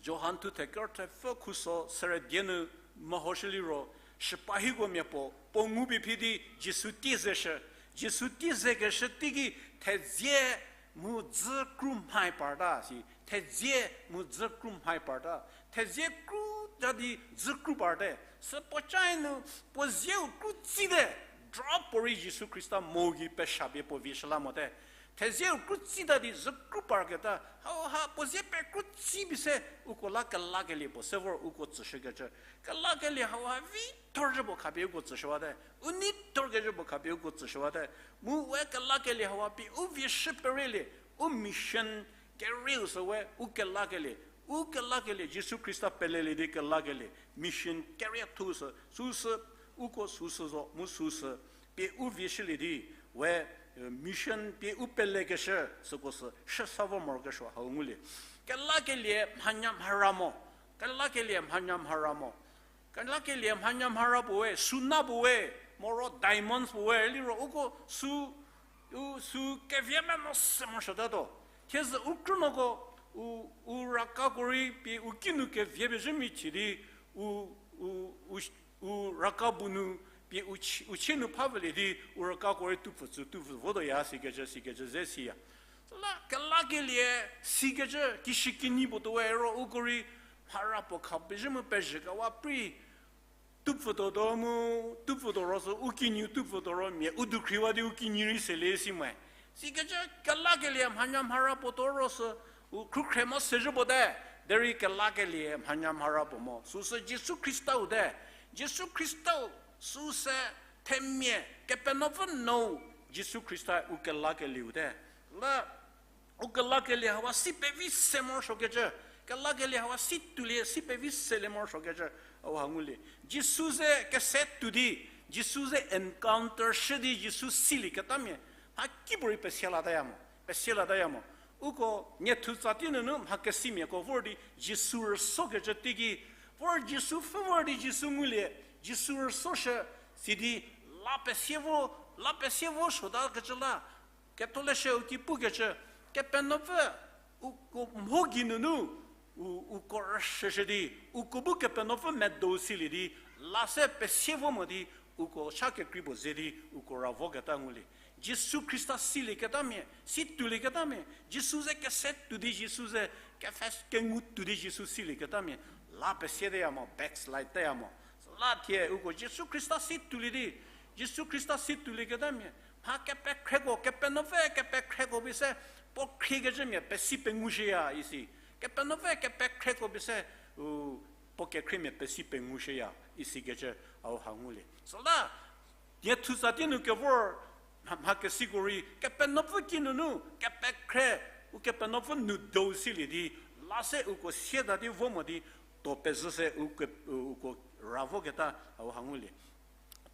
Johan thuthe kerü thepfü khuso sere die nu mehoshü liro, shüpahiko mia puo, puo ngupie phi di Jisu tie zeshü. Jisu tie zekeshü teiki thezie mu dzü kru mhai parta si, thezie mu dzü kru mhai parta. Thezie kru ja di dzü kru parte. Sü puo cae nu puo zieu kru tsite. Drapo rei Jisu Khrista mo gei pesha pie puo vie shüla mote. Thezieu krutsita di zükru parketa hauha puo zie pekrutsipie se uko la kelakelie puo se vor uko tsüshükecü. Kelakelie hauha vithor zhü puo khapie uko tsüshüwate. U neithor kezhü puo khapie uko tsüshüwate. Mu we kelakelie hauha pie u vie shü perelie, u mission kerieu sü we u kelakelie, u kelakelie, Jisu Khrista pelelie di kelakelie, mission keriethu sü, süsü, uko süsü zo, mu süsü, pie u vie shülie di, we, mission pie u pelekeshü, süko sü, shüsa vo morokesuo hau ngulie. Kelakelie mhanya mhara mo, kelakelie mhanya mhara mo. Kelakelie mhanya mhara puo we, suna puo we, moro diamonds puo we, liro uko sü, u sü kevie meno se morosuotatuo. Thiezü u krünuoko, u, u rakako rei pie u kinu kevie pezhü michie di, u, u, u, u raka bu nu pie u chie, u chie nu phavelie di, u rakako rei tupfü tsü, tupfü votuoya sikecü, sikecü ze siya. Süla kelakelie sikecü, kishükinyi puo tuo we ro uko rei mhara puo kha pezhü mu pezhükewa pri, tupfütuo tuo mu, tupfütuo ro sü u kinyi tupfütuo ro mia u dukhriwa di u kinyi rei selie si moe. Sikecü kelakelie mhanya mhara puo tuo ro sü u khrukhre mo sezhü puo te, derei kelakelie mhanya mhara puo mo. Süsü Jisu Khristau te. Jisu Khristau süsü themia Kepenuopfü nou Jisu Khrista u kelakelieu te. La u kelakelie hawa si pevi se morosuokecü, kelakelie hawa si tuolie si pevi selie morosuokecü, hauha ngulie. Jisu ze kese tuo di, Jisu ze encounter shü di Jisu silieketamia, mhakipuorei pesie lataya mo, pesie lataya mo. Uko niethu tsatie nunu mha kesimiako vor di Jisu rüsokecü teiki, vor Jisu pfhü vor di Jisu ngulie, Jisu rüsoshü, sidi la pesie vo, la pesie vo suotakecü la, Ketholeshü u ki pukecü, Kepenuopfü uko mho gei nunu, u, uko rüshüshü di, uko bu Kepenuopfü medou silie di, la se pesie vo mo di, uko cha kekrei puo ze di, uko ra voketa ngulie. Jisu Khrista silieketamia, si tuolieketamia, Jisu ze kese tuo di Jisu ze, kepfhe kengu tuo di Jisu silieketamia, la pesieteya mo, backslide teya mo. Süla thie uko Jisu Khrista si tuolie di, Jisu Khrista si tuolieketamia, mha kepekhreko, Kepenuopfü kepekhreko pie se, puo khriekecümia pesi pengushüya isi. Kepenuopfü kepekhreko pie se, u, puo kekhriemia pesi pengushüya isikecü, hauha ngulie. Süla, niethu tsatie nu kevor, mha, mha kesiko rei, Kepenuopfü ki nunu, kepekhre, Ukepenuopfü nu dou silie di, la se uko sieta di vo mo di, tuo pezhü se uko, uko ra voketa, hauha ngulie.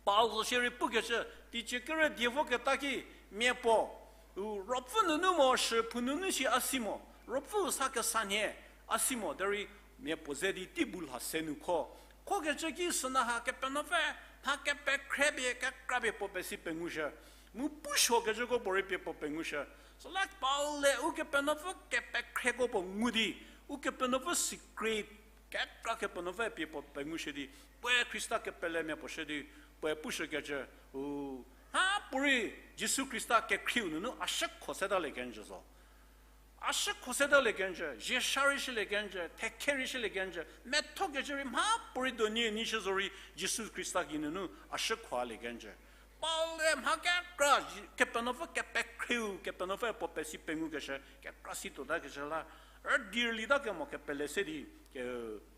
Paul zo shierei pukecü, teicie kere die voketa ki, mia puo, u, ruopfü nunu mo, shüphou nunu shi a si mo, ruopfü sa kesa nhie, a si mo, derei mia puo ze di tei bu lha se nu kho. Khokecü ki süna ha Kepenuopfü, mha kepekhre pie, kekra pie puo pesi pengushü. Mu pusuokecüko puorei pie puo pengushü. Süla Paul-e Ukepenuopfü kepekhreko puo ngu di, Ukepenuopfü secret, kekra Kepenuopfü pie puo pengushü di, puoe Khrista kepelemia puo shü di, puoe pushükecü, u, mhapuorei Jisu Khrista kekhrieu nunu a shükho setalie kenjü zo. A shükho setalie kenjü, ziesha rei shülie kenjü, thekhe rei shülie kenjü, methokecü rei mhapuorei donu ni shü zorei Jisu Khrista ki nunu a shükholie kenjü. Paul-e mha kekra, Kepenuopfü kepekhrieu, Kepenuopfü puo pesi pengukeshü, kekra si tuotakecü la, rüdirlita kemo kepele se di, ke,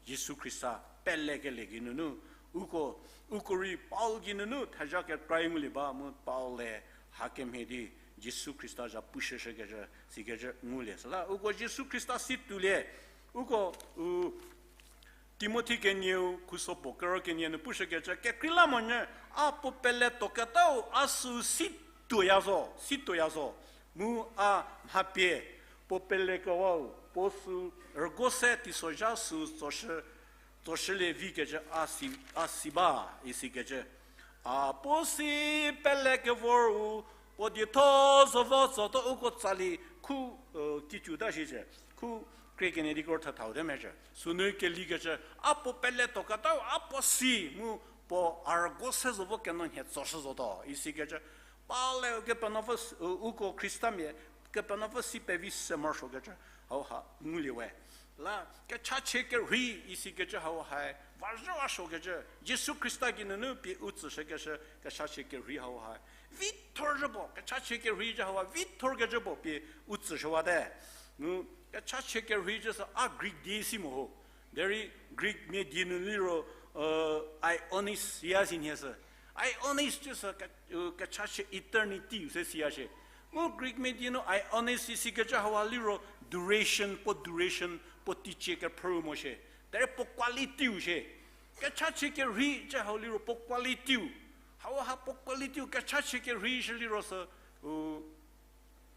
Jisu Khrista pelekelie geinunu, uko, uko rei Paul geinunu thezha kekra-i ngulie ba mu Paul-e hakemhie di Jisu Khrista zha pushüshükecü, sikecü ngulie. Süla uko Jisu Khrista si tuolie, uko, u, Timothi kenieu, khuso puo kero kenie nu pushükecü, kekreilamonyü, a puo pele tuoketau, a süu si tuoya zo, si tuoya zo. Mu a mhapie, puo pelekewau, puo süu rügo se teisozha süu tsoshü, tsoshülie vikecü a si, a si ba, isikecü. A puo si pelekevoru, puo dietho zo vo tsotuo uko tsali khu, e, kicüta shicü, khu krie kenie di kro thathau te mecü. Sünu kelikecü, a puo pele tuoketau, a puo si mu puo a rügo se zo vo keno nhie tsoshü zotuo, isikecü. Paul-e Ukepenuopfü, u, uko Khristamia, Kepenuopfü si pevi se morosuokecü, hauha ngulie we. La, kechachie kerhei isikecü hau hae, vazhü vashokecü, Jisu Khrista geinunu pie u tsüshükeshü kechachie kerhei hau hae. Vithor zhü puo, kechachie kerhei zhü hau ha, vithorkecü puo pie u tsüshüwate. Mu, kechachie kerhei zhü sü a Greek die si mo ho. Derei Greek mia die nu liro, Ionis ya si nhie sü. Ionis cü sü ke-, kechachie eternity se siya shie. Mu Greek mia die nu Ionis isikecü hau ha liro duration, puo duration, puo teicie kephrüu mo shie. Derei puo qualityu shie. Kechachie kerhei cü hau liro puo qualityu. Hau ha puo qualityu kechachie kerhei shü liro sü, u,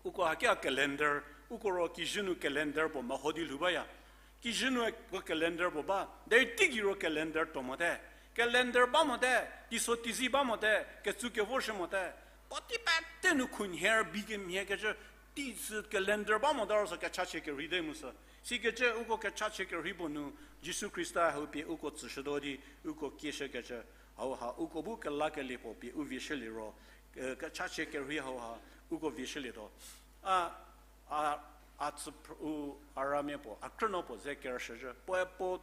uko haki a calendar, uko ro kijü nu calendar puo meho di lhou baya. Kijü nu puo calendar puo ba, derei teigei ro calendar tuo mote. Calendar ba mote, teiso teizie ba mote, ketsu kevoshü mote. Puotei pete nu khunhie rübei kemhiekecü, tei sü calendar ba mota ro sü kechachie kerhei te mu sü. Sikecü uko kechachie kerhei puo nu, Jisu Khrista hau pie uko tsüshütuo di, uko kieshükecü, hau ha uko bu kelakelie puo pie u vieshülie ro, kechachie kerhei hau ha, uko vieshülietuo. A, a, a tsüpr-, u, a ramia puo, a krünuo puo ze kerüshüzhü. Puoe puo,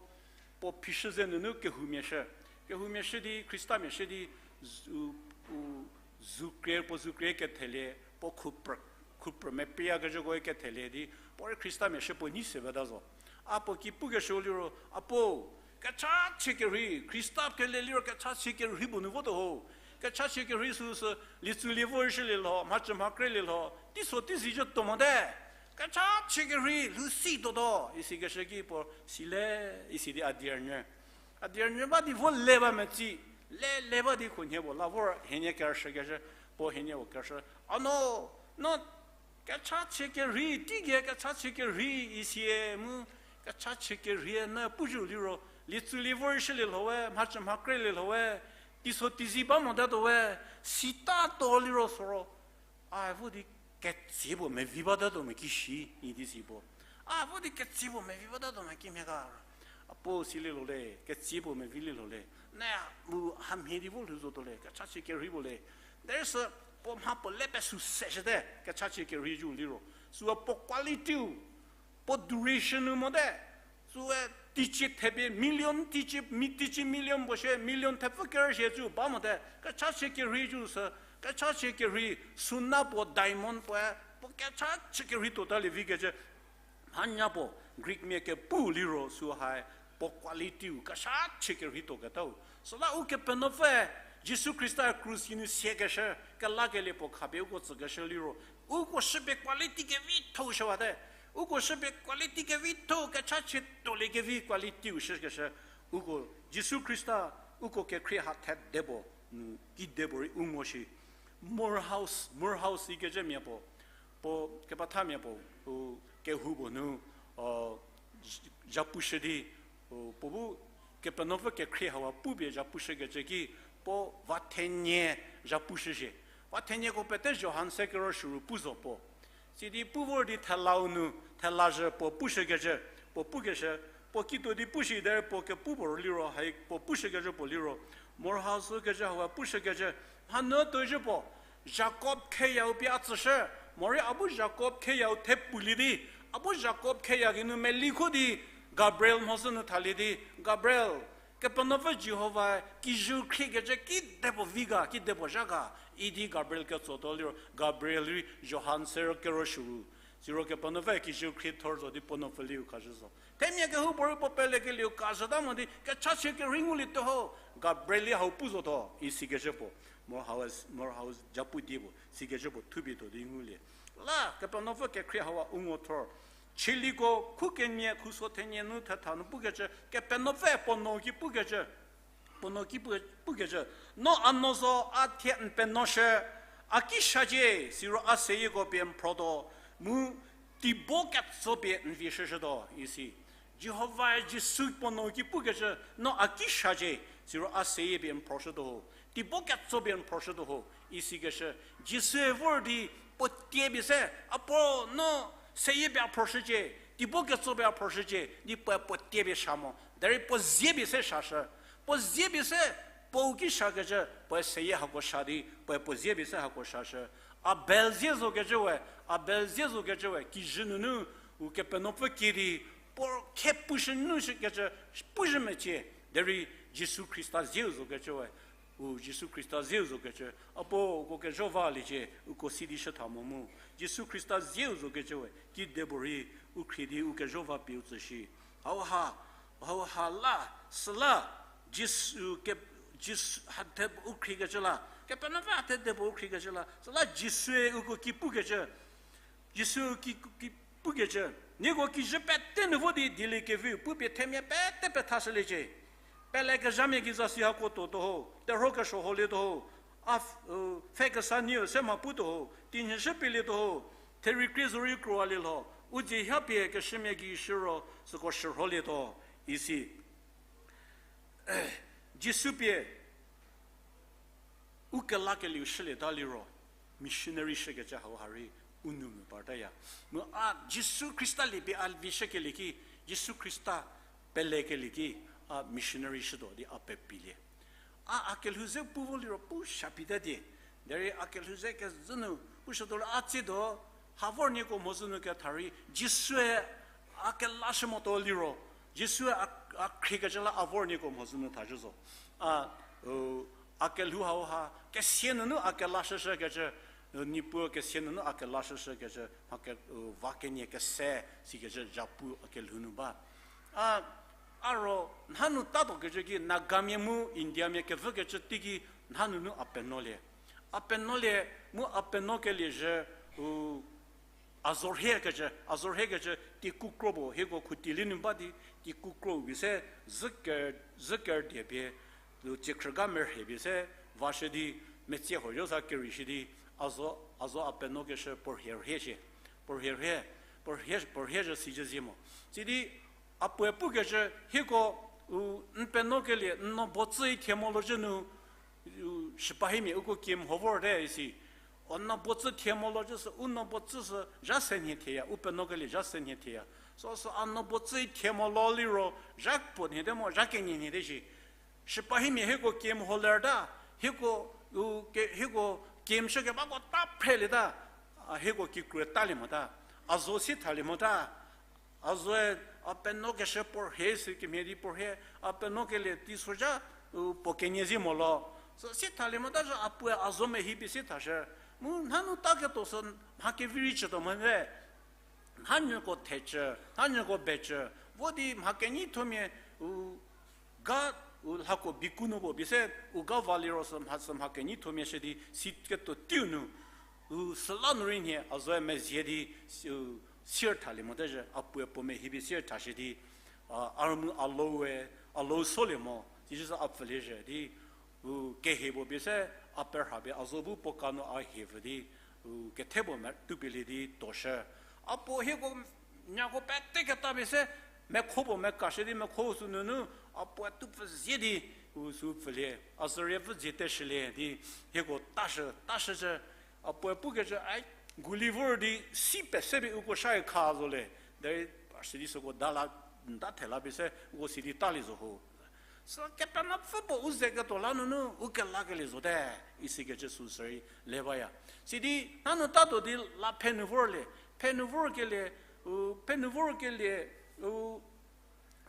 puo phishü ze nunu kehoumia shü. Kehoumia shü di, Khristamia shü di, zu-, u, zukrie, puo zukrie kethelie, puo khupr-, khuprü mepiyakecüko kethelie di, puo rei Khristamia shü puo nei se bata zo. A puo ki pukeshüu liro, a puo, kechachie kerhei, Khrista kele liro kechachie kerhei puo nu votuo ho. Kechachie kerhei süu sü, lietsulie vorshülie lho, mhacü mhakrelie lho, teiso teizie zhü tuo mote. Kechachie kerhei, lhou si tuotuo, isikeshü ki puo, sile, isi di a die rünyü. A die rünyü ba di vo le ba metsi, le le ba di khunhie puo la vor hienie kerüshükeshü, puo hienie puo kerüshü. A no, no, kechachie kerhei, teigei kechachie kerhei isie mu, kechachie kerhei ne puzhü liro, lietsulie vorshülie lho we, mhacü mhakrelie lho we, teiso teizie ba motatuo we, sitatuo liro süro, a vo di ketsie puo mevi batatuo me ki shi, idi si puo. A vo di ketsie puo mevi batatuo me kimhie ga. A puo silie lho le, ketsie puo mevilie lho le. Ne mu hamhie di vo lhou zotuo le, kechachie kerhei puo le. There is a, puo mha puo le pesü seshüte, kechachie kerhei zhü liro. Süu puo qualityu, puo duration nu mote. Süe teicie thepie million, teicie, mi-, teicie million puo shie, million thepfü kerü shie zhü ba mote. Kechachie kerhei zhü sü, kechachie kerhei, suna puo, diamond puoe, puo kechachie kerhei tuota lie vikecü. Hanya puo, Greek mia kepu liro süu hae, puo qualityu, kechachie kerhei tuoketau. Süla Ukepenuopfü, Jisu Khrista krus ki nu siekeshü, kelakelie puo khapie uko tsükeshü liro. Uko shüpie quality kevitho-u shüwate. Uko shüpie quality kevitho-u kechachie tuoliekevi qualityu shükeshü. Uko Jisu Khrista, uko kekhrie ha thedebo, nu, kidepuorei u ngo shi. Morehouse, Morehouse ikecü mia puo, puo kepethamia puo, u, kehou puo nu, o, zhapushü di, u, puo bu Kepenuopfü kekhrie hauha pupie zhapushükecü ki, puo va thenie zhapushü shie. Va thenieko pete Johan se kero shüru pu zo puo. Sidi pu vor di thelau nu, thela zhü puo pushükecü, puo pukeshü, puo kituo di pushü derei puo kepu puo liro, hai puo pushükecü puo liro, Morehouse kecü hauha pushükecü, mhanuü tuozhü puo, Jakob kheyau pie a tsüshü, morei a bu Jakob kheyau thepulie di, a bu Jakob kheya geinu melikho di, Gabriel mhodzü nu thalie di, Gabriel, Kepenuopfü Jihovae kijü khriekecü kidepuo vi ga, kidepuo zha ga, idi Gabriel ketsotuo liro, Gabriel rei Johan se kero shüru. Siro Kepenuopfü kijü khriethor zo di puo nuo pfüliu khashü zo. Themia kehoupuorei puo pelekelieu kazhüta mo di kechachie kerhei ngulietuo ho. Gabriel hau pu zotuo, isikecü puo. Morehouse, Morehouse zhapu die puo, sikecü puo thupietuo di ngulie. La, Kepenuopfü kekhrie hauha u ngo thor. Chieliko khu kenie khuso thenie nu thetha nu pukecü, Kepenuopfü puo nuo ki pukecü. Puo nuo ki pu-, pukecü, no a nuo zo a thie n penuoshü, a ki shacie, siro a seyieko pie n phrotuo, mu teibo ketso pie n vie shüshütuo, isi. Jihovae Jisu puo nuo ki pukecü, no a ki shacie, siro a seyie pie n phroshütuo ho, teibo ketso pie n phroshütuo ho, isikeshü. Jisue vor di puo tie pie se, a puo no seyie pie a phroshücie, teibo ketso pie a phroshücie, di puoe puo tie pie sha mo, derei puo zie pie se shashü. Puo zie pie se, puou ki shakecü, puoe seyie hako sha di, puoe puo zie pie se hako shashü. Abel zie zokecü we, Abel zie zokecü we, kijü nunu, Ukepenuopfü kie di, puo khe pushü nu shükecü, pushü mecie, derei Jisu Khrista zieu zokecü we, u Jisu Khrista zieu zokecü, a puo uko kezho valiecie, uko sidi shütha mo mu. Jisu Khrista zieu zokecü we, kidepuorei u khrie di u kezho va pie u tsü shi. Hauha, hauha la, süla, Jisu ke, Jisu, hathe u khriekecü la, Kepenuopfü hathe depuo u khriekecü la, süla Jisue uko ki pukecü, Jisu ki, ki pukecü, nieko kijü pete nu vo di dieliekeviu pupie themia pete pethashüliecie. Pelekezhamia gei zasi hako tuotuo ho, terhuo kesuo holietuo ho, a, u, pfhe kesa nieu se mha putuo ho, tinhie shüpielietuo ho, therie krie zorei kroalie lho, u dzie hapie keshümia gei shüro süko shürholietuo, isi. Jisu pie u kelakelieu shülieta liro, missionary shükecü hauha rei u nou mu partaya. Mu a Jisu Khrista lie pie a vi shükelie ki, Jisu Khrista pelekelie ki, a missionary shütuo di a pepilie. A, a kelhou ze pu vo liro pu shapie ta die. Derei a kelhou ze kezhü nu pu shütuo la a tsiedo, ha vor nieko mhodzü nu ketha rei, Jisue a kelashü motuo liro, Jisue a, a khriekecü la a vor nieko mhodzü nu thazhü zo. A, u, a kelhou hauha kesia nunu a kelashüshükecü, u, Niepuu kesia nunu a kelashüshükecü, mha ke, u, va kenie kese sikecü zhapu a kelhou nu ba. A, a ro, nhanu tato kecü ki Nagamia mu Indiamia kevükecü teiki nhanunu a penuolie. A penuolie, mu a penuo keliezhü, u, a zorhiekecü, a zor-, a zorhiekecü, teiku kro puo, hieko khuti li nu ba di, teiku kro bi se, züker-, züker die pie, u, tsiekhrüga merhie pie se, vashü di, metsie huoyo sa kerei shi di, a zo, a zo a penuokeshü puo rhie rhie shie, puo rhie rhie, puo rhie, puo rhie zhü sicü zie mo. Sidi, a puoe pukecü, hieko, u, n penuokelie, n no botsü thie mo lo zhü nu, u, shipahimia uko kie mho vorte isi. O no botsü thie mo lo zhü sü, u no botsü sü zha se nhie thieya, u penuokelie zha se nhie thieya. So, so a no botsü thie mo lo liro, zha puo nhie te mo, zha kenie nhie te shi. Shipahimia hieko kie mho lerta, hieko, u, ke, hieko kie mshü kebako ta phrelieta, a, hieko kikrue talie mota, a zo si thalie mota, a zoe, a penuokeshü puo rhie si kemhie di puo rhie, a penuokelie teisozha, u, puo kenie zie mo lo. So si thalie mota zhü a puoe a zo mehi pie si thashü. Mu nhanu ta ketuo sü mha kevi rei chütuo mo te. Nhanyüko thecü, nhanyüko becü, vo di mha kenyithomia, u, ga, u, lhako biku nu puo pie se, u ga va liro sü mha sü mha kenyithomia shü di si ketuo teiu nu, u, süla nu rei nhie a zoe mezie di, si-, u, sier thalie mote zhü, a puoe puo mehi pie sier thashü di, a, a rümu a loue, a lou solie mo, sisü a pfülie zhü di, u, kehie puo pie se, a perha pie a zo bu puo ka nu a hie pfü di, u, kethe puo me tupelie di tuoshü. A puo hieko nyako pete keta pie se, mekho puo mekashü di mekho sünunu, a puoe tupfü zie di, u, sü pfülie, a züriepfü dzie teshülie di, hieko tashü, tashücü, a puoe pukecü, ai, gulivor di si pese pie uko shae kha zo le, derei a sidi süko da la, n da thela pie se, uko sidi talie zo ho. Sü Kepenuopfü puo u ze ketuo la nunu, u kelakelie zote, isikecü sü sürei le baya. Sidi, nanu tatuo di la phenu vorlie, phenu vorkelie, u, phenu vorkelie, u,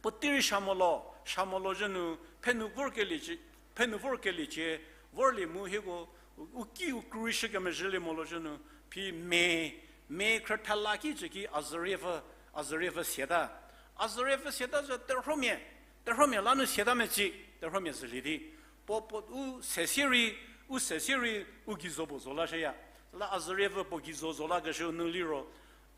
puotei rei sha mo lo, sha mo lo zhü nu, phenu vorkelie, phenu vorkeliecie, vorlie mu hieko, u, u ki u krurei shü kemezhülie mo lo zhü nu, phi me, me khrüthela ki cü ki a züriepfü, a züriepfü siata. A züriepfü siata zhü terhuomia, terhuomia la nu siata meci, terhuomia zhülie di. Puo, puo, u se sie rei, u se sie rei, u geizo puo zo lashüya. La a züriepfü puo geizo zo lakeshü nu liro,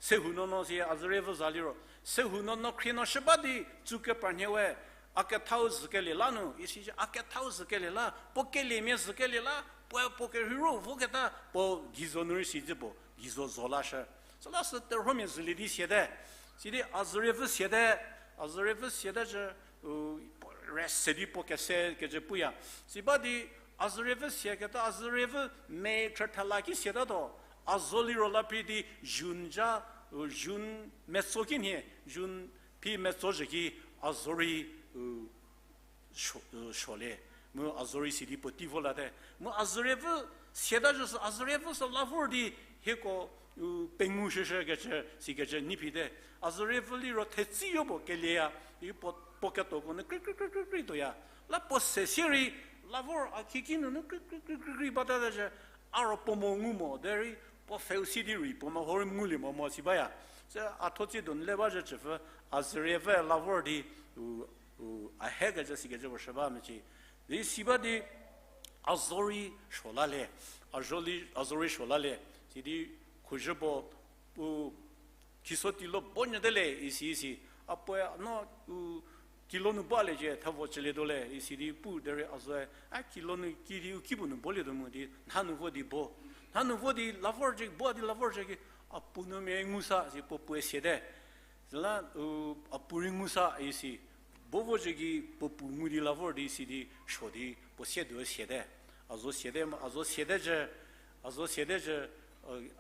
sehou nuonuo sie a züriepfü za liro, sehou nuonuo khrie no shü ba di, tsu keparnhie we, a kethau zhükelie la nu, isi a kethau zhükelie la, puo keliemia zhükelie la, puoe puo kerheiro voketa, puo geizo nu rei si di puo geizo zo lashü. Süla sü terhuomia zhülie di siate. Sidi a züriepfü siate, a züriepfü siate zhü, u, re se di puo kese kecü puya. Si ba di a züriepfü siaketa, a züriepfü me khrüthela ki siatatuo. A zo liro la phi di June ja, u, June metso ki nhie, June phi metso zhü ki a zo rei, u, suo-, u, suolie. Mu a zo rei sidi puotei vo late. Mu a züriepfü siata zhü sü, a züriepfü sü la vor di hieko, u, pengou shüshükecü, sikecü nyi phite. A zorei pfü liro thetsei yo puo kelieya, i puo, puo ketoko nu kri, kri, kri, kri, kri tuoya. La puo se sie rei, la vor a khieki nunu kri, kri, kri, kri, kri bata zhü, a ro puo mo ngu mo, derei puo pfheu si di rei, puo meho rei ngulie mo mo si baya. Se a thotsie donu le ba zhü chüpfü, a zorei pfü la vor di, u, u, a hekecü sikecü puo shü ba mecie. Di si ba di, a zorei suo la le, a zorei, a zorei suo la le, sidi khuzhü puo, u, khiso tilo bo nyü te le, isi, isi. A puoe, no, u, kilo nu ba le cie, thevo chülietuo le, isi di pu derei a zoe, a kilo nu ki di u kipuo nu bolietuo mu di, nha nu vo di bo. Nha nu vo di la vor zhü, bo di la vor zhü ki, a pu nu mia ngu sa, si puo puoe siate. Süla, u, a pu rei ngu sa isi, bo vo zhü ki puo pu ngu di la vor di si di suo di puo sie tuo siate. A zo siate, a zo siate zhü, a zo siate zhü,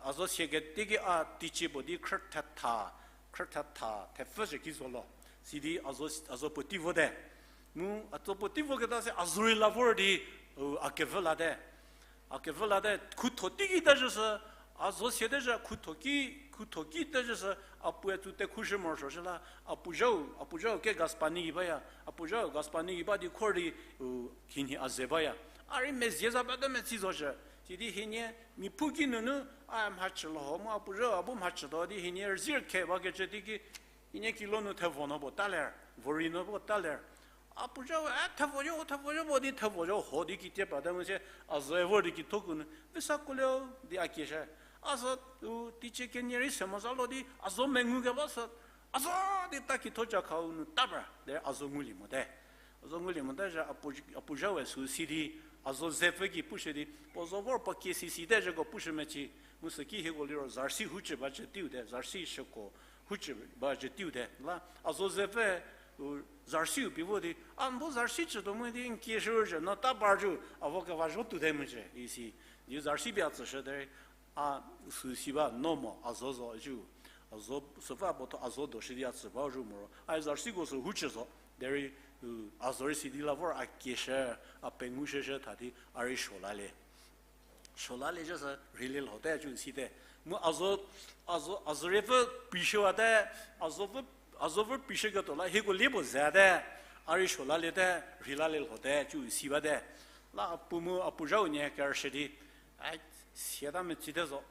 a zo siaketeki a teicie puo di khrüthetha, khrüthetha, thepfü zhü ki zo lo. Si di a zo, a zo puo tei vote. Mu a zo puo tei voketa se a zorei la vor di, u, a kevü late. A kevü late, khutho teiki ta zhü sü, a zo siate zhü, khutho ki, khutho ki ta zhü sü, a puoe tsu tekhu shü morosuo shü la, a puo zhau, a puo zhau ke gaspani gei baya, a puo zhau gaspani gei ba di khor di, u, khinhie a ze baya. A rei mezie za pete metsi zo shü, sidi hienie, miphu ki nunu, a mhachü lho mu a puo zhau, a bu mhachütuo di hienie, rzir khe bakecü teiki, hienie kilo nu thevo no puo ta ler, vorei no puo ta ler. A puo zhau, e, thevo yo, thevo yo puo di thevo yo ho di kitie prate mu sie, a zoe vor di kitho ku nu, visa kuolio di a kieshü. A zo, u, teicie kenie rei se mo za lo di, a zo mengu keba sü, a zo di ta kitho ca khau nu ta pra, derei a zo ngulie mote. A zo ngulie mote zhü, a puo, a puo zhaue sü si di, a zo zepfü ki pushü di, puo zo vor puo kie sisi te zhüko pushü mecie, mu süki hieko liro zarsi hucü ba cü teiu te, zarsi shüko hucü ba cü teiu te. La, a zo zepfü, u, zarsiu pie vo di, a n bu zarsi cütuo mu di n kieshü zhü, no ta par zhü, a vo keva zho tuote mu cü, isi. Di zarsi pie a tsüshü derei, a sü si ba, no mo, a zo zo zhü. A zo, süpfü puo tho a zo doshü di a tsü ba zhü moro. A zarsiko sü hucü zo. Derei, u, a zorei si di la vor a kieshü, a pengu shüshü tha di, a rei suo la le. Suo la le zhü sü rheilie lhote cü site. Mu a zo, a zo, a zorei pfü prishüwate, a zo pfü, a zo pfü prishüketuo la hieko lie puo zete, a rei suo la liete, rhei la le lhote cü si bate. La a puo mu a puo zhau nie kerüshü di, a, siata metsite zo.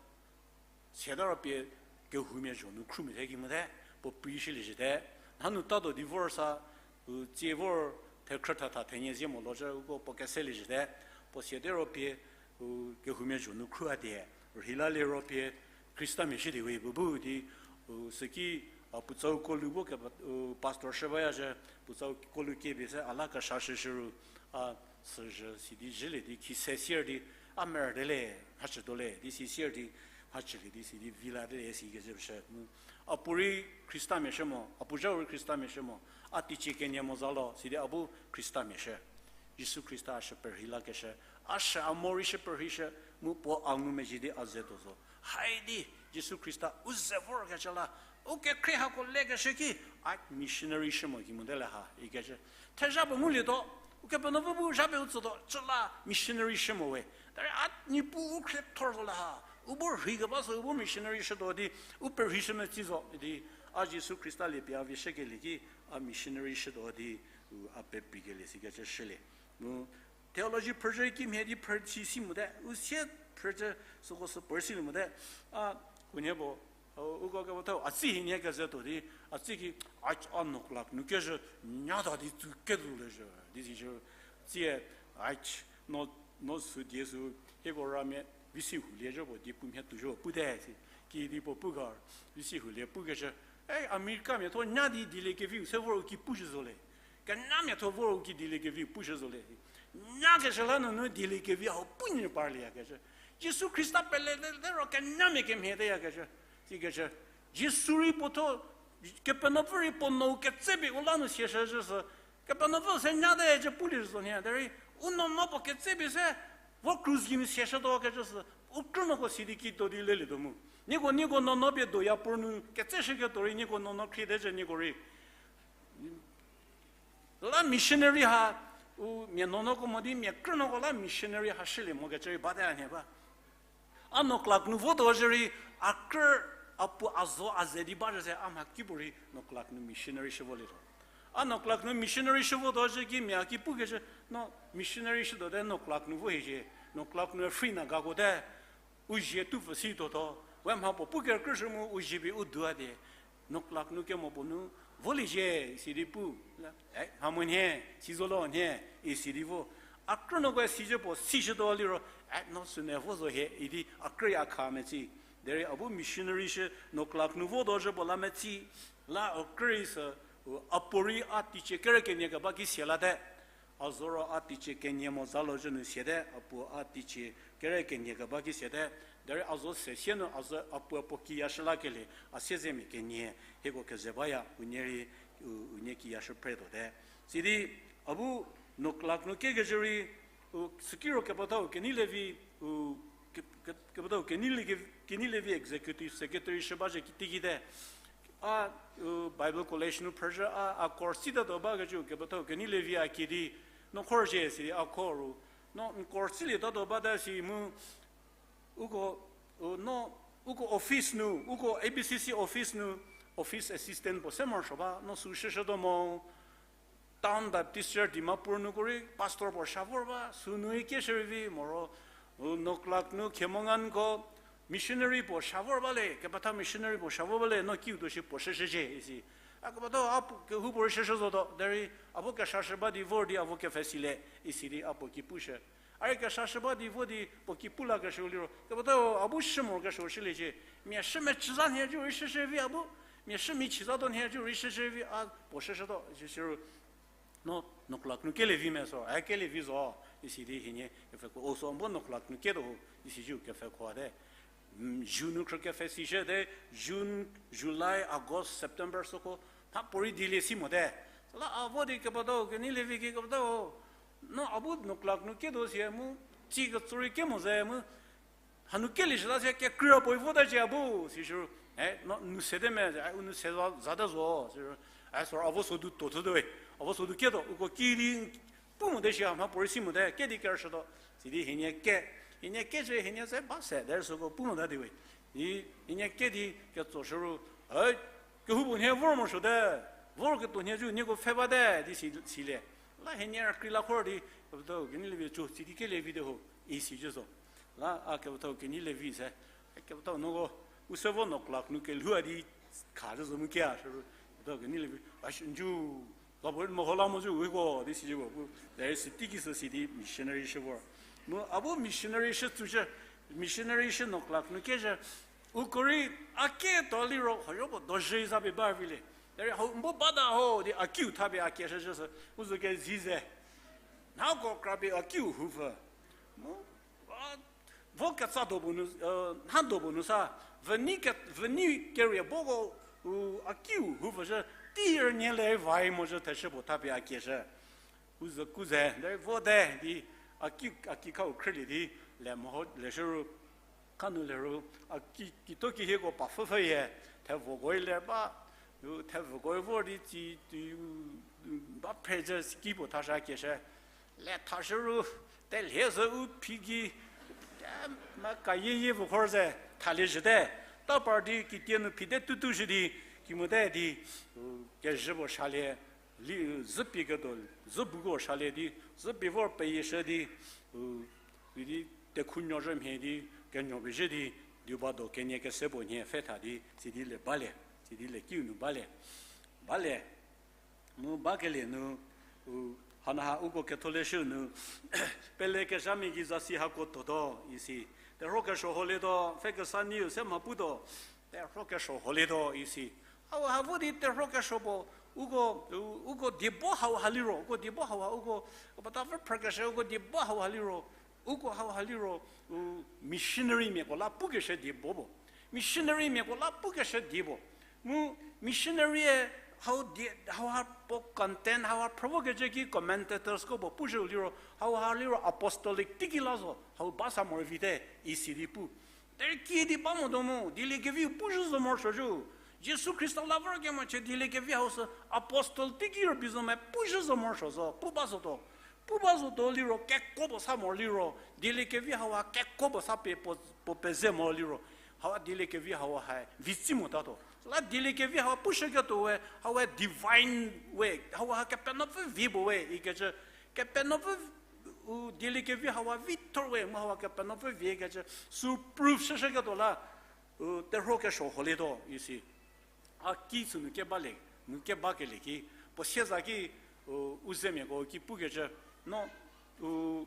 Siata ro pie kehoumia zho nu khrumiate ki mote, puo prishülie zhüte. Nhanu tatuo di vor sa, u, tsie vor thekhrüthatha thenie zie mo lo zhü uko puo keselie zhüte. Puo siate ro pie, u, kehoumia zho nu khru a die. Rhei la le ro pie Khristamia shü di we bu bu di, u, süki, a, puotsau kolu bu ke, u, pastor shü baya zhü, puotsau kolu kepie se a la kesa shüshü ru, a, süzhü sidi zhülie di khise sier di, a merü te le, mhachütuo le di si sier di, mhachülie di si di vi la te le sikecü shü mu. A puorei Khristamia shü mo, a puo zhau rei Khristamia shü mo, a teicie kenie mo za lo sidi a bu Khristamia shü. Jisu Khrista a shü perhei lakeshü, a shü a morei shü perheishü, mu puo a ngumezhie di a ze tuo zo. Haidi Jisu Khrista u ze vorkecü la, u kekhrie hako lekeshü ki, a missionary shü mo ki mote le ha ikecü. Thezha puo ngulietuo, Ukepenuopfü bu zha pie u tsütuo, cü la missionary shü mo we. Derei a Niepuu u khriethor zo le ha, u bu rheikeba sü u bu missionary shütuo di, u perheishü metsi zo di, a Jisu Khrista lie pie a vie shükelie ki, a missionary shütuo di, u a pepikelie sikecü shülie. Mu theology phrüzhü kimhie di phrü si si mote, u sie phrüzhü süko sü puorei silie mote, a, unie puo, u, uko kepethau, a tsi hienie keze tuo di, a tsi ki, a, a no class nu kezhü, nyata di tsu kedu lezhü di sishü, tsie, a, no, no sü die sü, hieko ramia, visi hulie zhü puo di pumhie tuo zhü pute si, kidi puo pu ga, visi hulie pukecü, e, Americamia tho nya di dieliekeviu se vor u ki pushü zo le. Kenyamia tho vor u ki dieliekeviu pushü zo le. Nyakeshü la nunu dieliekevi hau pu nyü parlieyakecü. Jisu Khrista pele te, te ro kenyamia kemhie teyakecü. Sikecü. Jisu rei puo tho, Kepenuopfü rei puo nou ketsepie u la nu siashü zhü sü. Kepenuopfü se nyate cü pulie zo nhie. Derei u nuonuo puo ketsepie se, vo krus gei nu siashütuokecü sü. U krünuoko sidi kituo di lelietuo mu. Nieko, nieko nuonuo pie doya puo nu ketseshüketuo rei, nieko nuonuo khriete cü nieko rei. La missionary ha, u mia nuonuoko mo di mia krünuoko la missionary ha shülie mokecü rei bate a nhie ba. A no class nu votuo zhü rei, A krü, a puo a zo a ze di ba zhü se a mha kipuorei Noklak nu missionary shü volietuo. A Noklak nu missionary shü votuo zhü ki mia ki pukecü, no missionary shütuote Noklak nu vo hiecie, Noklak nu free na gako te, u zie tupfü si tuotuo, we mha puo pu kerükrüshü mu u zie pie u dua die, Noklak nu kemo puo nu voliecie, isi di pu. E, mha mo nhie, si zo lo nhie, isi di vo. A krü nuokoe sizhü puo sishütuo liro, e, no sünu vo zo hie, idi a krü a kha metsi. Derei a bu missionary shü Noklak nu votuo zhü puo la metsi, la u krü sü, u, a puorei a teicie kere kenie keba ki sie late. A zoro a teicie kenie mo za lo zhü nu siate, a puo a teicie kere kenie keba ki siate. Derei a zo se sie nu a zo a puo puo kiya shü lakelie, a siezemia kenie, hieko keze baya, unie rei, u, unie kiya shü phretuote. Sidi, a bu Noklak nu kekecü rei, u, sükiro kepethau Keneilevi, u, ke-, ke-, kepethau Keneilie-, Keneilevi executive secretary shü ba zhü ki teikite. A, u, Bible College nu phrüzhü a, a course sitatuo bakecü kepethau Keneilevi a kie di, no khorzhie sidi a kho ru. No n course silietatuo bata si mu, uko, u, no, uko office nu, uko A B C C office nu, office assistant puo se morosuo ba, no sü shüshütuo mo. Town Baptist Church Dimapur nuko rei pastor puo sha vor ba, sünu-i kie shürei vi moro, u, Noklak nu Khemongan ko missionary puo sha vor ba le, kepetha missionary puo sha vor ba le, no kiu tuo shi puo shüshücie isi. A kepethau a puo kehoupuorei shüshü zotuo, derei a vo keshashü ba di vor di a vo kepfhesilie, isi di a puo ki pushü. A rei keshashü ba di vo di puo ki pu lakeshüu liro, kepethau a bu shü morokesuo shüliecie, mia shü mechüza nhie cü rei shüshü vi a bu, mia shü michizatuo nhie cü rei shüshü vi a puo shüshütuo, isi siro, no, Noklak nu kelie vi me so, a kelie vi zo, isi di hienie kepfheko, o so, n bu Noklak nu kietuo ho, isi cü kepfheko ate. June nu khrü kepfhe sishüte, June, July, August, September süko, mha puorei dilie si mote. Süla a vo di kepethau Keneilevi ki kepethau, no a bu Noklak nu kietuo sie mu, tsi ketso rei kemo ze mu, hanu kelie shüla sie kekrü a puoi votacie a bu, sishü, e, no, nu sete me, e, u nu se za, zate zo, sishü, e, so a vo sodu tuo thütuo we, a vo sodu kietuo, uko ki di, pu mote shi a mha puorei si mote, ke di kerüshütuo, sidi hienie ke, hienie kecü hienie se ba se, derei süko pu mota di we, di, hienie ke di ketso shü ru, e, kehoupuo nhie vor morosuote, vor ketuo nhie cü nieko pfhe bate, di si, silie. La hienie rükrie la khor di, kepethau Keneilevi cü, sidi kelie vi te ho, isi cü zo. La a kepethau Keneilevi se, e kepethau nuoko, u se vo Noklak nu kelhou a di kha zhü zo mu kia shü ru, kepethau Keneilevi, a shi n cü, la puo meho la mo cü uko, di si cü puo, derei sü teiki sü sidi missionary shü vor. Mu a bu missionary shü tsushü, missionary shü Noklak nu kezhü, uko rei a kietuo liro, hoyo puo dozhü za pie ba vilie. Derei hau n bu bata ho, di a kiu thapie a kieshü zhü sü, u zo kezi ze. Nhako krapie a kiu houpfü. Mu, a, vo ketsa do puo nu, e, nha do puo nu sa, veni ke, veni kerie boko, u, a kiu houpfü zhü, tei rünyie le vai mo zhü theshü puo thapie a kieshü. U zo ku ze, derei vote di, a ki, a ki khau khrülie di, le meho, le shü ru, kanu le ru, a ki, kituo kihieko pa pfhüpfhü ye, thevoko le ba, u, thevoko vor di tsi, ti, u, ba phre zhü ki puo thashü a kieshü. Le thashü ru, telhie zhü u phi gei, e, ma kayie yie puo khor ze, thalie zhüte, ta par di kitie nu phite tutushü di, kimote di, u, kezhü puo shalie, li, zhüpie ketuo, zhübuko shalie di, zhüpie vor peyieshü di, u, idi tekhunuo zhü mhie di, kenuo pezhü di, diu ba do kenie kese puo nhie pfhe tha di, sidi le balie, sidi le kiu nu balie, balie. Mu bakelie nu, u, hanu ha uko ketholeshü nu, pelekezhamia gei zasi hako tuotuo isi. Terhuo kesuo holietuo, pfhe kesa niu se mha putuo, terhuo kesuo holietuo isi. Hau ha vo di terhuo kesuo puo, uko, u, uko diebo hau ha liro, uko diebo hau ha uko, kepethapfü phrükeshü uko diebo hau ha liro, uko hau ha liro, u, missionary miako la pukeshü diebo puo. Missionary miako la pukeshü die puo. Mu missionary-e hau die, hau ha puo content, hau ha phrü vokecü ki commentators ko puo puzhüu liro, hau ha liro apostolic teiki la zo, hau ba sa morovi te, isi di pu. Derei kiüdi ba motuo mu, dieliekeviu puzhü zo morosuo zhü. Jisu Khrista la vorkemo chie dieliekevi hau sü apostle teiki rübei zo me puzhü zo morosuo zo, pu ba zotuo. Pu ba zotuo liro, kekuo puo sa mo liro, dieliekevi hau ha kekuo puo sa pie puo, puo peze mo liro, Hawa dieliekevi hawa ha vitsi motatuo. Süla dieliekevi hawa pushüketuo we, hawa divine we, hawa ha Kepenuopfü vie puo we ikecü, Kepenuopfü, u dieliekevi hawa vithor we mu hawa Kepenuopfü viekecü, sü proof shüshüketuo la, u terhuo kesuo holietuo isi. A ki sünu kebalie, mu kebakelie ki, puo sieza ki, u, u zemiako ki pukecü, no, u,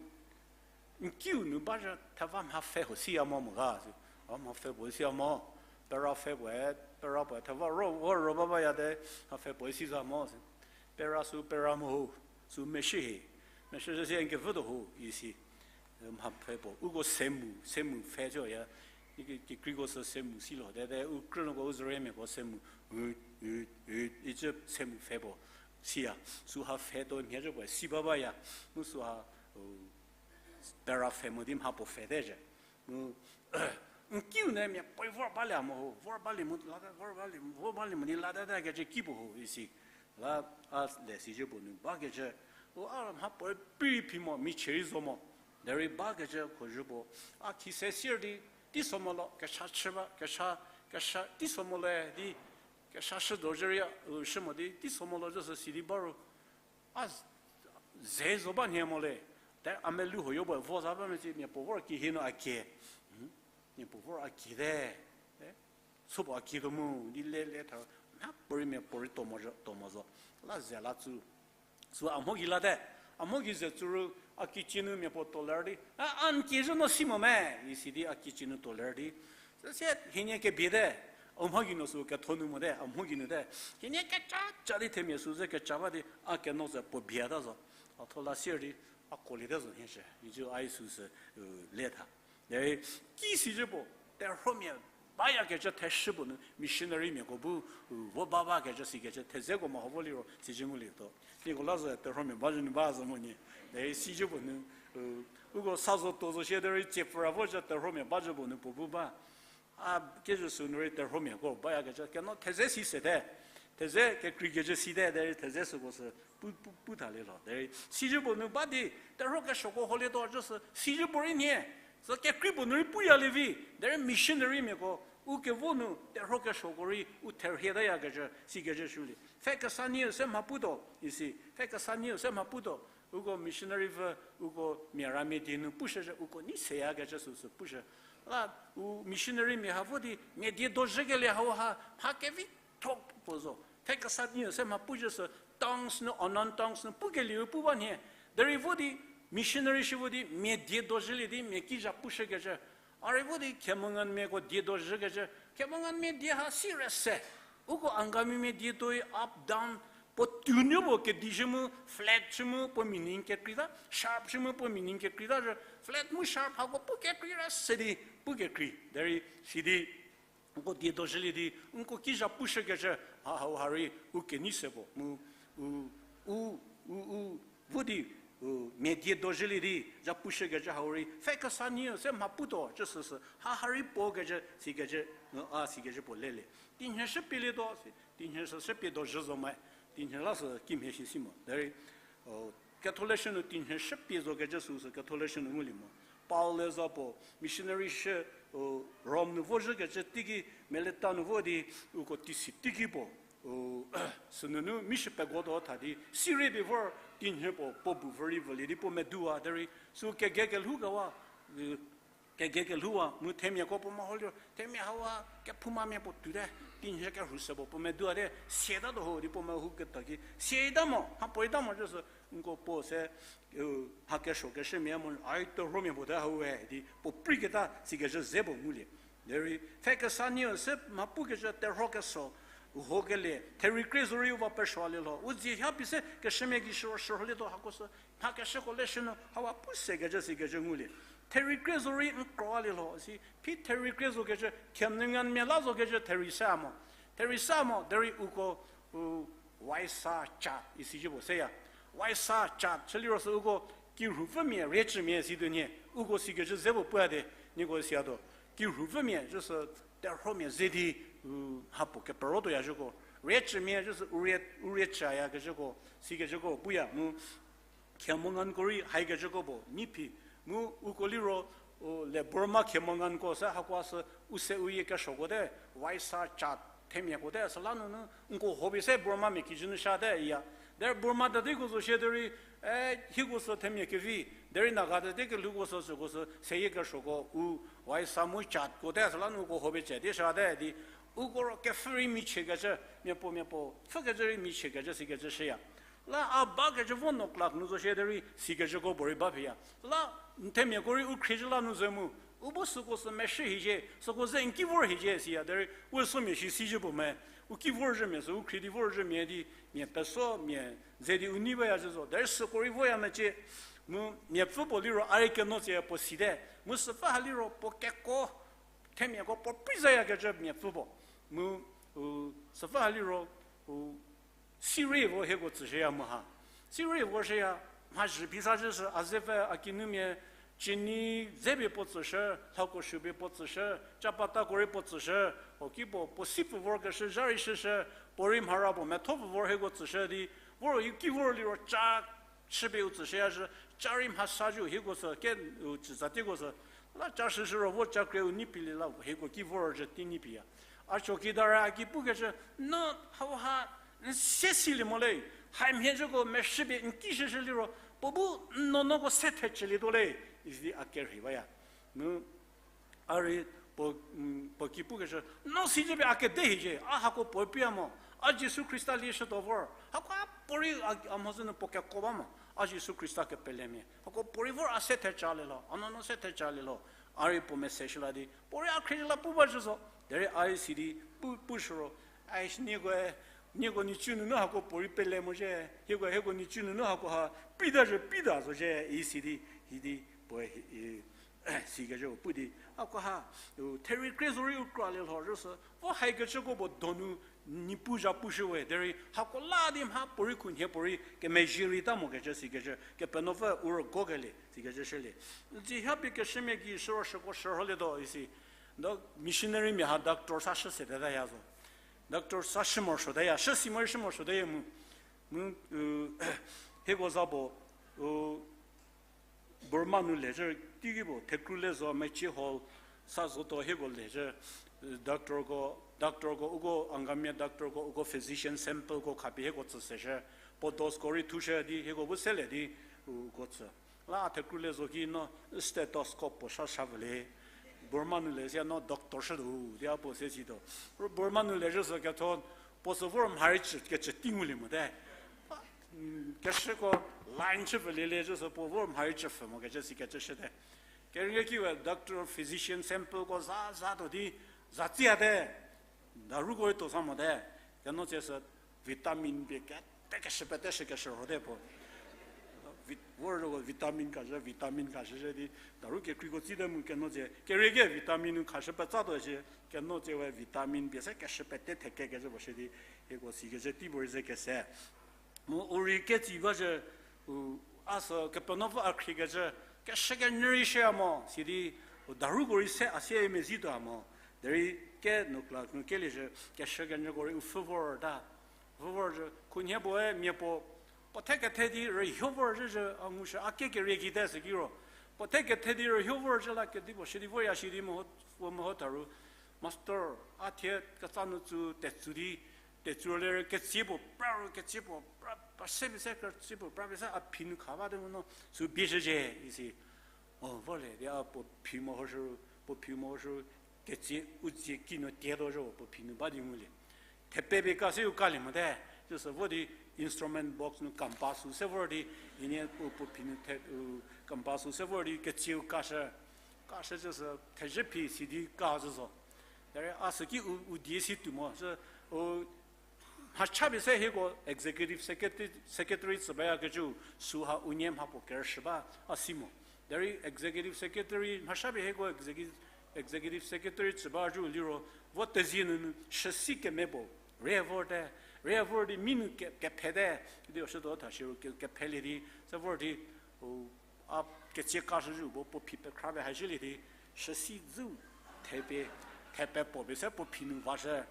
n kiu nu ba zhü theva mhapfhe huo siya mo mo ga, a mhapfhe puo siya mo, pera pfhe puoe, pera puoe theva ro, ro, ro ba bayate, mhapfhe puoe si za mo. Pera sü pera mo ho, sü meshü hie, meshü zhü sie n kevütuo ho isi. Mhapfhe puo, uko semu, semu pfhe cü ya, kekreiko sü semu si lo, tete u krünuoko u zerümiako semu, u, u, u, icü semu pfhe puo, siya, süha pfhe tuo mhie zhü puoe si ba baya, mu süha, u, pera pfhe mo di mha puo pfhe te zhü. Mu, n kiu nu mia puoe vor balie mo ho, vor balie mo, lata, vor balie, vor balie mo di lata ta kecü ki puo ho isi. La, a le sizhü puo nu bakecü, u a mha puoe prei phi mo, michie rei zo mo. Derei bakecü khozhü puo, a khise sier di, teiso mo lo, kesha chü ba, kesha, kesha, teiso mo le di, kesha shü do zhü rei a, u shü mo di, teiso mo lo zhü sü si di ba ro. A ze zo ba nhie mo le, te a melou huoyo puoe vo za ba mesi, mia puo vor ki hie nu a kie. Mia puo vor a kie te. Te, so puo a kie tuo mu, di le le tha, mha puorei mia puorei tuo mo zo, tuo mo zo. La ze la tsu. Sü a mho gei late, a mho gei ze tsu ru, a kicie nu mia puo tuo ler di, a, a n kie zhü no si mo me, isi di a kicie nu tuo ler di. Süsie hienie kebie te, a mho gei nu sü ketho nu mote, a mho gei nu te. Hienie keca ca di themia sü ze keca ba di, a keno ze puo bie ta zo. A tho la sier di, a kuoliete zo nhie shü. Icü ai süsü, u, le tha. Derei, ki sizhü puo, terhuomia bayakecü theshü puo nu, missionarymiako bu, u, vo ba bakecü sikecü, thezeko meho vo liro, sizhü ngulietuo. Nieko la zo terhuomia ba zhü nu ba zo mo nie. Derei, sizhü puo nu, u, uko sa zo tuo zo shie derei, tsiepfhüra vo zhü terhuomia ba zhü puo nu puo bu ba. A kezhü sü nu rei terhuomiako bayakecü, keno theze si sete, theze kekreikecü site, derei theze süko sü pu, pu, pu thalie lho. Derei sizhü puo nu ba di, terhuo kesuoko holietuo zhü sü, sizhü puo rei nhie, sü kekrei puo nu rei puyalie vi, derei missionarymiako, u kevo nu terhuo kesuoko rei u therhie tayakecü, sikecü shülie. Pfhe kesa nieu se mha putuo, isi, pfhe kesa nieu se mha putuo, uko missionary pfü, uko mia ramia die nu pushüzhü, uko nei seyakecü süsü pushü. La, u missionarymia ha vo di, mia die dozhükelie hau ha, mha kevitho puo zo. Pfhe kesa nieu se mha puzhü sü, tongues nu, unknown tongues nu, pukelieu pu ba nhie. Derei vo di, missionary shi vo di, mia die dozhülie di, mia ki zha pushükecü. A rei vo di, Khemengamiako die dozhükecü. Khemengami die ha si re se. Uko Angamimia die tuoi up, down, puo tuonuo puo kedi shi mu, flat shi mu, puo meaning kekreita, sharp shi mu, puo meaning kekreita zhü, flat mu sharp hako pu kekrei re se di, pu kekrei. Derei, sidi, uko die dozhülie di, uko ki zha pushükecü, ha, hau ha rei, u kenei se puo, mu, u, u, u, u, vo di, u, mia die dozhülie di, zha pushükecü hau rei, pfhe kesa nieu se mha putuo, cü süsü, ha ha rei puokecü, sikecü, a, sikecü puo lelie. Tinhie shüpielietuo, tinhie sü shüpie dozhü zo me, tinhie la sü kimhie shi si mo. Derei, o, ketholeshü nu tinhie shüpie zokecü süsü ketholeshü nu ngulie mo. Paul le za puo, missionary shü, o, Rom nu vozhükecü teiki, Melita nu vo di, uko teisi teiki puo, o, sünunu mi shü pegotuo tha di, si rei pie vor, tinhie puo, puo bu vü rei vülie di puo meduwa, derei, sü kege kelhoukewa, u, kege kelhouwa, mu themiako puo meho liro, themia hawa kephoumamia puo tuote, tinhie kerhu se puo, puo meduwa te, siatatuo ho di puo mehou keta ki, siata mo, mha puoita mo cü sü, nko puo se, u, mha kesuo keshümia mo, ai terhuomia puo te hau we, di puo preiketa, sikecü ze puo ngulie. Derei, pfhe kesa nieu se mha pukecü terhuo kesuo, hokelie, therie krie zorei u va pesuolie lho, u dzie ha pie se keshümia gei shüro shürholietuo hako sü, mha keshüko leshü nu, hawa pu sekecü sikecü ngulie. Therie krie zorei n kroalie lho, si, phi therie krie zokecü, Khemengami la zokecü therie sa mo. Therie sa mo, derei uko, u, waisa cha, isi zhü puo seya. Waisa cha, chüliro sü uko, kirhupfümia, riecümia si tuo nhie, uko sikecü ze puo puya de, nieko siatuo. Kirhupfümia, cü sü terhuomia ze di, u, ha puo keperotuoya zhüko. Riecümia, cü sü u rie, u rie chayakecüko, sikecüko puya, mu, Khemengamiako rei haikecüko puo, nyi phi, mu uko liro, u, le Burma Khemengamiako se hakoa sü, u se u yie kesuoko te, waisa cha themiako te, süla nunu nko hobie se Burma mia kijü nu shate iya. Derei Burma tatiko zo shie derei, e, hieko sü themia kevi, derei Naga tate kelhouko sü süko sü seyie kesuoko u waisa mu chatko te, süla nu uko hobie cha di shate di, uko ro kepfhü rei michiekecü, miapuo miapuo pfhükecü rei michiekecü sikecü shüya. La a bakecü vo no club nu zo shie derei sikecüko puorei ba phiya. La n themiako rei u khriezhü la nu zo mu, u bu süko sü meshü hiecie, süko ze n ki vor hiecie siya derei, u somia shi sizhü puo me, u ki vorzhümia sü u khrie di vorzhümia di, mia peso mia ze di u nei baya zhü zo derei süko rei voya mecie. Mu miapfü puo liro a rei keno tse puo site, mu süpfü ha liro puo keko, themiako puo prizayakecü miapfü puo. Mu, u, süpfü ha liro, u, sirei vo hieko tsüshüya mu ha. Sirei vo shüya, mha zhü phi sa zhü sü a zepfü a kinumia, cini zepie puo tsüshü, lhako shupie puo tsüshü, chapatako rei puo tsüshü, o ki puo, puo si pfü vorkeshü zha rei shüshü, puorei mhara puo metho pfü vor hieko tsüshü di, vor u ki vor liro cha chüpie u tsüshüya zhü, cha rei mhasa zhü hieko sü, ke u cüzatieko sü, la cha shüshü ro vo cha kre u nei pielie la hieko ki vor zhü tei nei pieya. A chokidar a ki pukecü, no hauha n se silie mo le, hai mhie zhüko meshüpie n ki shüshü liro, puo bu n nuonuoko se thecülietuo le, isi di a kerhei baya. Mu a rei puo, puo ki pukecü, no sicü pie a kede hiecie, a hako puo pia mo, a Jisu Khrista lieshütuo vor. Hako a puorei a, a mhodzü nu puo keko ba mo, a Jisu Khrista kepelemia. Hako puorei vor a se thecalie lho, a nuonuo se thecalie lho. A rei puo message la di, puorei a khriezhü la pu ba zhü zo. Derei a rei si di pu, pushü ro, ai, nieko, nieko nhicu nunu hako puorei pele mo zhie, hieko, hieko nhicu nunu hako ha pita zhü pita zo zhie, isi di, hi di, puoe, i, sikecü pu di, hako ha, u, therie kre zorei u kralie lho zhü sü, vo haikecüko puo donu, Niepuu zha pushü we, derei hako la di mha puorei khunhie puorei kemezhie rei ta mokecü sikecü, Kepenuopfü u rügokelie sikecü shülie. Zi ha pie keshümia gei shüro shüko shürholietuo isi. Ndo missionary mia ha doctor sa shü se teta ya zo. Doctor sa shü morosuotaya, shü si morei shü morosuotaya mu. Mu, u, hieko za puo, u, Burma nu lezhü teiki puo, Thekrü le zo, Mechi Hall, sa zotuo hieko lezhü, doctorko, doctorko, uko Angami doctorko, uko physician samplekoe khapie hieko tsü seshü, puo doseko rei thushü di, hieko bu selie di, uko tsü. La Thekrü le zo ki no stethoscope puo sa sa vülie. Burma nu le sia no doctor shütuo, di a puo se situo. Burma nu lezhü sü ketho, puo sü vor mharei chü, kecü tei ngulie mote. Keshüko line chü pfülie le zhü sü puo vor mharei chü pfhü mokecü sikecü shüte. Kerieki we doctor, physician samplekoe za, zatuo di, za tsiate. Daruko rei tuo sa mote. Keno tse sü vitamin pie kete keshü pete shü keshü rhote puo. Vit-, vor zhüko vitamin kashü, vitamin kashü zhü di, daru kekreiko tsite mu keno tse, kerieki vitamin nu khashü petsatuo shi, keno tse we vitamin pie se keshü pete thekekecü puo shü di, hieko sikecü tei puorei ze kese. Mu u rei ketsi ba zhü, u, a sü Kepenuopfü a khriekecü, keshü kenyü rei shüya mo, sidi, u daruko rei se a sie mezhie tuo mo, derei ke nukla nu kelie zhü, keshü kenyüko rei u pfhü vorta. Pfhü vor zhü, khunhie puoe mia puo, puo the kethe di rühio vor zhü zhü, a ngushü, a ke kerieki te sü kiro. Puo the kethe di rühio vor zhü la kedipuo shü di vorya shi di meho, puo meho tharu. Master, a thie ketsa nu tsu, tetsu di, tetsu ler ketsie puo pra ru, ketsie puo pra, pa se pie se ketsie puo pra pie se a phi nu kha ba te mu no, sü bie zhüzhie, isi. O, vorlie, di a puo phi mehoshü, puo phi mehoshü, ketsie u dzie ki nu tietuo zhü puo phi nu ba di ngulie. Thepe pie ka se u kalie mote, zhü sü vo di instrument box nu compass sü se vor di, inie puo, puo phi nu the, u, compass sü se vor di ketsie u kashü, kashü zhü sü thezhü phi si di ka zhü zo. Derei a sü ki u, u die si tuo mo, sü, u, mhacha pie se hieko executive secretary, secretary tsü bayakecü, süha unie mha puo kerüshü ba a si mo. Derei executive secretary, mhacha pie hieko executive, executive secretary tsü ba zhü liro, vo tezie nunu shüsi keme puo, re vorte, re vor di mi nu ke, kephete, di o shütuo tha shiro ke, kephelie di, se vor di, u, a ketsie kashü zhü puo, puo phi pekhra pie ha zhülie di, shüsi zhü, thepie, thepe puo pie se puo phi nu vashü.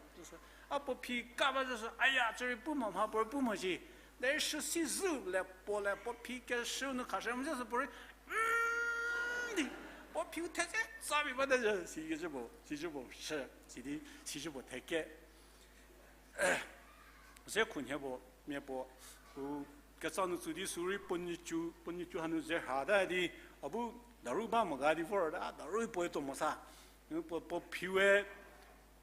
A puo phi ka ba zhü sü, aya, tsürei pu mo, mha puorei pu mo shi. Derei shüsi zhü le puo le puo phi keshü nu khashü mu zhü sü puorei, mm, di, Puo phiu thetse tsa pie bate zhü, sikecü puo, sicü puo shü, sidi, sicü puo theke. Ze khunhie puo, mia puo, u, ketsa nu tsü di sürei puo nyicu, puo nyicu hanu ze rha ta di, a bu daru ba mo ga di vor ta, daru puoe tuo mo sa. Puo, puo phiue,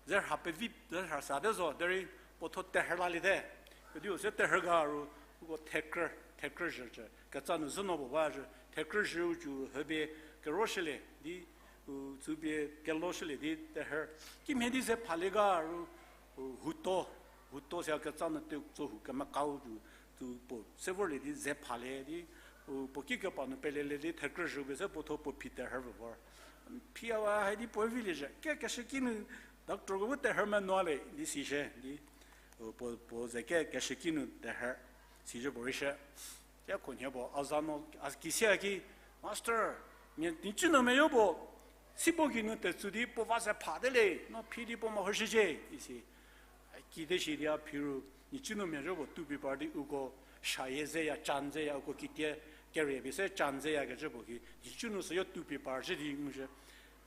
ze rha pevi, ze rha sa te zo, derei puo tho terhü laliete. Kediu se terhü ga ru, uko thekrü, thekrü zhü cü. Ketsa nu zhü no puo ba zhü, thekrü zhü u cü hüpie keroshülie di, u, tsüpie keloshülie di terhü. Kimhie di ze phalie ga ru, u, huto, huto sia ketsa nu te tso hu kemekau cü, tsü puo se vorlie di ze phalie di, u, puo ki kepa nu pelelie di thekrü zhü pie se puo tho puo phi terhü vü vor. Phi awa hai di puo vilie zhü. Ke keshüki nu doctorko bu terhü menuolie di si shie di, u, puo, puo ze ke keshüki nu terhü, sicü puo rei shü. Te khunhie puo, a za no, a kisia ki, Master, mia nhicu nu mia yo puo, sibo gei nu tetsü di puo va ze pha te le, no phi di puo mehoshücie, isi. Kite shi di a phi ru, nhicu nu mia zo puo tu pie par di uko shayie zeya, can zeya, uko kitie kerie pie se can zeyakecü puo ki, nhicu nu süyo tu pie par zhü di ngushü,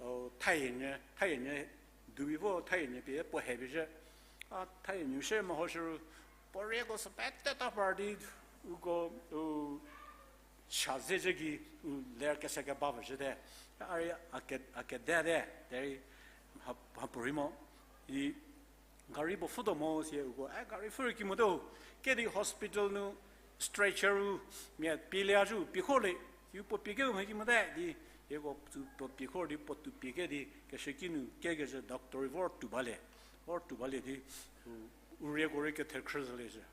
o, thayie nyü, thayie nyü, du pie vo thayie nyü pie puo he pie zhü. A thayie nyü shü mehoshü ru, puo rieko sü peteta par di, uko, u, cha zezhü ki, u, ler kese keba pfüzhüte. A rei a ke, a kedete, derei mha, mhapuorei mo, i gari puo pfhütuo mo sie uko, e, gari pfhü rei ki mote ho, ke di hospital nu stretcher u, mia pie lie a zhü, pie kho le, ki puo pie ke mha ki mote di, hieko tsü puo pie kho di puo tu pie ke di, keshüki nu kekecü doctor rei vor tu balie, vor tu balie di, u, u rieko rei kethekhrü zhülie zhü.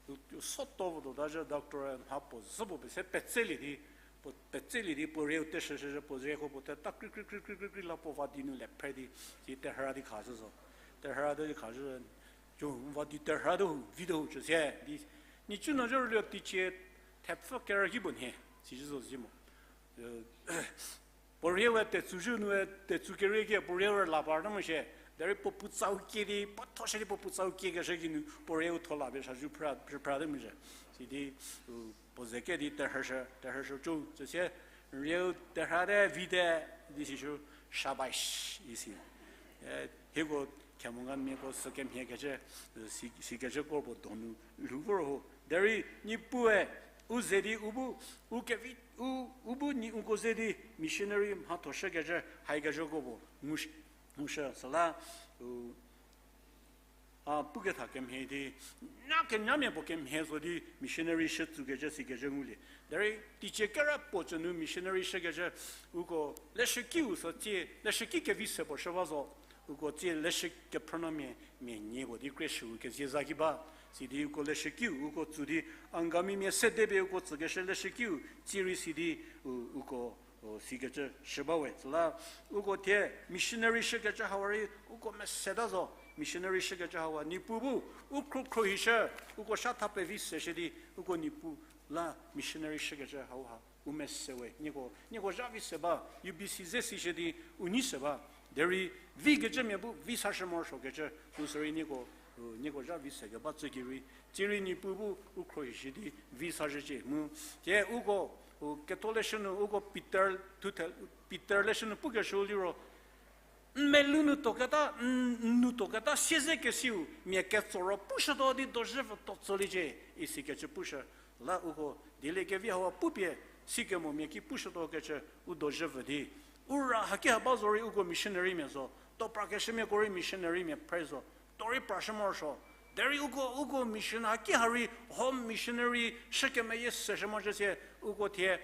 U, u soto vo do ta zhü doctor mha puo zhü puo pie se petselie di, puo petselie di puo rieu teshüshü zhü puo rieko puo te ta kri kri kri kri kri kri la puo va di nu le phre di, si terhüra di khashü zo. Terhüra di khashü, jo va di terhüra di hu, vi di hu chü sie di, nhicu nu zhü rülie ticie thepfü kerü ki puo nhie, sicü zo zi mo. Puo rieu we tetsü zhü nu we tetsü kerie ki puo rieu rüla par ta mo shie. Derei puo puo tsau kie di, puo tho shie di puo puo tsau kie keshü ki nu puo rieu tho la pie shazhu phra, phra, phra te mo shie. Sidi, u, puo ze ke di terhüshü, terhüshü cü, süsie rieu terhüte, vite, di sisü, shabash, isi. E, hieko khemonga miako sü kemhie kecü, si, sikecü kor puo donu lhou vor ho. Derei Niepuue, u ze di u bu, u kevi, u, u bu ni uko ze di missionary mhatho shükecü, haikecüko puo, ngush-, ngushü, süla, u, a, puketha kemhie di, na kenyamia puo kemhie zo di missionary shü tsükecü sikecü ngulie. Derei teicie kere puo tsü nu missionary shükecü, uko leshükiu sü tsie, leshüki kevi se puo shü ba zo, uko tsie leshü kephrünuomia, mia nie puo di krie shüu kezie za ki ba, sidi uko leshükiu, uko tsü di, Angamimia sede pie uko tsükeshü leshükiu, tsie rei sidi, u, uko, u, sikecü shü ba we. Süla, uko thie missionary shükecü hau rei, uko meseta zo, missionary shükecü hau a, Niepuu bu, u khro khro hishü, uko shatha pevi seshü di, uko Niepuu la missionary shükecü hau ha. U mese we, nieko, nieko zha vi se ba, U B C ze sishü di, u nei se ba. Derei, vikecümia bu, vi sashü morosuokecü, u sürei nieko, u, nieko zha vi se keba tsü ki rei, tsie rei Niepuu bu, u khro hishü di, vi sashücie mu. Thie uko, u, ketholeshü nu, uko Peter, thuthe, Peter leshü nu pukeshüu liro, n melou nu tuoketa, n, n nu tuoketa siezekesiu, mia ketso ro pushütuo di dozhü vü tuo tsoliecie, isikecü pushü. La uko, dieliekevi hau pupie, sikemo mia ki pushütuokecü, u dozhü vü di. U ra haki ha ba zorei uko missionarymia zo, tuo prakeshümiako rei missionarymia phre zo, tuo rei prashü morosuo. Derei uko, uko mission haki ha rei home missionary shü kemeyie seshü morosuo sie, uko thie,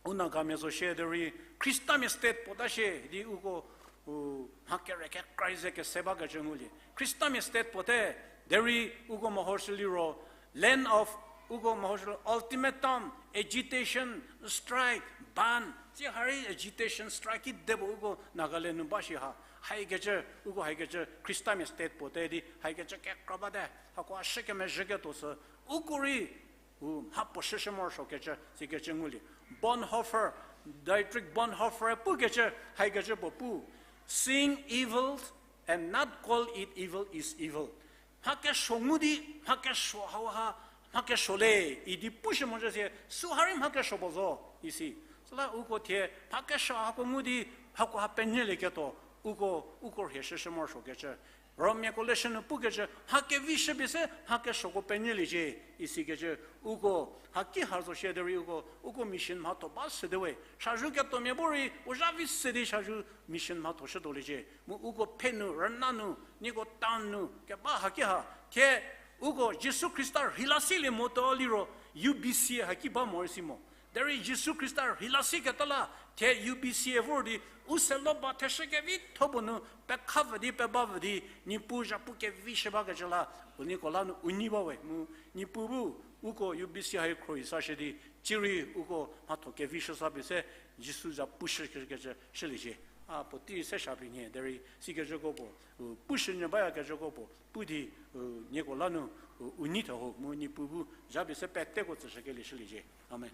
u Nagamia zo shie derei, Khristamia state puo ta shie di uko, u, mha kere kekra ze kese bakecü ngulie. Khristamia state puo te, derei uko mehoshü liro, land of, uko mehoshü ultimatum, agitation, strike, ban. Tsie ha rei agitation, strike ki de puo uko Nagaland nu ba shi ha. Haikecü, uko haikecü Khristamia state puo te di, haikecü kekra bate, hako a shü kemezhüketuo sü, uko rei u mha puo shüshü morosuokecü, sikecü ngulie. Bonhoeffer, Dietrich Bonhoeffer pukecü, haikecü puo pu, Seeing evil and not call it evil is evil. Mha kesuo ngu di, mha kesuo hauha, mha kesuo le, idi pushü morosuo sie, süha rei mha kesuo puo zo, isi. La uko thie mha kesuo hako ngu di, hako ha penyülieketuo, uko, uko rhie shüshü morosuokecü. Romiako leshü nu pukecü, mha kevishüpie se mha kesuoko penyüliecie, isikecü, uko haki ha zo shie derei uko, uko mission mhatho ba süte we. Shazhu ketuomia bu rei, u zha vi se di shazhu mission mhatho shütuoliecie. Mu uko phe nu, rüna nu, nieko town nu, keba haki ha, thie uko Jisu Khrista rheilasilie motuo liro, U B C haki ba mo rei si mo. Derei Jisu Khrista rheilasieketa la, thie U B C vor di, u selo ba theshü kevitho puo nu, pekhavü di, pebavü di, Niepuu zhapu kevishü bakecü la, u nieko la nu u nyi ba we, mu Niepuu bu, uko U B C hai khro-i sashü di, cirei uko mhatho kevishü sa pie se, Jisu za pushükecü shüliecie. A puotei se sha pie nhie, derei sikecüko puo, u pushünyü bayakecüko puo, pu di, u nieko la nu, u, u nyi tha ho, mu Niepuu bu, za pie se peteko tsüshükelie shüliecie. Amen.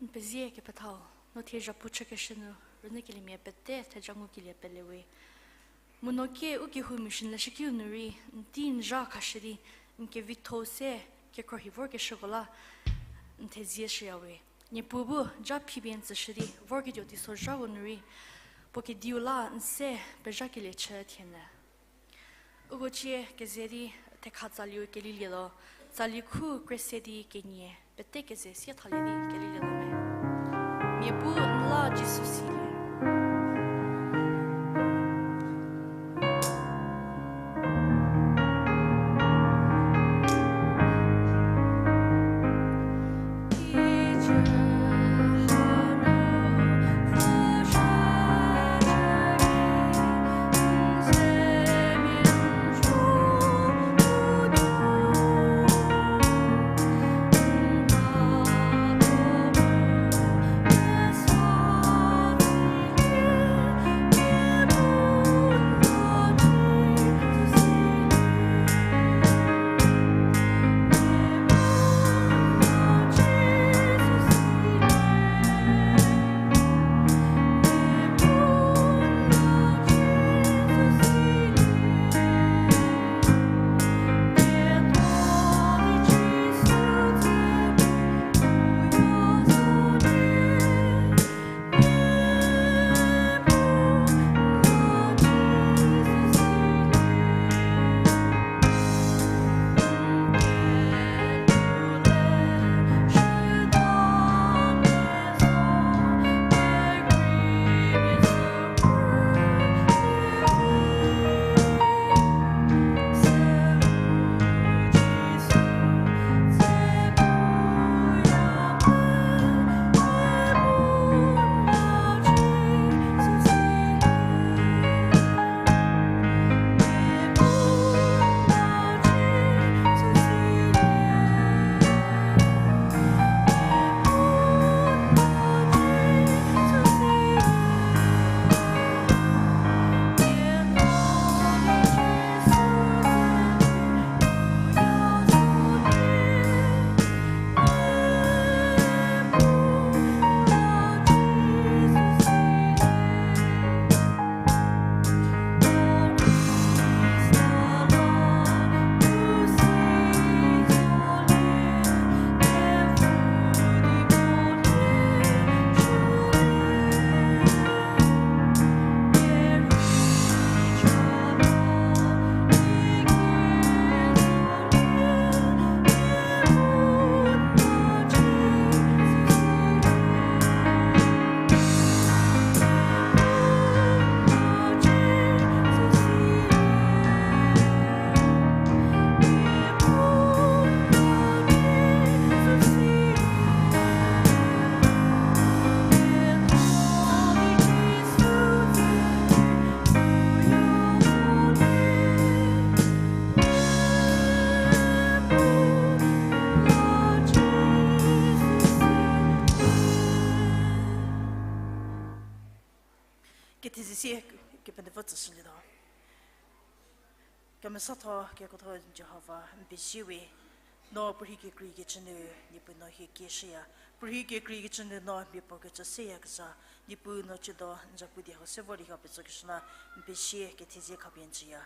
N pezie kepethau, no thie zhapu chükeshü nu, rünyükeliemia pete theja ngukelie pele we. Mu no kie u kehou mission leshükiu nu rei, n tei n zha khashü di, n kevitho se kekhruohi vorkeshüko la, n thezie shüya we. Niepuu bu ja phipie n tsüshü di, vorketuo teisozhako nu rei, puo kediu la n se pezhakelie chü thienyü. Uko cie keze di thekha tsaliu kelilietuo, tsali khu kre se di kenie, pete keze sie thalie di kelilietuo me. Mia bu n la Jisu silie. Kethezie sie Kepenuopfü tsüshülietuo. Kemesatho kekuotho Jihova, n pezie we, no puorhi kekreikecü nu Niepuu no hie kieshüya. Puorhi kekreikecü nu no mia puo kecü seyakezha, Niepuu no tsiedo n zapu die hau se vor di hau petsokeshü la, n pezie kethezie khapie n tsüya.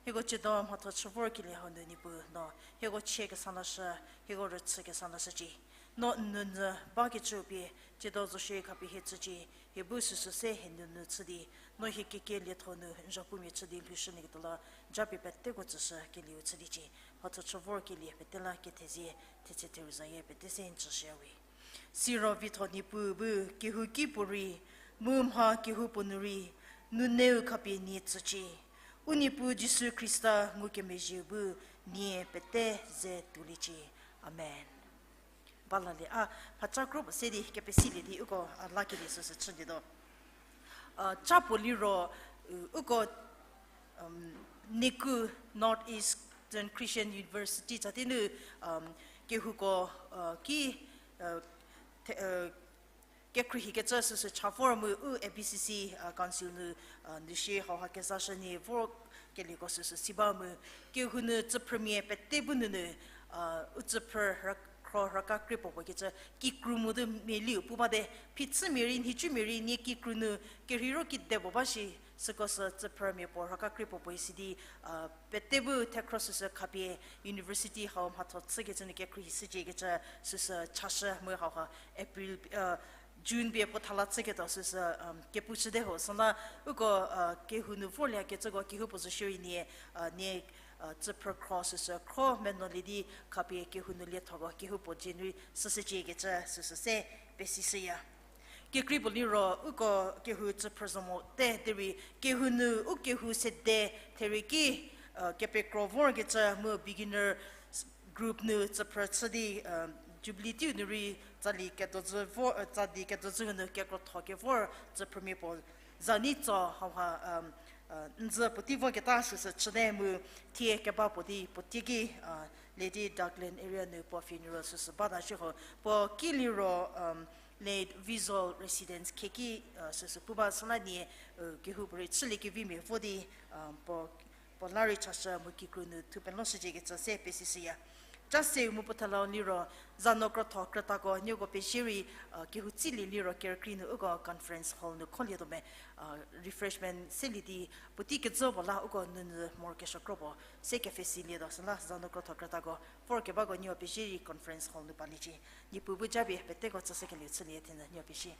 Hieko tsiedo mhatho chü vorkelie hau nu Niepuu no hieko chie kesa lashü, hieko rüchü kesa lashücie. No n nounyü bakecüu pie, tsiedo zo shierei khapie hie tsücie, hie bu süsü se hie nounyü chü di, no hie kekielietho nu n zhapumia chü di lhoushülieketuo la, japie peteko tsüshü kelieu chüliecie. Mhatho chü vorkelie pete la kethezie, thetse theruzayie pete se n tsüshüya we. Siro vitho Niepuu bu kehouki puorei, mu mha kehoupuo nu rei, nuneu khapie nie tsücie. U Niepuu Jisu Khrista ngukemezhieu bu nie pete ze tuoliecie. Amen. Balalie a, phacha kro puo se di kepesilie di uko, a, lakelie süsü chülietuo. A, cha puo liro, u, uko, um, NECU, North Eastern Christian University chate nu, um, kehouko, a, ki, a, the-, a, kekhruohikecü süsü cha vor mu u A B C C, a, council nu, a, nu shie hauha kezashü nie vorkelieko süsü si ba mu, kehou nu tsüphrümia pete bu nunu, a, u tsüphrü rü-, khro raka krie puo puo kecü kikru mu du mia liu pu bate, phichümia rei, nhicumia rei, nie kikru nu kerheiro kide puo ba shi, süko sü tsüphrümia puo raka krie puo puo isi di, a, pete bu thekhro süsü khapie university hau mhatho chükecü nu kekhruohishüciekecü süsü chashü mu hauha April, a, June pie puo thala chüketuo süsü, um, kepu chüte ho. Süla uko, a, kehou nu vorliekecüko kehoupuo zo shierei nie, a, nie, a, tsüphrü khro süsü khro menuolie di khapie kehou nu liethoko kehoupuo dzie nu rei süsüciekecü süsü se pesishüya. Kekrei puo liro uko kehou tsüphrü zo mote derei kehou nu u kehou sede therei ki, a, kepekro vorkecü mu beginner group nu tsüphrü chü di, a, Jubilee teiu nu rei tsali kedodzü vo, a, tsali kedodzü nu kekrotho kevor tsüphrümia puo za nei tso hauha, um, a, n dzü puotei voketa süsü chüte mu thie keba puo di puotei ki, a, Lady Douglas area nu puo funeral süsü bata shi ho. Puo ki liro, um, Late Vizol Residence kheki, a, süsü pu ba süla nie, a, kehoupuorei chüliekevimia vo di, a, puo puo la rei chashü mu kikru nu thu peloshüciekecü se pesishüya. Cha seu mu puo thelau liro, zanu krotho krütako nieko pezie rei, a, kehou tsilie liro kerükrie nu uko conference hall nu kholietuo me, a, refreshment selie di puotei kejü puo la uko nunu morokesuo kro puo se kepfhesilietuo süla zanu krotho krütako vorkebako nieko pezie rei conference hall nu paliecie. Niepuu bu japie peteko tsüshükelieu chülie thenyü nieko pezie.